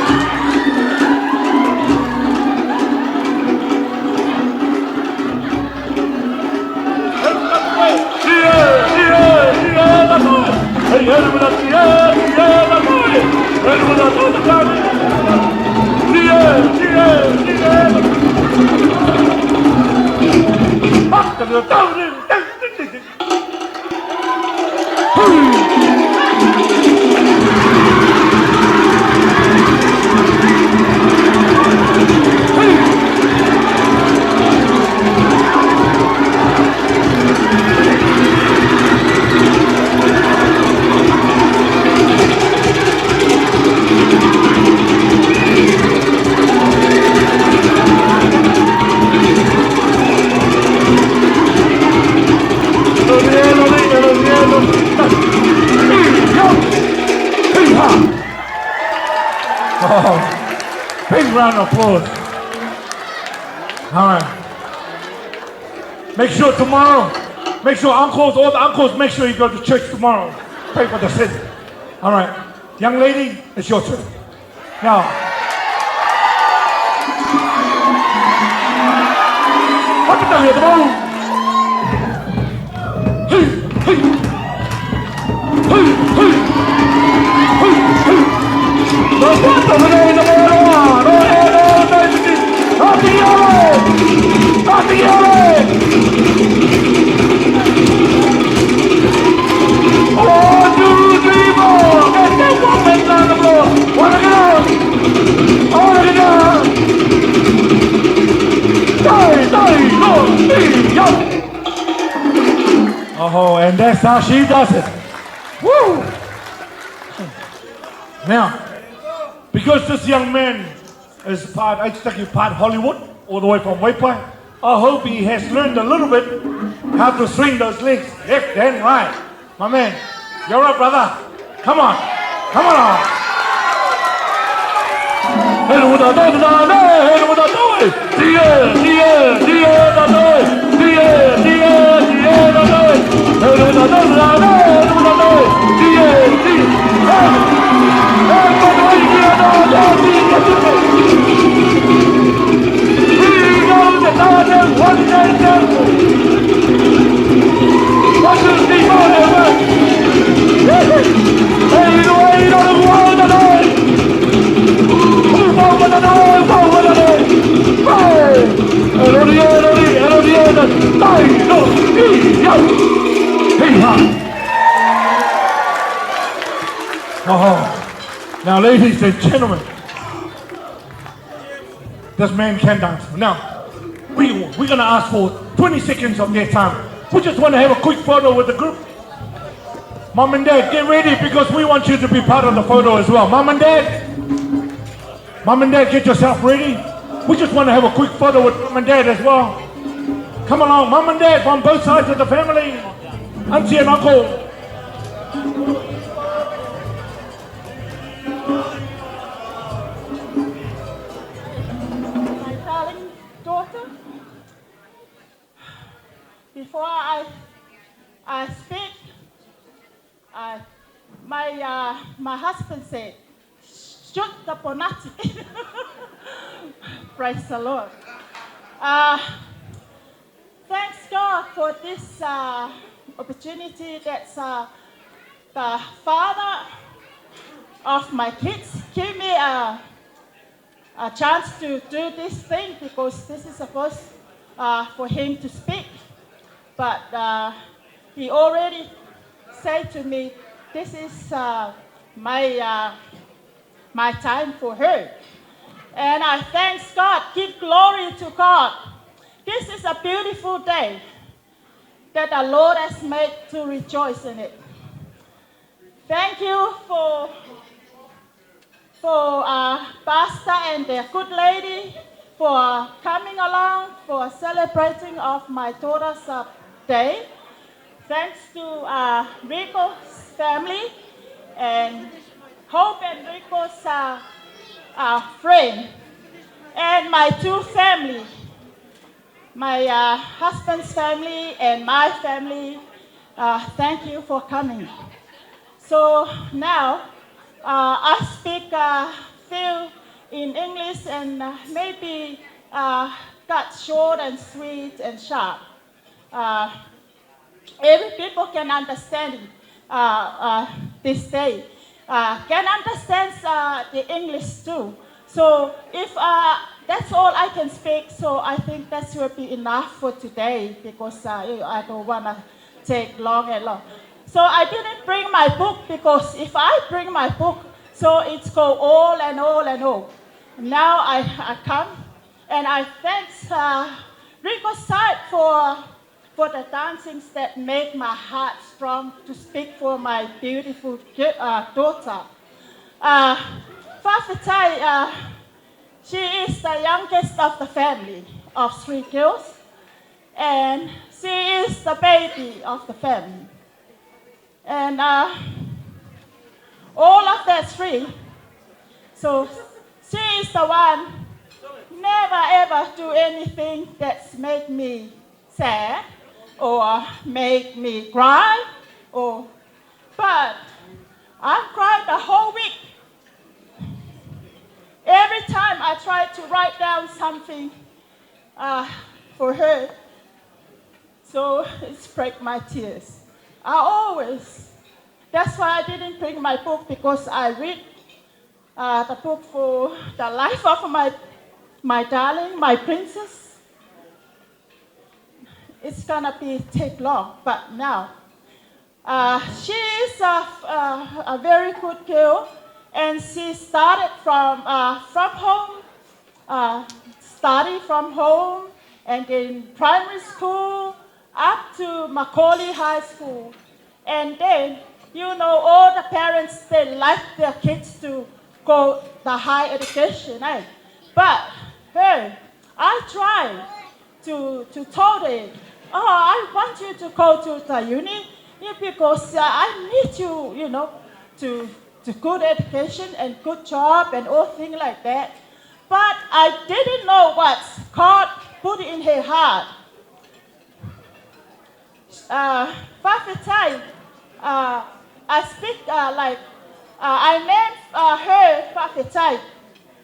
Oh, big round of applause. All right. Make sure tomorrow, make sure uncles, all the uncles, make sure you go to church tomorrow. Pray for the sin. All right. Young lady, it's your turn. Now, Oh, and that's how she does it. Woo! Now, because this young man is part Aitutaki, part Hollywood, all the way from Waipae, I hope he has learned a little bit how to swing those legs left and right. My man, you're up, brother. Come on. Come on. Oh, now, ladies and gentlemen, this man can dance. Now, we're going to ask for 20 seconds of their time. We just want to have a quick photo with the group. Mom and Dad, get ready because we want you to be part of the photo as well. Mom and Dad, Mom and Dad, get yourself ready. We just want to have a quick photo with Mom and Dad as well. Come along, Mom and Dad from both sides of the family. Auntie and Uncle. My darling daughter, before I speak, my husband said, shoot the bonati. Praise the Lord. Thanks God for this opportunity that the father of my kids gave me a chance to do this thing, because this is supposed for him to speak. But he already said to me, this is my time for her. And I thank God, give glory to God. This is a beautiful day that the Lord has made to rejoice in it. Thank you for Pastor and the good lady for coming along, for celebrating of my daughter's day. Thanks to Rico's family and Hope and Rico's friend, and my two family, my husband's family and my family. Thank you for coming. So now I speak few in English and maybe cut short and sweet and sharp. Every people can understand this day. Can understand the English too. So if that's all I can speak, so I think that will be enough for today, because I don't want to take long and long. So I didn't bring my book, because if I bring my book, so it's go all and all and all. Now I come and I thank Rico's side for the dancings that make my heart strong to speak for my beautiful daughter. Fafitai, she is the youngest of the family of three girls, and she is the baby of the family. And all of that three, so she is the one never ever do anything that's make me sad or make me cry, but I cried the whole week. Every time I tried to write down something for her, So it's break my tears. I always, that's why I didn't bring my book because I read the book for the life of my, my darling, my princess. It's gonna be take long, but now. She is a, a, a very good girl, and she started from, from home, study from home, and then primary school, up to Macaulay High School. And then, you know, all the parents, they like their kids to go the high education, eh? But, hey, I tried to, to tell them, oh, I want you to go to the uni because I need you, you know, to, to good education and good job and all things like that. But I didn't know what God put in her heart. Fafetai, I speak like, I name her Fafetai.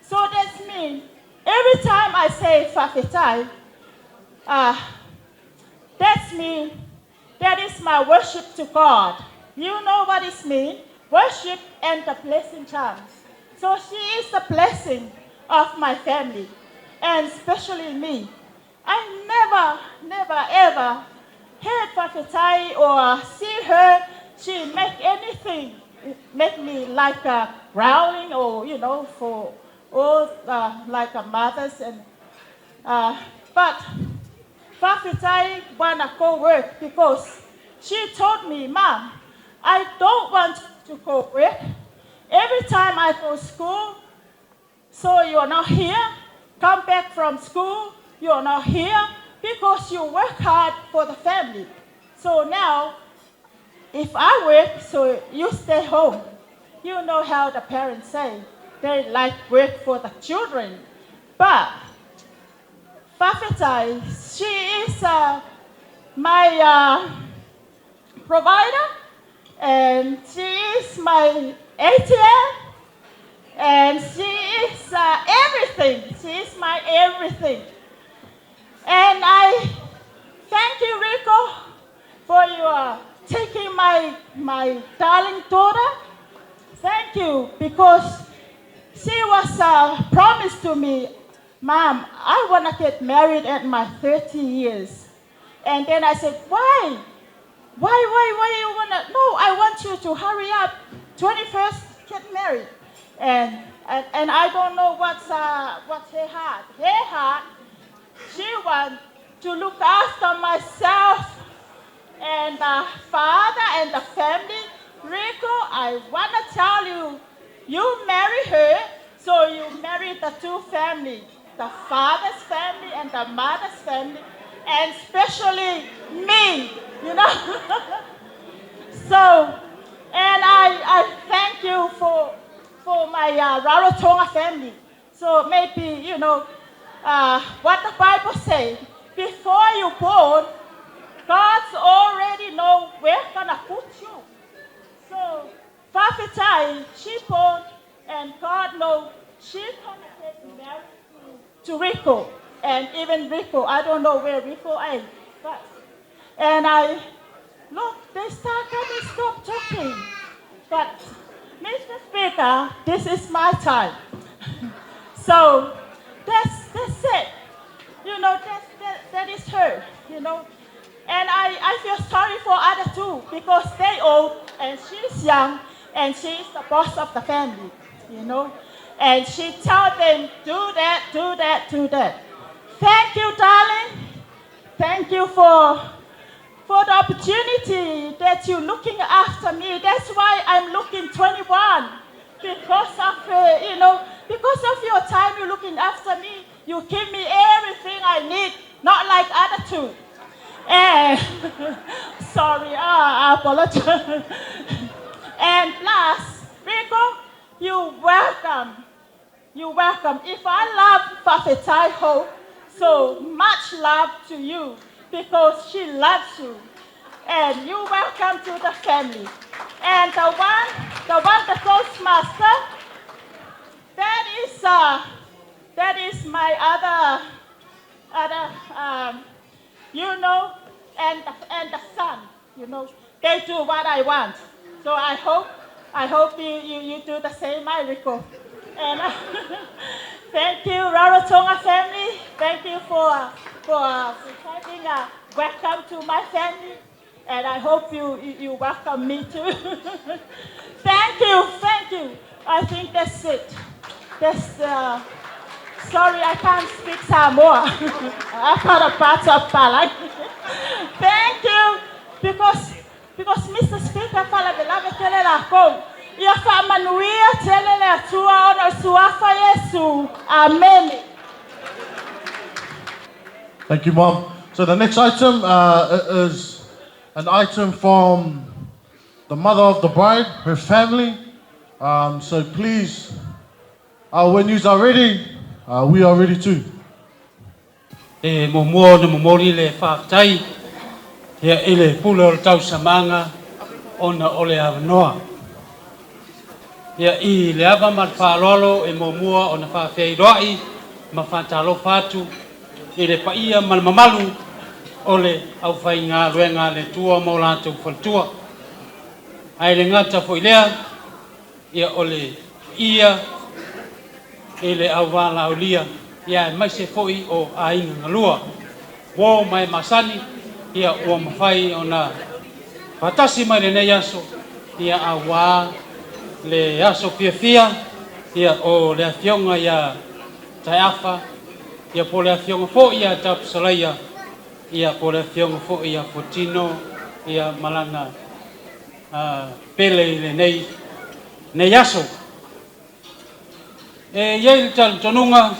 So that means every time I say Fafetai, that's mean that is my worship to God. You know what it means? Worship and the blessing charms. So she is the blessing of my family, and especially me. I never, never, ever heard Fafetai or see her. She make anything, make me like a growling or, you know, for all like a mothers. And, but Fafetai wanna go work because she told me, Mom, I don't want to go work. Every time I go school, so you're not here. Come back from school, you're not here because you work hard for the family. So now, if I work, so you stay home. You know how the parents say. They like work for the children. But Fafetai, she is my provider, and she is my ATM, and she is everything. She is my everything. And I thank you, Rico, for your taking my, my darling daughter. Thank you, because she was promised to me, Mom, I want to get married at my 30 years. And then I said, why? Why, why, why you want to? No, I want you to hurry up. 21st, get married. And, and, and I don't know what's, what's her heart. Her heart, she wants to look after myself and the father and the family. Rico, I want to tell you, you marry her, so you marry the two families, the father's family and the mother's family, and especially me, you know. so, and I, I thank you for, for my Rarotonga family. So maybe, you know, what the Bible says, before you born, God's already know where gonna put you. So, Fafetai, she born, and God know she gonna get married to, to Rico. And even Rico, I don't know where Rico is, but, and I, look, they start coming, stop talking. But, Mr. Speaker, this is my time. so, that's, that's it. You know, that's, that, that is her, you know. And I, I feel sorry for other two because they old and she's young and she's the boss of the family, you know. And she tell them, do that, do that, do that. Thank you, darling. Thank you for, for the opportunity that you're looking after me. That's why I'm looking 21. Because of, you know, because of your time you're looking after me. You give me everything I need, not like other two. And sorry, I apologize. and plus, Rico, you welcome. You welcome. If I love Fafetai Ho, so much love to you because she loves you. And you welcome to the family. And the one, the one, the Toastmaster, that is, that is my other, other, you know, and the, and the son, you know, they do what I want. So I hope, I hope you, you, you do the same, Rico. And thank you, Rarotonga family. Thank you for, for having a welcome to my family. And I hope you, you, you welcome me too. thank you, thank you. I think that's it. That's, sorry, I can't speak Samoa. I've got a part of Palang. thank you, because, because Mr. Speaker, faalavelave tele lakou. Ia faamanuia tele le Atua ona o le suafa Iesu. Amene. Thank you, Mom. So the next item is an item from the mother of the bride, her family. So please, when you are ready, we are ready too. E muamua ona momoli le faafetai ia i le pule o le tausamaga ona o le avanoa. Ia i le ava ma le faaaloalo e muamua ona faafeiloai ma faatalofa atu i le paia ma le mamalu o le aufaigaluega a le Atua ma o latou faletua. Ae le gata foi lea, ia o le paia i le auvalaaulia, ia aemaise foi o aiga galua. Uo ma e masani, ia ua mafai ona faatasi mai lenei aso, ia auā le aso fiafia, ia o le afioga ia Taeafa, ia po o le afioga foi ia Tapusalaia, ia po o le afioga foi ia Fuatino, ia ma lana pele i lenei nei aso. E i ai le talitonuga,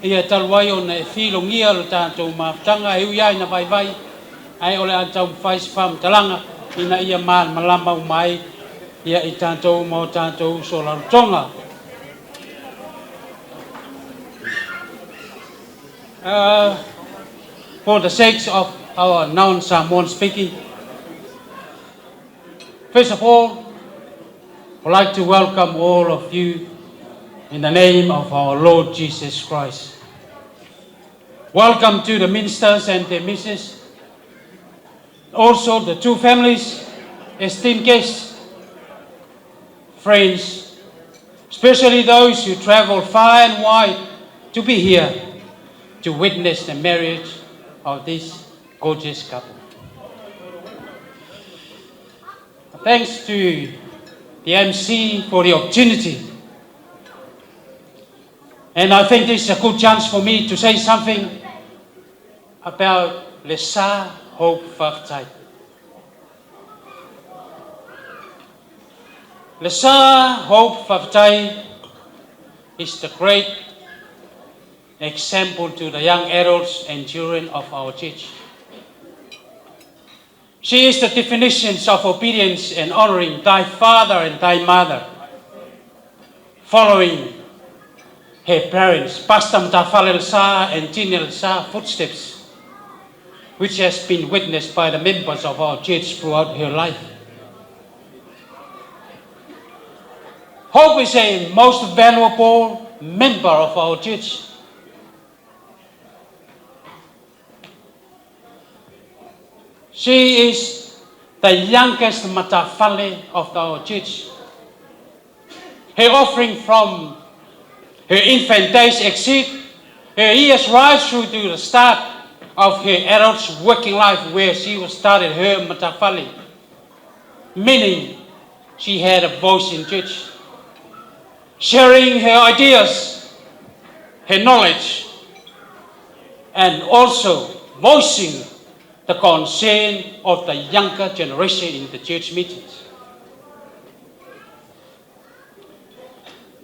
ia talu ai ona e filogia le tatou mafutaga e ui lava ina vaivai, ae o le a taumafai se faamatalaga ina ia malamalama uma ai ia i tatou ma o tatou uso Rarotonga. For the sake of our non-Samoan speaking, first of all, I'd like to welcome all of you in the name of our Lord Jesus Christ. Welcome to the ministers and their misses, also the two families, esteemed guests, friends, especially those who travel far and wide to be here to witness the marriage of this gorgeous couple. Thanks to the MC for the opportunity. And I think this is a good chance for me to say something about Lesa Hope Faafetai. Lesa Hope Faafetai is the great example to the young adults and children of our church. She is the definition of obedience and honoring thy father and thy mother, following her parents, Pastor Matafale Sa and Tinel Sa footsteps, which has been witnessed by the members of our church throughout her life. Hope is a most valuable member of our church. She is the youngest matafale of our church. Her offering from her infant days exceed her years right through to the start of her adult working life where she was started her matafale, meaning she had a voice in church, sharing her ideas, her knowledge, and also voicing the concern of the younger generation in the church meetings.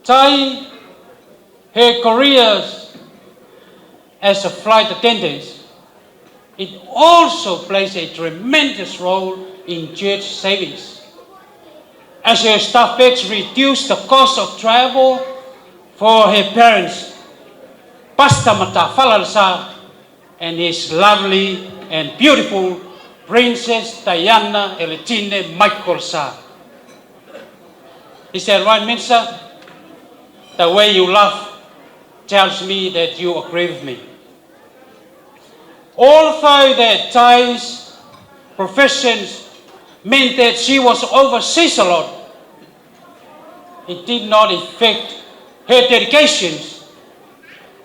Tai, her careers as a flight attendant, it also plays a tremendous role in church savings. As her staff packs reduce the cost of travel for her parents, Pastor Matafalalsa and his lovely and beautiful Princess Diana Eletine Michael Sa. Is that right, Minister? The way you laugh tells me that you agree with me. Although that ties professions meant that she was overseas a lot, it did not affect her dedications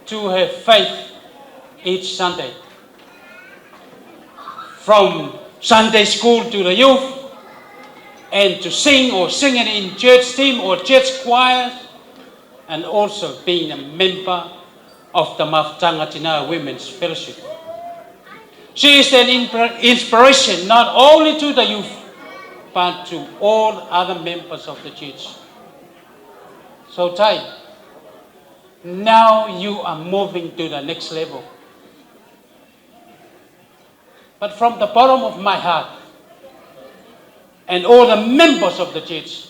to her faith each Sunday. From Sunday school to the youth, and to sing or singing in church team or church choir, and also being a member of the Mafutanga Tina Women's Fellowship. She is an inspiration not only to the youth, but to all other members of the church. So, Tai, now you are moving to the next level. But from the bottom of my heart, and all the members of the church,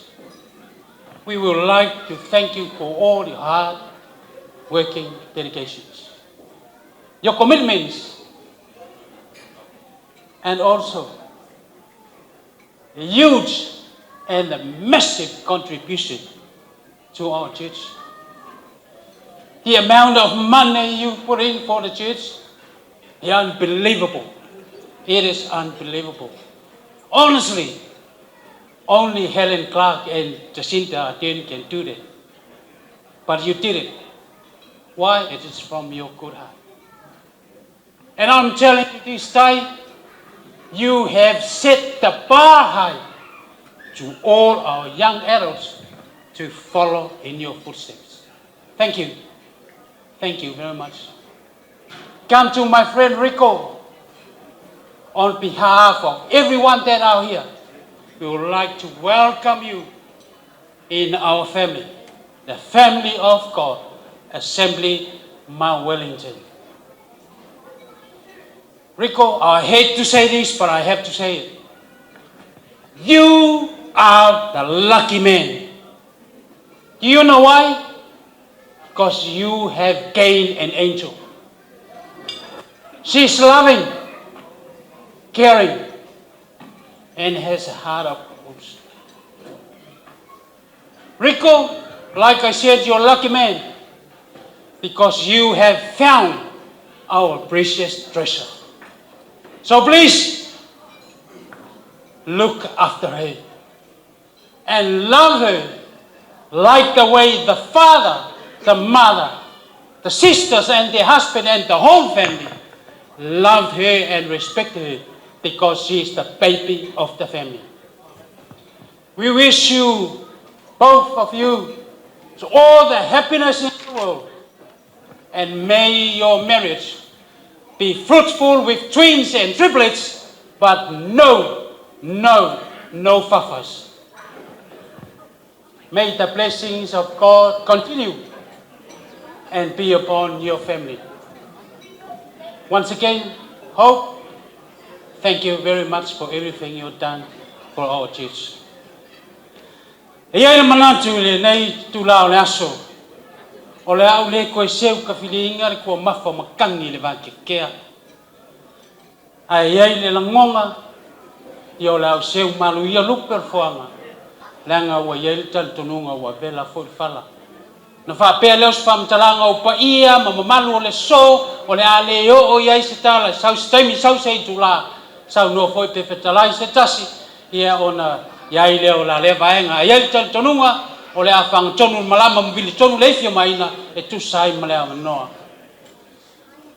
we would like to thank you for all your hard working dedications, your commitments, and also a huge and a massive contribution to our church. The amount of money you put in for the church is unbelievable. It is unbelievable. Honestly, only Helen Clark and Jacinda Ardern can do that. But you did it. Why? It is from your good heart. And I'm telling you this day, you have set the bar high to all our young adults to follow in your footsteps. Thank you. Thank you very much. Come to my friend Rico. On behalf of everyone that are here, we would like to welcome you in our family, the family of God, Assembly Mount Wellington. Rico, I hate to say this, but I have to say it. You are the lucky man. Do you know why? Because you have gained an angel. She's loving, caring, and has a heart of gold. Rico, like I said, you're a lucky man because you have found our precious treasure. So please, look after her and love her like the way the father, the mother, the sisters and the husband and the whole family loved her and respected her because she is the baby of the family. We wish you, both of you, to all the happiness in the world and may your marriage be fruitful with twins and triplets, but no, no, no fafas. May the blessings of God continue and be upon your family. Once again, Hope, thank you very much for everything you've done for our church. E ai le manatu i lenei itula o le aso, o le a ou le koe seu ka filiga le kuamafa o matagi i le vakekea. Ae i ai le lagoga, ia o le a ou seu malu ia lupe o le foaga, leaga ua i ai le talitonuga ua vela foi le fala. Ona faapea lea o se faamatalaga o paia ma mamalu o le aso, o le a le oo i ai se tala, sau se taimi, sau se itula, saunoa foi pe fetalai se tasi, ia ona i ai lea o la lea vaega. Ae i ai le talitonuga, o le a fagatonu le malama ma vilitonu le ifi o Maina e tusa ai ma le avanoa.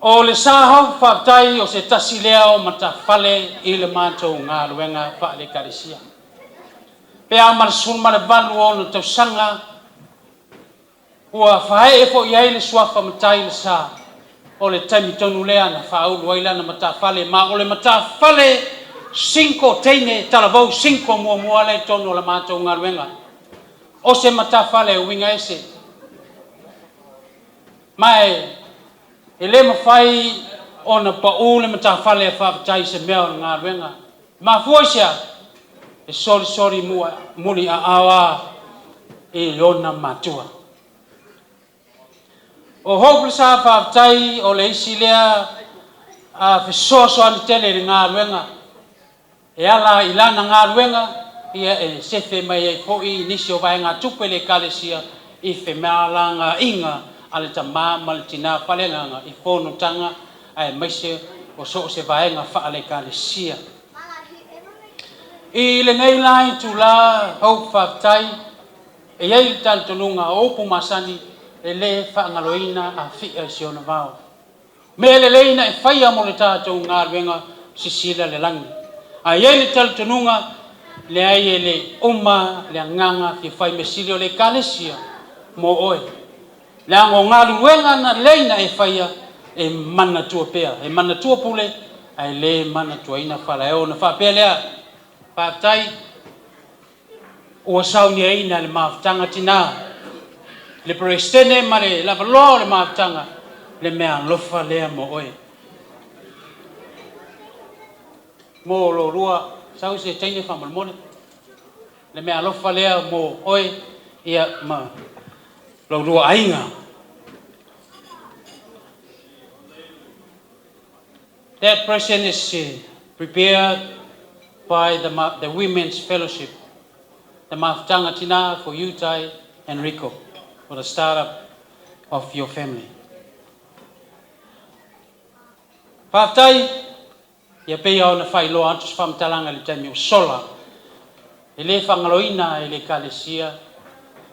O le sa hou faafetai o se tasi lea o matafale i le matou galuega faale-Ekalesia. Pe a ma le 18 o ona tausaga, Ua faaee foi i ai le suafa matai le sa. O le taimi tonu lea na faaulu ai lana matafale, ma o le matafale sinko teine talavou sinko muamua lea i totonu o la matou galuega. O se matafale uiga ese. Ma e e le mafai ona pau le matafale e faafetai i se mea o le galuega. Mafua i se a? E solisoli mua, muli aao a i ona matua. O Hope le sa faafetai o le isi lea a fesoasoani tele i le galuega. E ala i lana galuega, ia e sefe mai ai foi i nisi o vaegatupe le Ekalesia i femalagaaiga a le tama ma le tina faaleagaga i fonotaga aemaise o so o se vaega faale-Ekalesia. I lenei la itulā Hope faafetai, e i ai le talitonuga o upu masani e le faagaloina Afi'a i si ona vao. Mea lelei na e faia mo le tatou galuega sisila le lagi. Ae i ai le talitonuga, leai e le uma le agaga fia fai measili o le Ekalesia mo oe. Leaga o galuega na lelei na e faia e manatua pea, e manatua pule ae le manatuaina falaeo. Ona faapea lea, faafetai ua sauniaina e le mafutaga tinā, le Peresetene ma le lavaloa o le mafutaga le meaalofa lea mo oe. Mo lolua, sau se teine faamolemole, le meaalofa lea mo oe ia ma lolua aiga. That present is prepared by the Women's Fellowship, the Mafutaga Tina for you, Tai and Rico, for the startup of your family. Faafetai, ia pei ona faailoa atu se faamatalaga i le taimi ua sola, e le faagaloina e le Ekalesia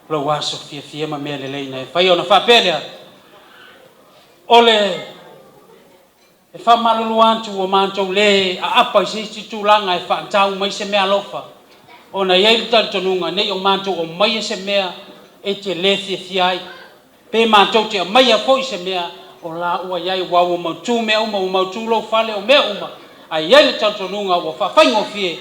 lou aso fiafia ma mea lelei na e faia. Ona faapea lea, o le e faamalulu atu ua matou le aapa i se isi tulaga e faatau mai se meaalofa, ona e i ai le talitonuga ne i o matou aumaia se mea e te le fiafia ai, pe matou te aumaia foi se mea o la ua i ai, aua ua mautu mea uma, ua mautu lou fale, o mea uma. Ae i ai le talitonuga ua faafaigofie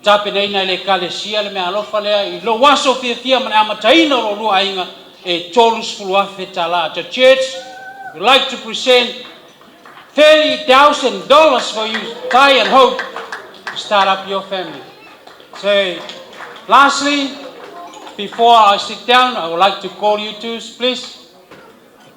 tapenaina e le Ekalesia le meaalofa lea i lou aso fiafia ma le amataina o lolua aiga e $30,000. The church would like to present $30,000 for you, Tai and Hope, to start up your family. So, lastly, before I sit down, I would like to call you to please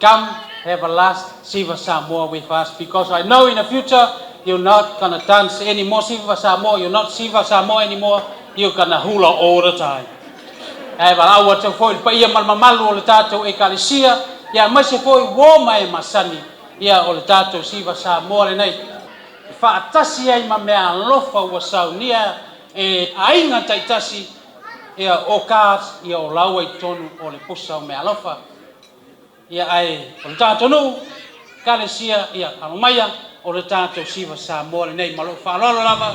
come have a last Siva Samoa with us, because I know in the future you're not gonna dance anymore Siva Samoa, you're not Siva Samoa anymore, you're gonna hula all the time. Ae valaau atu foi i le paia ma le mamalu o le tatou Ekalesia, ia aemaise foi uo ma e masani, ia o le tatou Siva Samoa lenei, e faatasi ai ma meaalofa ua saunia e aiga taitasi, ia o cards, ia o la ua i totonu o le pusa o meaalofa. Ia ae o le tatou nuu, Ekalesia, ia alo maia, o le tatou Siva Samoa lenei. Ma lou faaaloalo lava.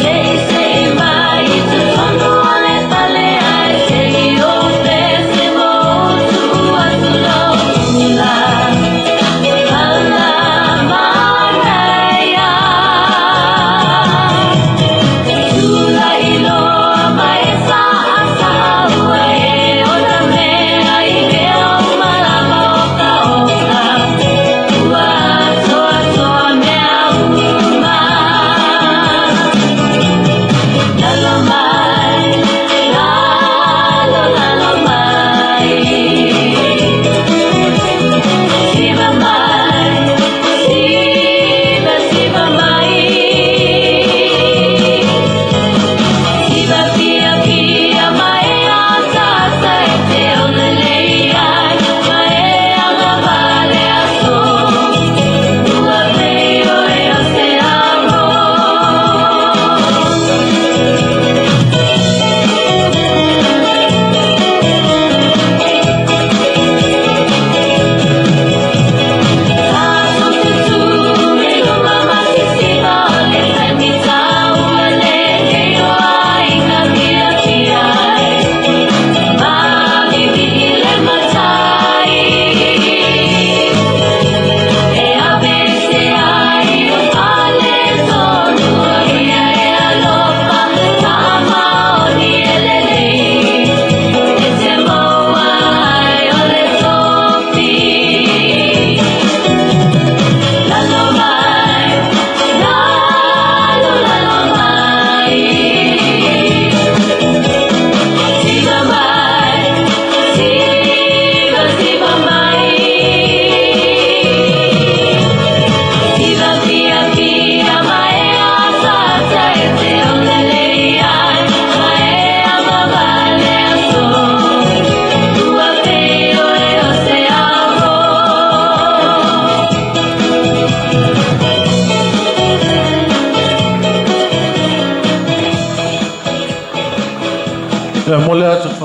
Se i see mai i totonu o le fale.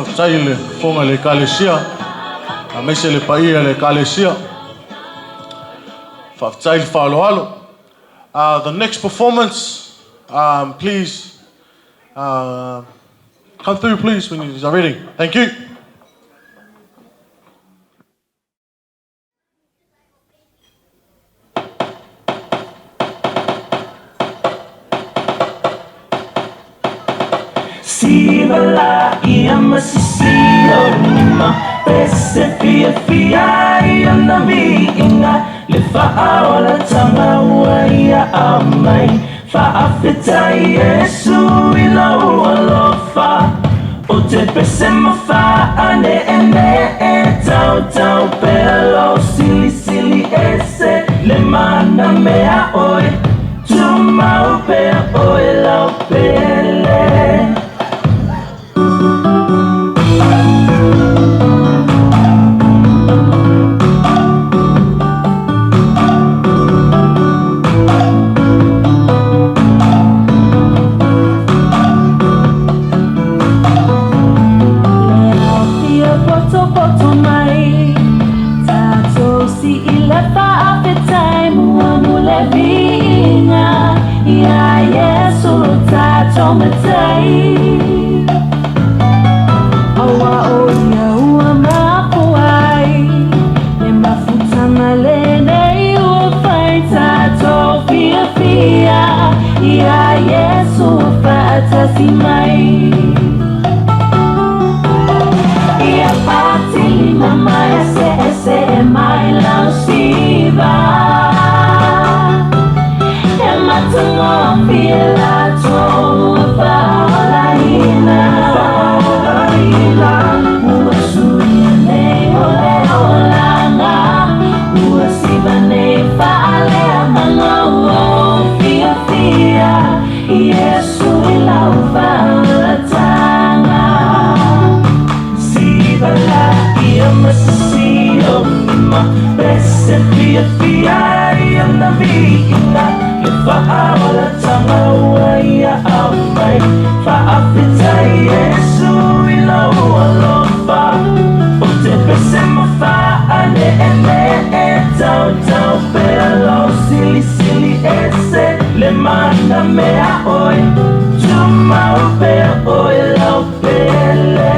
Faafetai i le fofoga i le Ekalesia, aemaise le paia i le Ekalesia. Faafetai le faaaloalo. The next performance, please come through, please, when you are ready. Thank you. Siva la ia masisi o lima Pese fia fia ia na viinga Le faaola tanga ua ia aumai Faafetai Iesu i lou alofa O te pese ma faaneenee Tautau pea lou silisili ese Le mana mea oe Tumau pea oe lau pele. Ia potopoto mai tātou si i le faafetai muamu le viiga iā Iesu lo tātou Matai. Aua o ia ua mafua ai le mafutaga lenei ua fai tātou fiafia iā Iesu ua faatasi mai. Ia fatilima ma eseese e mai lau siva E matagofie latou ua faaolaina Ua suia nei o le olaga Ua siva nei faaleagaga ua ou fiafia Iesu i lau faaolataga Siva la ia masisi o lima Pese fia fia ia na viinga Le faaola ua ia aumai Faafetai Iesu i lou alofa O te pese ma faaneenee Tautau pea lou silisili ese Le mana mea oe Tumau pea oe lau pele.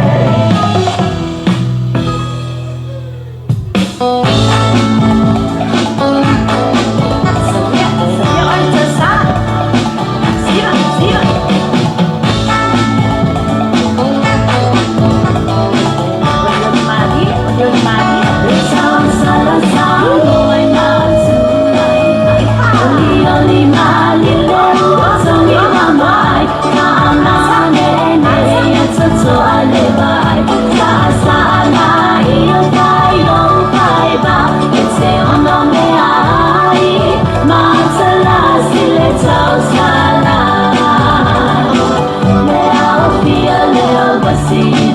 Fia.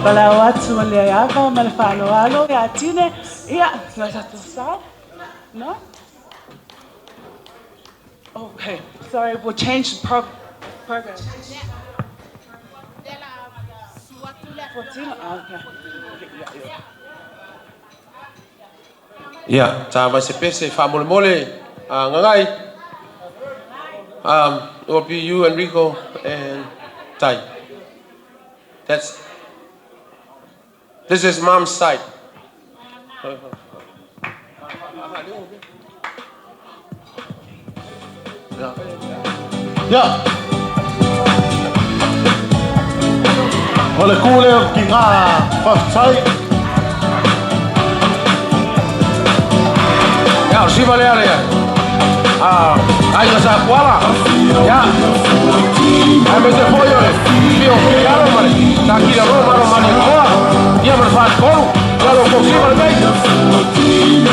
Palau atu o le ava ma le fa'aloalo ia Tine ia lo tatou sa no. Okay, sorry, we'll change the program. 14. Okay. Ia, tā vai se pese, whamolemole, ngangai. It will be you, Enrico, and Tai. This is mom's side. Ia. O le kule o ki ngā whawhtai. Ia, o siva lea lea. Ai ka sa kuala. Ia. Ai me te foi ole. Pio ki aro mare. Tā kira ro maro mare koa. Ia mare whaat koru. Ia lo ko siva le mei.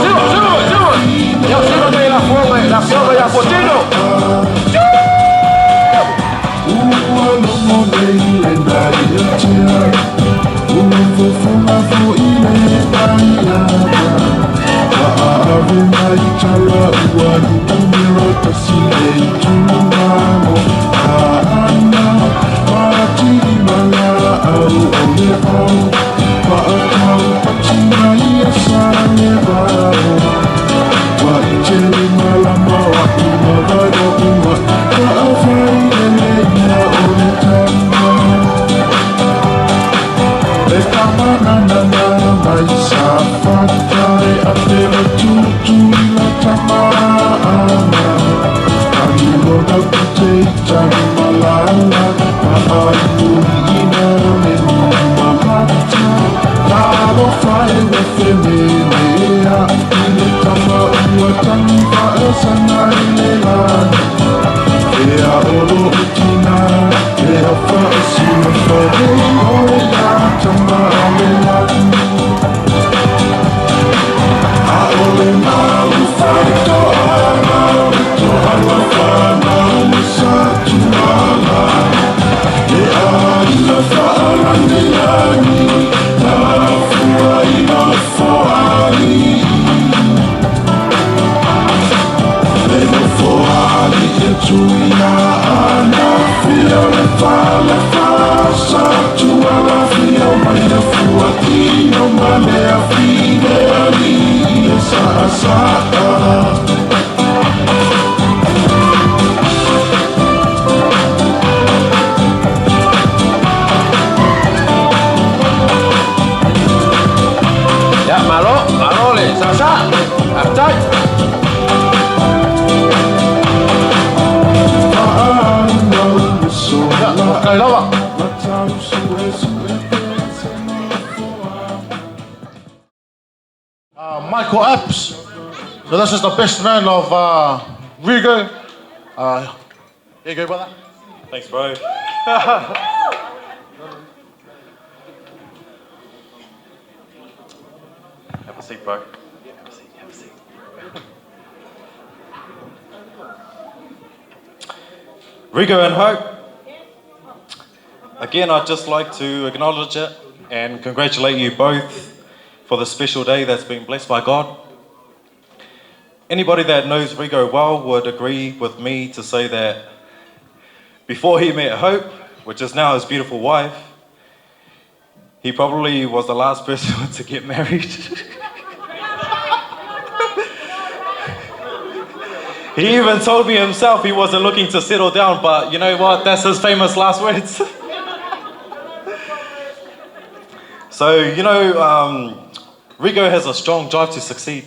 Siva, siva, siva. Ia siva te la fuoga ia potino. Ia, malo. le sasa. Faafetai. Faafetai lava. Michael Apps. So this is the best man of Rigo. Here you go, brother. Thanks, bro. Have a seat, bro. Have a seat, have a seat. Rigo and Hope. Again, I'd just like to acknowledge it and congratulate you both for the special day that's been blessed by God. Anybody that knows Rigo well would agree with me to say that before he met Hope, which is now his beautiful wife, he probably was the last person to get married. He even told me himself he wasn't looking to settle down, but you know what? That's his famous last words. So, Rigo has a strong drive to succeed.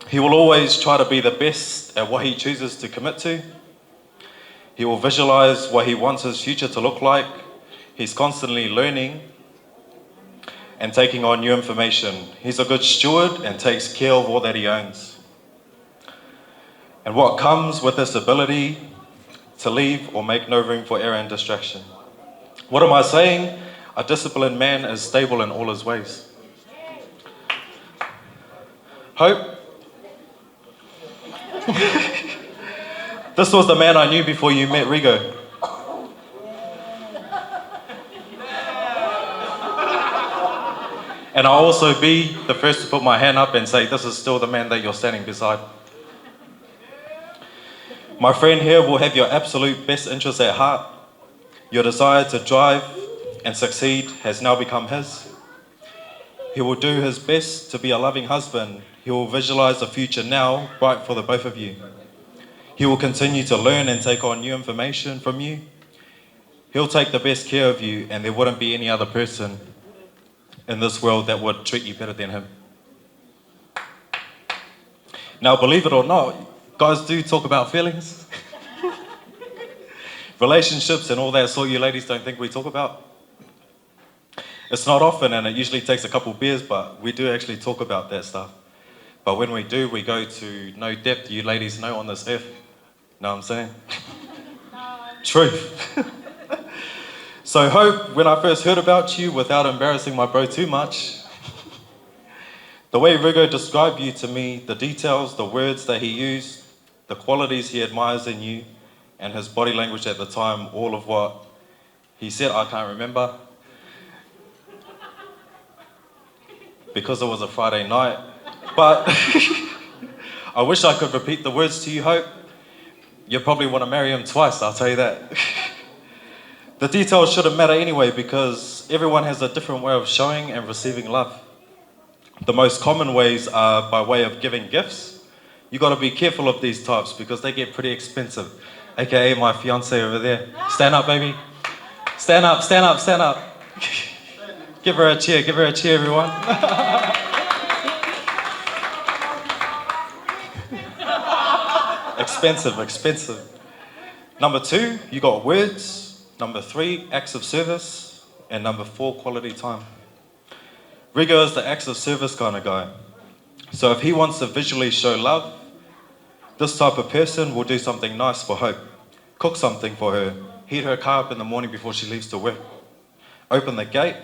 He will always try to be the best at what he chooses to commit to. He will visualize what he wants his future to look like. He's constantly learning and taking on new information. He's a good steward and takes care of all that he owns. And what comes with this ability to leave or make no room for error and distraction. What am I saying? A disciplined man is stable in all his ways. Hope. This was the man I knew before you met Rigo. And I'll also be the first to put my hand up and say, this is still the man that you're standing beside. My friend here will have your absolute best interests at heart. Your desire to drive and succeed has now become his. He will do his best to be a loving husband. He will visualize a future now bright for the both of you. He will continue to learn and take on new information from you. He'll take the best care of you, and there wouldn't be any other person in this world that would treat you better than him. Now, believe it or not, guys do talk about feelings. Relationships and all that sort you ladies don't think we talk about. It's not often, and it usually takes a couple beers, but we do actually talk about that stuff. But when we do, we go to no depth you ladies know on this earth. Know what I'm saying? No. Truth. So Hope, when I first heard about you, without embarrassing my bro too much, the way Rigo described you to me, the details, the words that he used, the qualities he admires in you, and his body language at the time, all of what he said, I can't remember. Because it was a Friday night. But I wish I could repeat the words to you, Hope. You probably want to marry him twice, I'll tell you that. The details shouldn't matter anyway, because everyone has a different way of showing and receiving love. The most common ways are by way of giving gifts. You got to be careful of these types because they get pretty expensive. AKA my fiance over there. Stand up, baby. Stand up, stand up, stand up. Give her a cheer, give her a cheer, everyone. Expensive, expensive. Number 2, you got words. Number 3, acts of service. And number 4, quality time. Rigo is the acts of service kind of guy. So if he wants to visually show love, this type of person will do something nice for Hope. Cook something for her. Heat her car up in the morning before she leaves to work. Open the gate.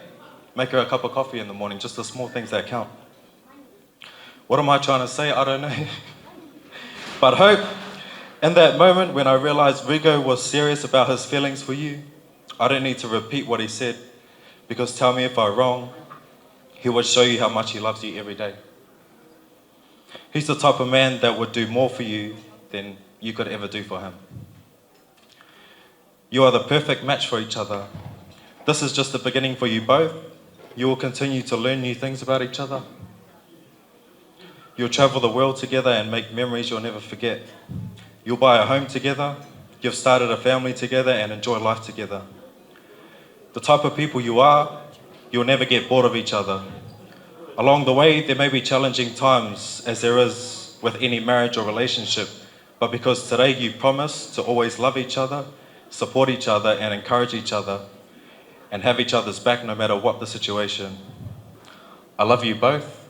Make her a cup of coffee in the morning. Just the small things that count. What am I trying to say? I don't know. But Hope, in that moment when I realized Rigo was serious about his feelings for you, I don't need to repeat what he said, because tell me if I'm wrong, he would show you how much he loves you every day. He's the type of man that would do more for you than you could ever do for him. You are the perfect match for each other. This is just the beginning for you both. You will continue to learn new things about each other. You'll travel the world together and make memories you'll never forget. You'll buy a home together. You've started a family together and enjoy life together. The type of people you are, you'll never get bored of each other. Along the way, there may be challenging times, as there is with any marriage or relationship, but because today you promise to always love each other, support each other, and encourage each other, and have each other's back no matter what the situation. I love you both,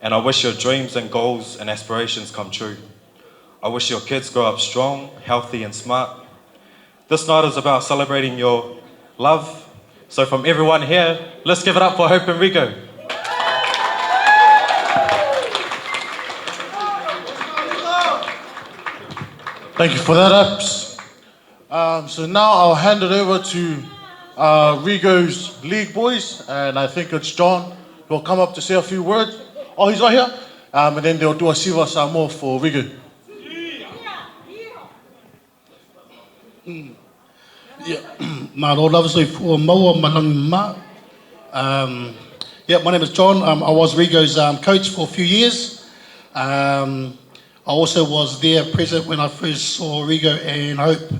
and I wish your dreams and goals and aspirations come true. I wish your kids grow up strong, healthy, and smart. This night is about celebrating your love. So, from everyone here, let's give it up for Hope and Rico. Thank you for that, Apps. So now I'll hand it over to Rigo's league boys, and I think it's John who will come up to say a few words. Oh, he's right here. And then they'll do a Siva Samoa for Rigo. Yeah, malo lava soifua maua ma lagi mama. Yeah, my name is John. I was Rigo's coach for a few years. I also was there present when I first saw Rigo and Hope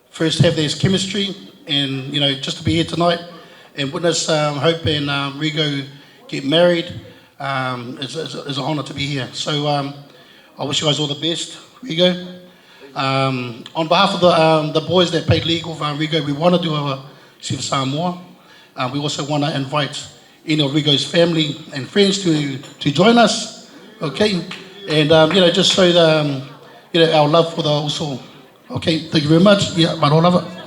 first have their chemistry, and just to be here tonight and witness Hope and Rigo get married is an honour to be here. So I wish you guys all the best, Rigo. On behalf of the boys that played league with Rigo, we want to do a Siva Samoa. We also want to invite any of Rigo's family and friends to join us, okay? And, just show our love for the also. Okay, thank you very much. Yeah, malo lava.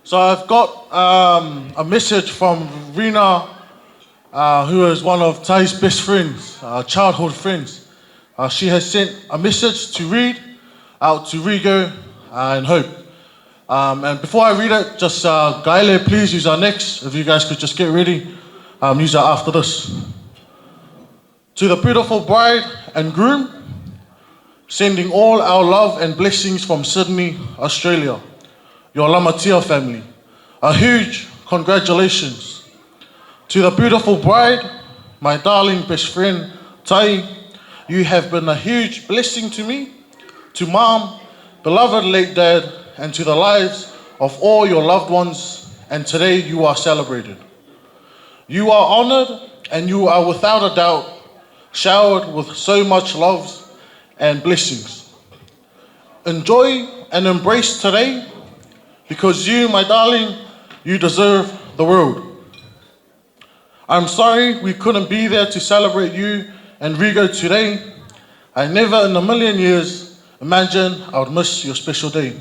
So I've got a message from Rina, who is one of Tai's best friends, childhood friends. She has sent a message to read out to Rigo and Hope. And before I read it, just Gaile, please use our next. If you guys could just get ready, use that after this. To the beautiful bride and groom, sending all our love and blessings from Sydney, Australia, your Lamatia family. A huge congratulations. To the beautiful bride, my darling best friend, Tai, you have been a huge blessing to me, to mom, beloved late dad, and to the lives of all your loved ones, and today you are celebrated. You are honored and you are without a doubt showered with so much love and blessings. Enjoy and embrace today because you, my darling, you deserve the world. I'm sorry we couldn't be there to celebrate you and Rigo today. I never in a million years imagined I would miss your special day.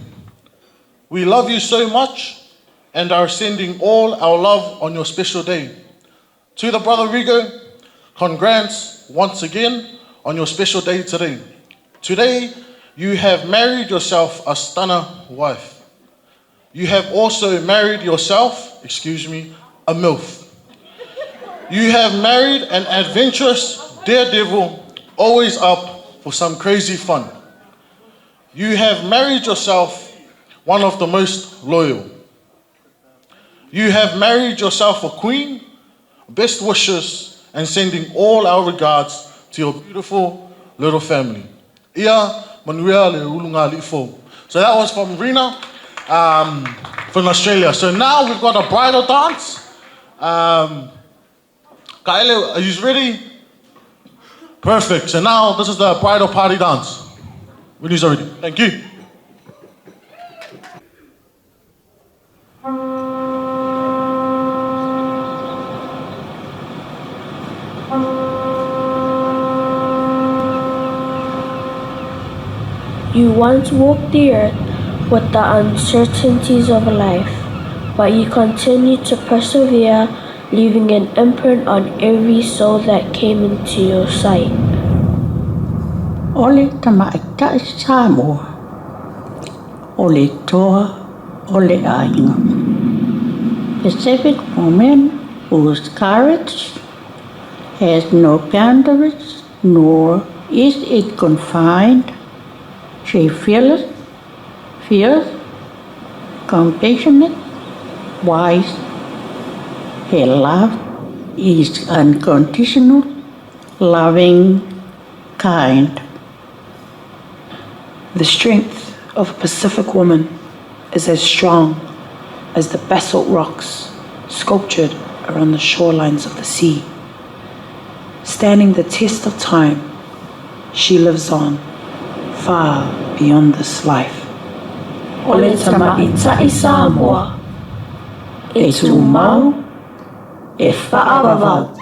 We love you so much and are sending all our love on your special day. To the brother Rigo, congrats once again on your special day today. Today, You have married yourself a stunner wife. You have also married yourself, excuse me, a MILF. You have married an adventurous daredevil, always up for some crazy fun. You have married yourself one of the most loyal. You have married yourself a queen. Best wishes and sending all our regards to your beautiful little family. Ia manuia le ulugalii fou. So that was from Rena from Australia. So now we've got a bridal dance. Kaele, are you ready? Perfect. So now this is the bridal party dance. When you're ready. Thank you. You once walked the earth with the uncertainties of life, but you continued to persevere, leaving an imprint on every soul that came into your sight. O le tamaitai Samoa, o le toa o le aiga. Pacific woman whose courage has no boundaries nor is it confined. She fearless, fierce, compassionate, wise. Her love is unconditional, loving, kind. The strength of a Pacific woman is as strong as the basalt rocks sculptured around the shorelines of the sea. Standing the test of time, she lives on far beyond this life. O le tamaitai Samoa, e tumau, e faavavau.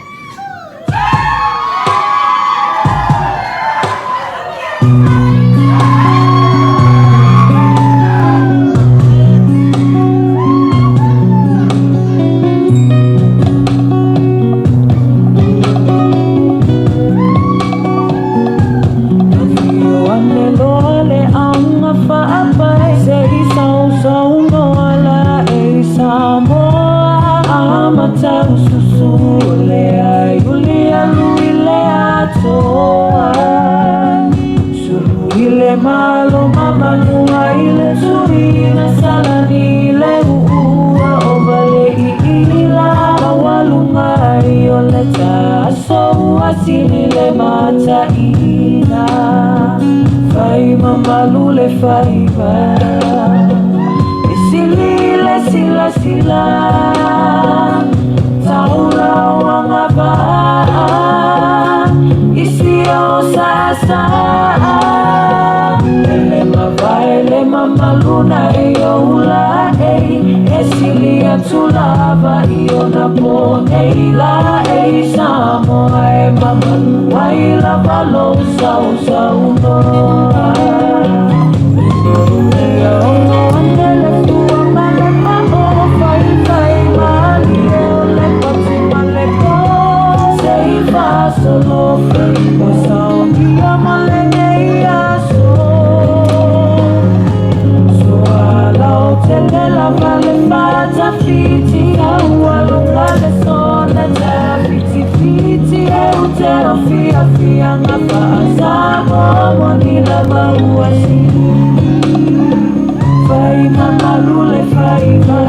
Afio ane loa le auga faapai se i sausaunoa la e i Samoa a ususu o le ai uli alu i le atoa sulu i le malo mamanuga i le tuiga salani i le uua o vale i ila maualuga ai o le taaso ua sili le mataina fai mamalu le faiva e sili le silasila taula o agavaa isi o saasaa ele mavae le mamaluna e oula ei e sili atu lava i ona po nei la e i Samoa e mamalu ai lava lou sausaunoa. Ia ono ane le fua ma le mao faifai malie o le pati ma le po se i faasolo faiva sao ia ma lenei aso. Soalautele lava le fatafiti aualuga le sona tafitifiti e ute o fiafiaga faasamoa moni lava ua sili fai mamalu le faiva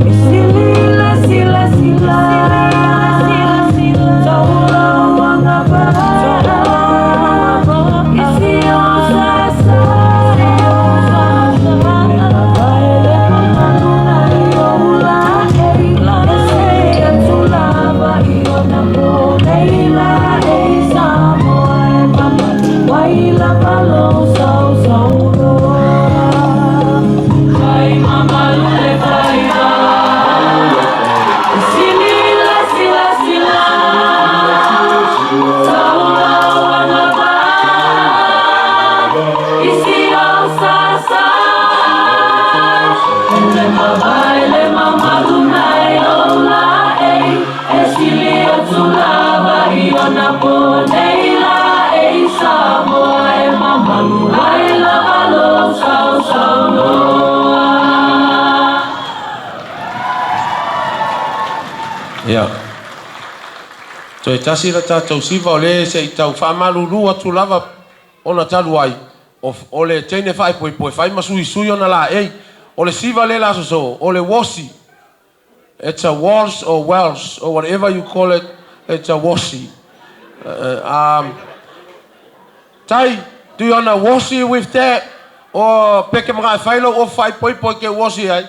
e sili le silasila taula o agavaa isi o sasa le mavae le mamaluna i oula ei e sei atu lava i ona po nei la e i Samoa e mamalu ai lava. Toe tasi le tatou siva o lē se i tau faamalulū atu lava ona talu ai o le teine faaipoipo e fai ma suisui ona laei. O le siva lea le aso soo o le uosi. It's a waltz or wells or whatever you call it, it's a wosi. Tai, do you wanna wosi with that? Or peke maka e fai lou ofu faaipoipo e ke uosi ai?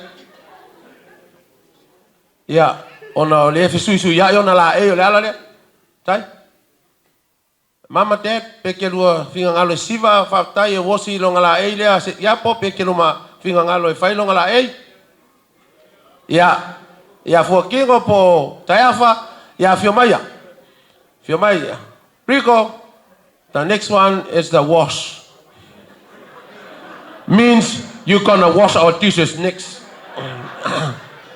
Ia, ona o lea e fesuisuiaʻi ona laei o le ala lea. Tai. Mama Dad, pe ke lua fingagalo e siva faafetai e uosi i loga laei lea se ia po pe ke luma fingagalo e fai loga laei. Ia, ia Fuakingo po Taiafa, ia afio mai ia. Afio mai ia. Rico, the next one is the wash. Means you gonna wash our dishes next.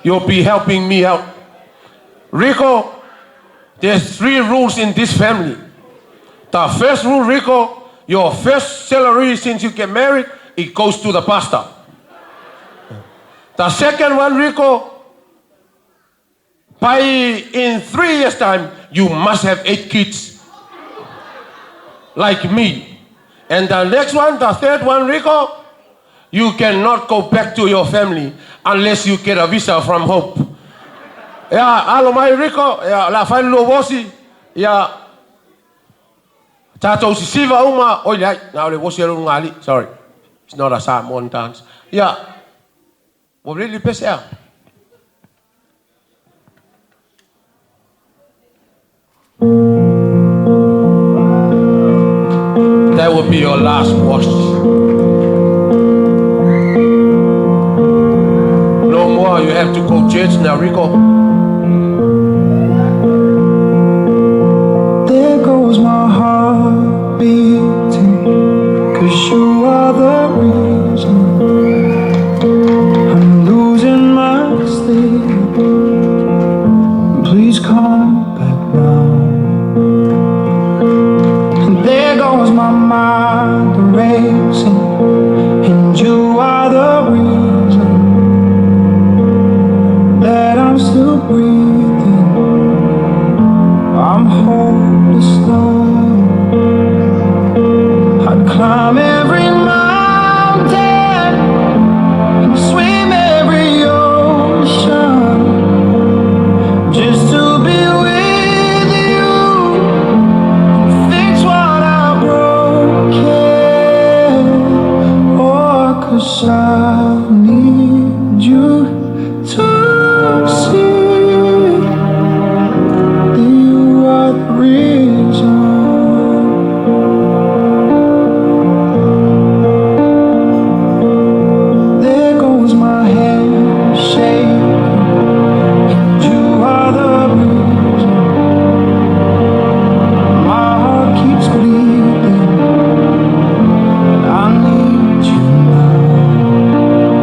You'll be helping me out. Rico, there's three rules in this family. The first rule, Rico, your first salary since you get married, it goes to the pastor. The second one, Rico, by in 3 years' time, you must have eight kids like me. And the next one, the third one, Rico, you cannot go back to your family unless you get a visa from Hope. Ia, alo mai Rico, ia, la fai lo wosi, ia, tatou sisiva uma, oi leai, na o le wosi alu ngali, sorry. It's not a Samoan dance. Ia, ua really pese a. That will be your last wash. No more, you have to go church now, Rico. There goes my heart beating, 'cause you are the reason I'm losing my sleep. Please come back now. And there goes my mind racing, and you are the reason that I'm still breathing. I'm hopeless now. I'd climb every mountain and swim every ocean just to be with you and fix what I've broken. Oh, 'cause I need you to see that you are the reason. There goes my head shaking, and you are the reason. My heart keeps bleeding. I need you now.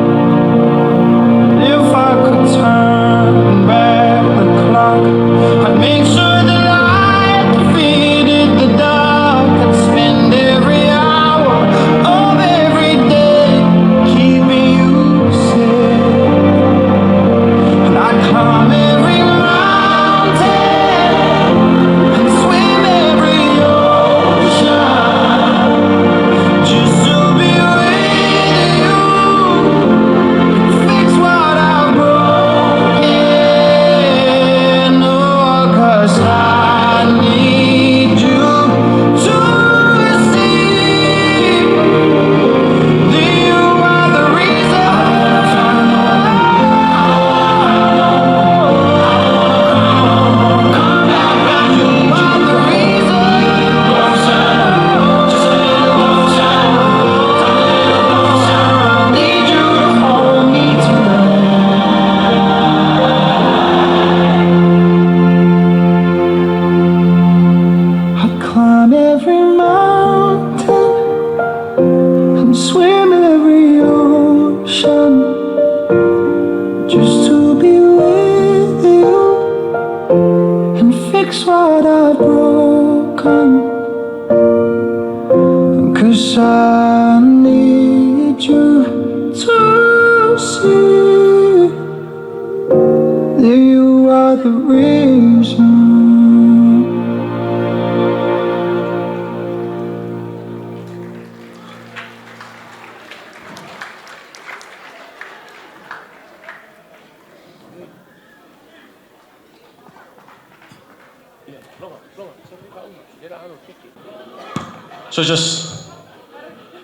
So just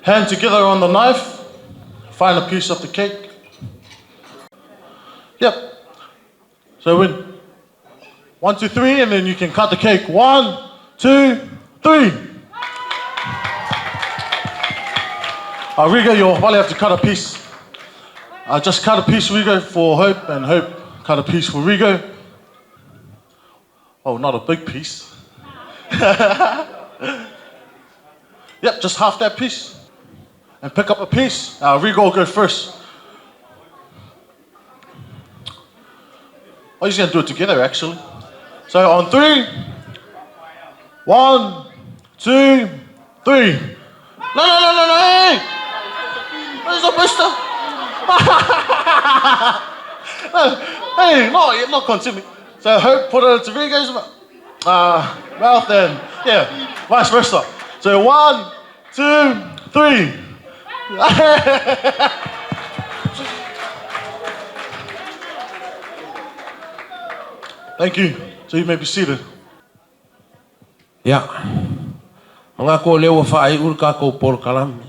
hand together on the knife, find a piece of the cake. Yep. So when one, two, three, and then you can cut the cake. One, two, three. Rigo, you'll probably have to cut a piece. Just cut a piece, Rigo, for Hope, and Hope cut a piece for Rigo. Oh, not a big piece. Yep, just half that piece. And pick up a piece. Rigo will go first. Oh, he's going to do it together, actually. So on three. One, two, three. No, no, no, no, no, hey! Where's the booster? No, hey, not continue. So Hope put it into Rigo's mouth and, yeah, vice versa. So 1, 2, 3. Thank you. So you may be seated. Ia, manatu o lea ua faaiu le tatou polokalame.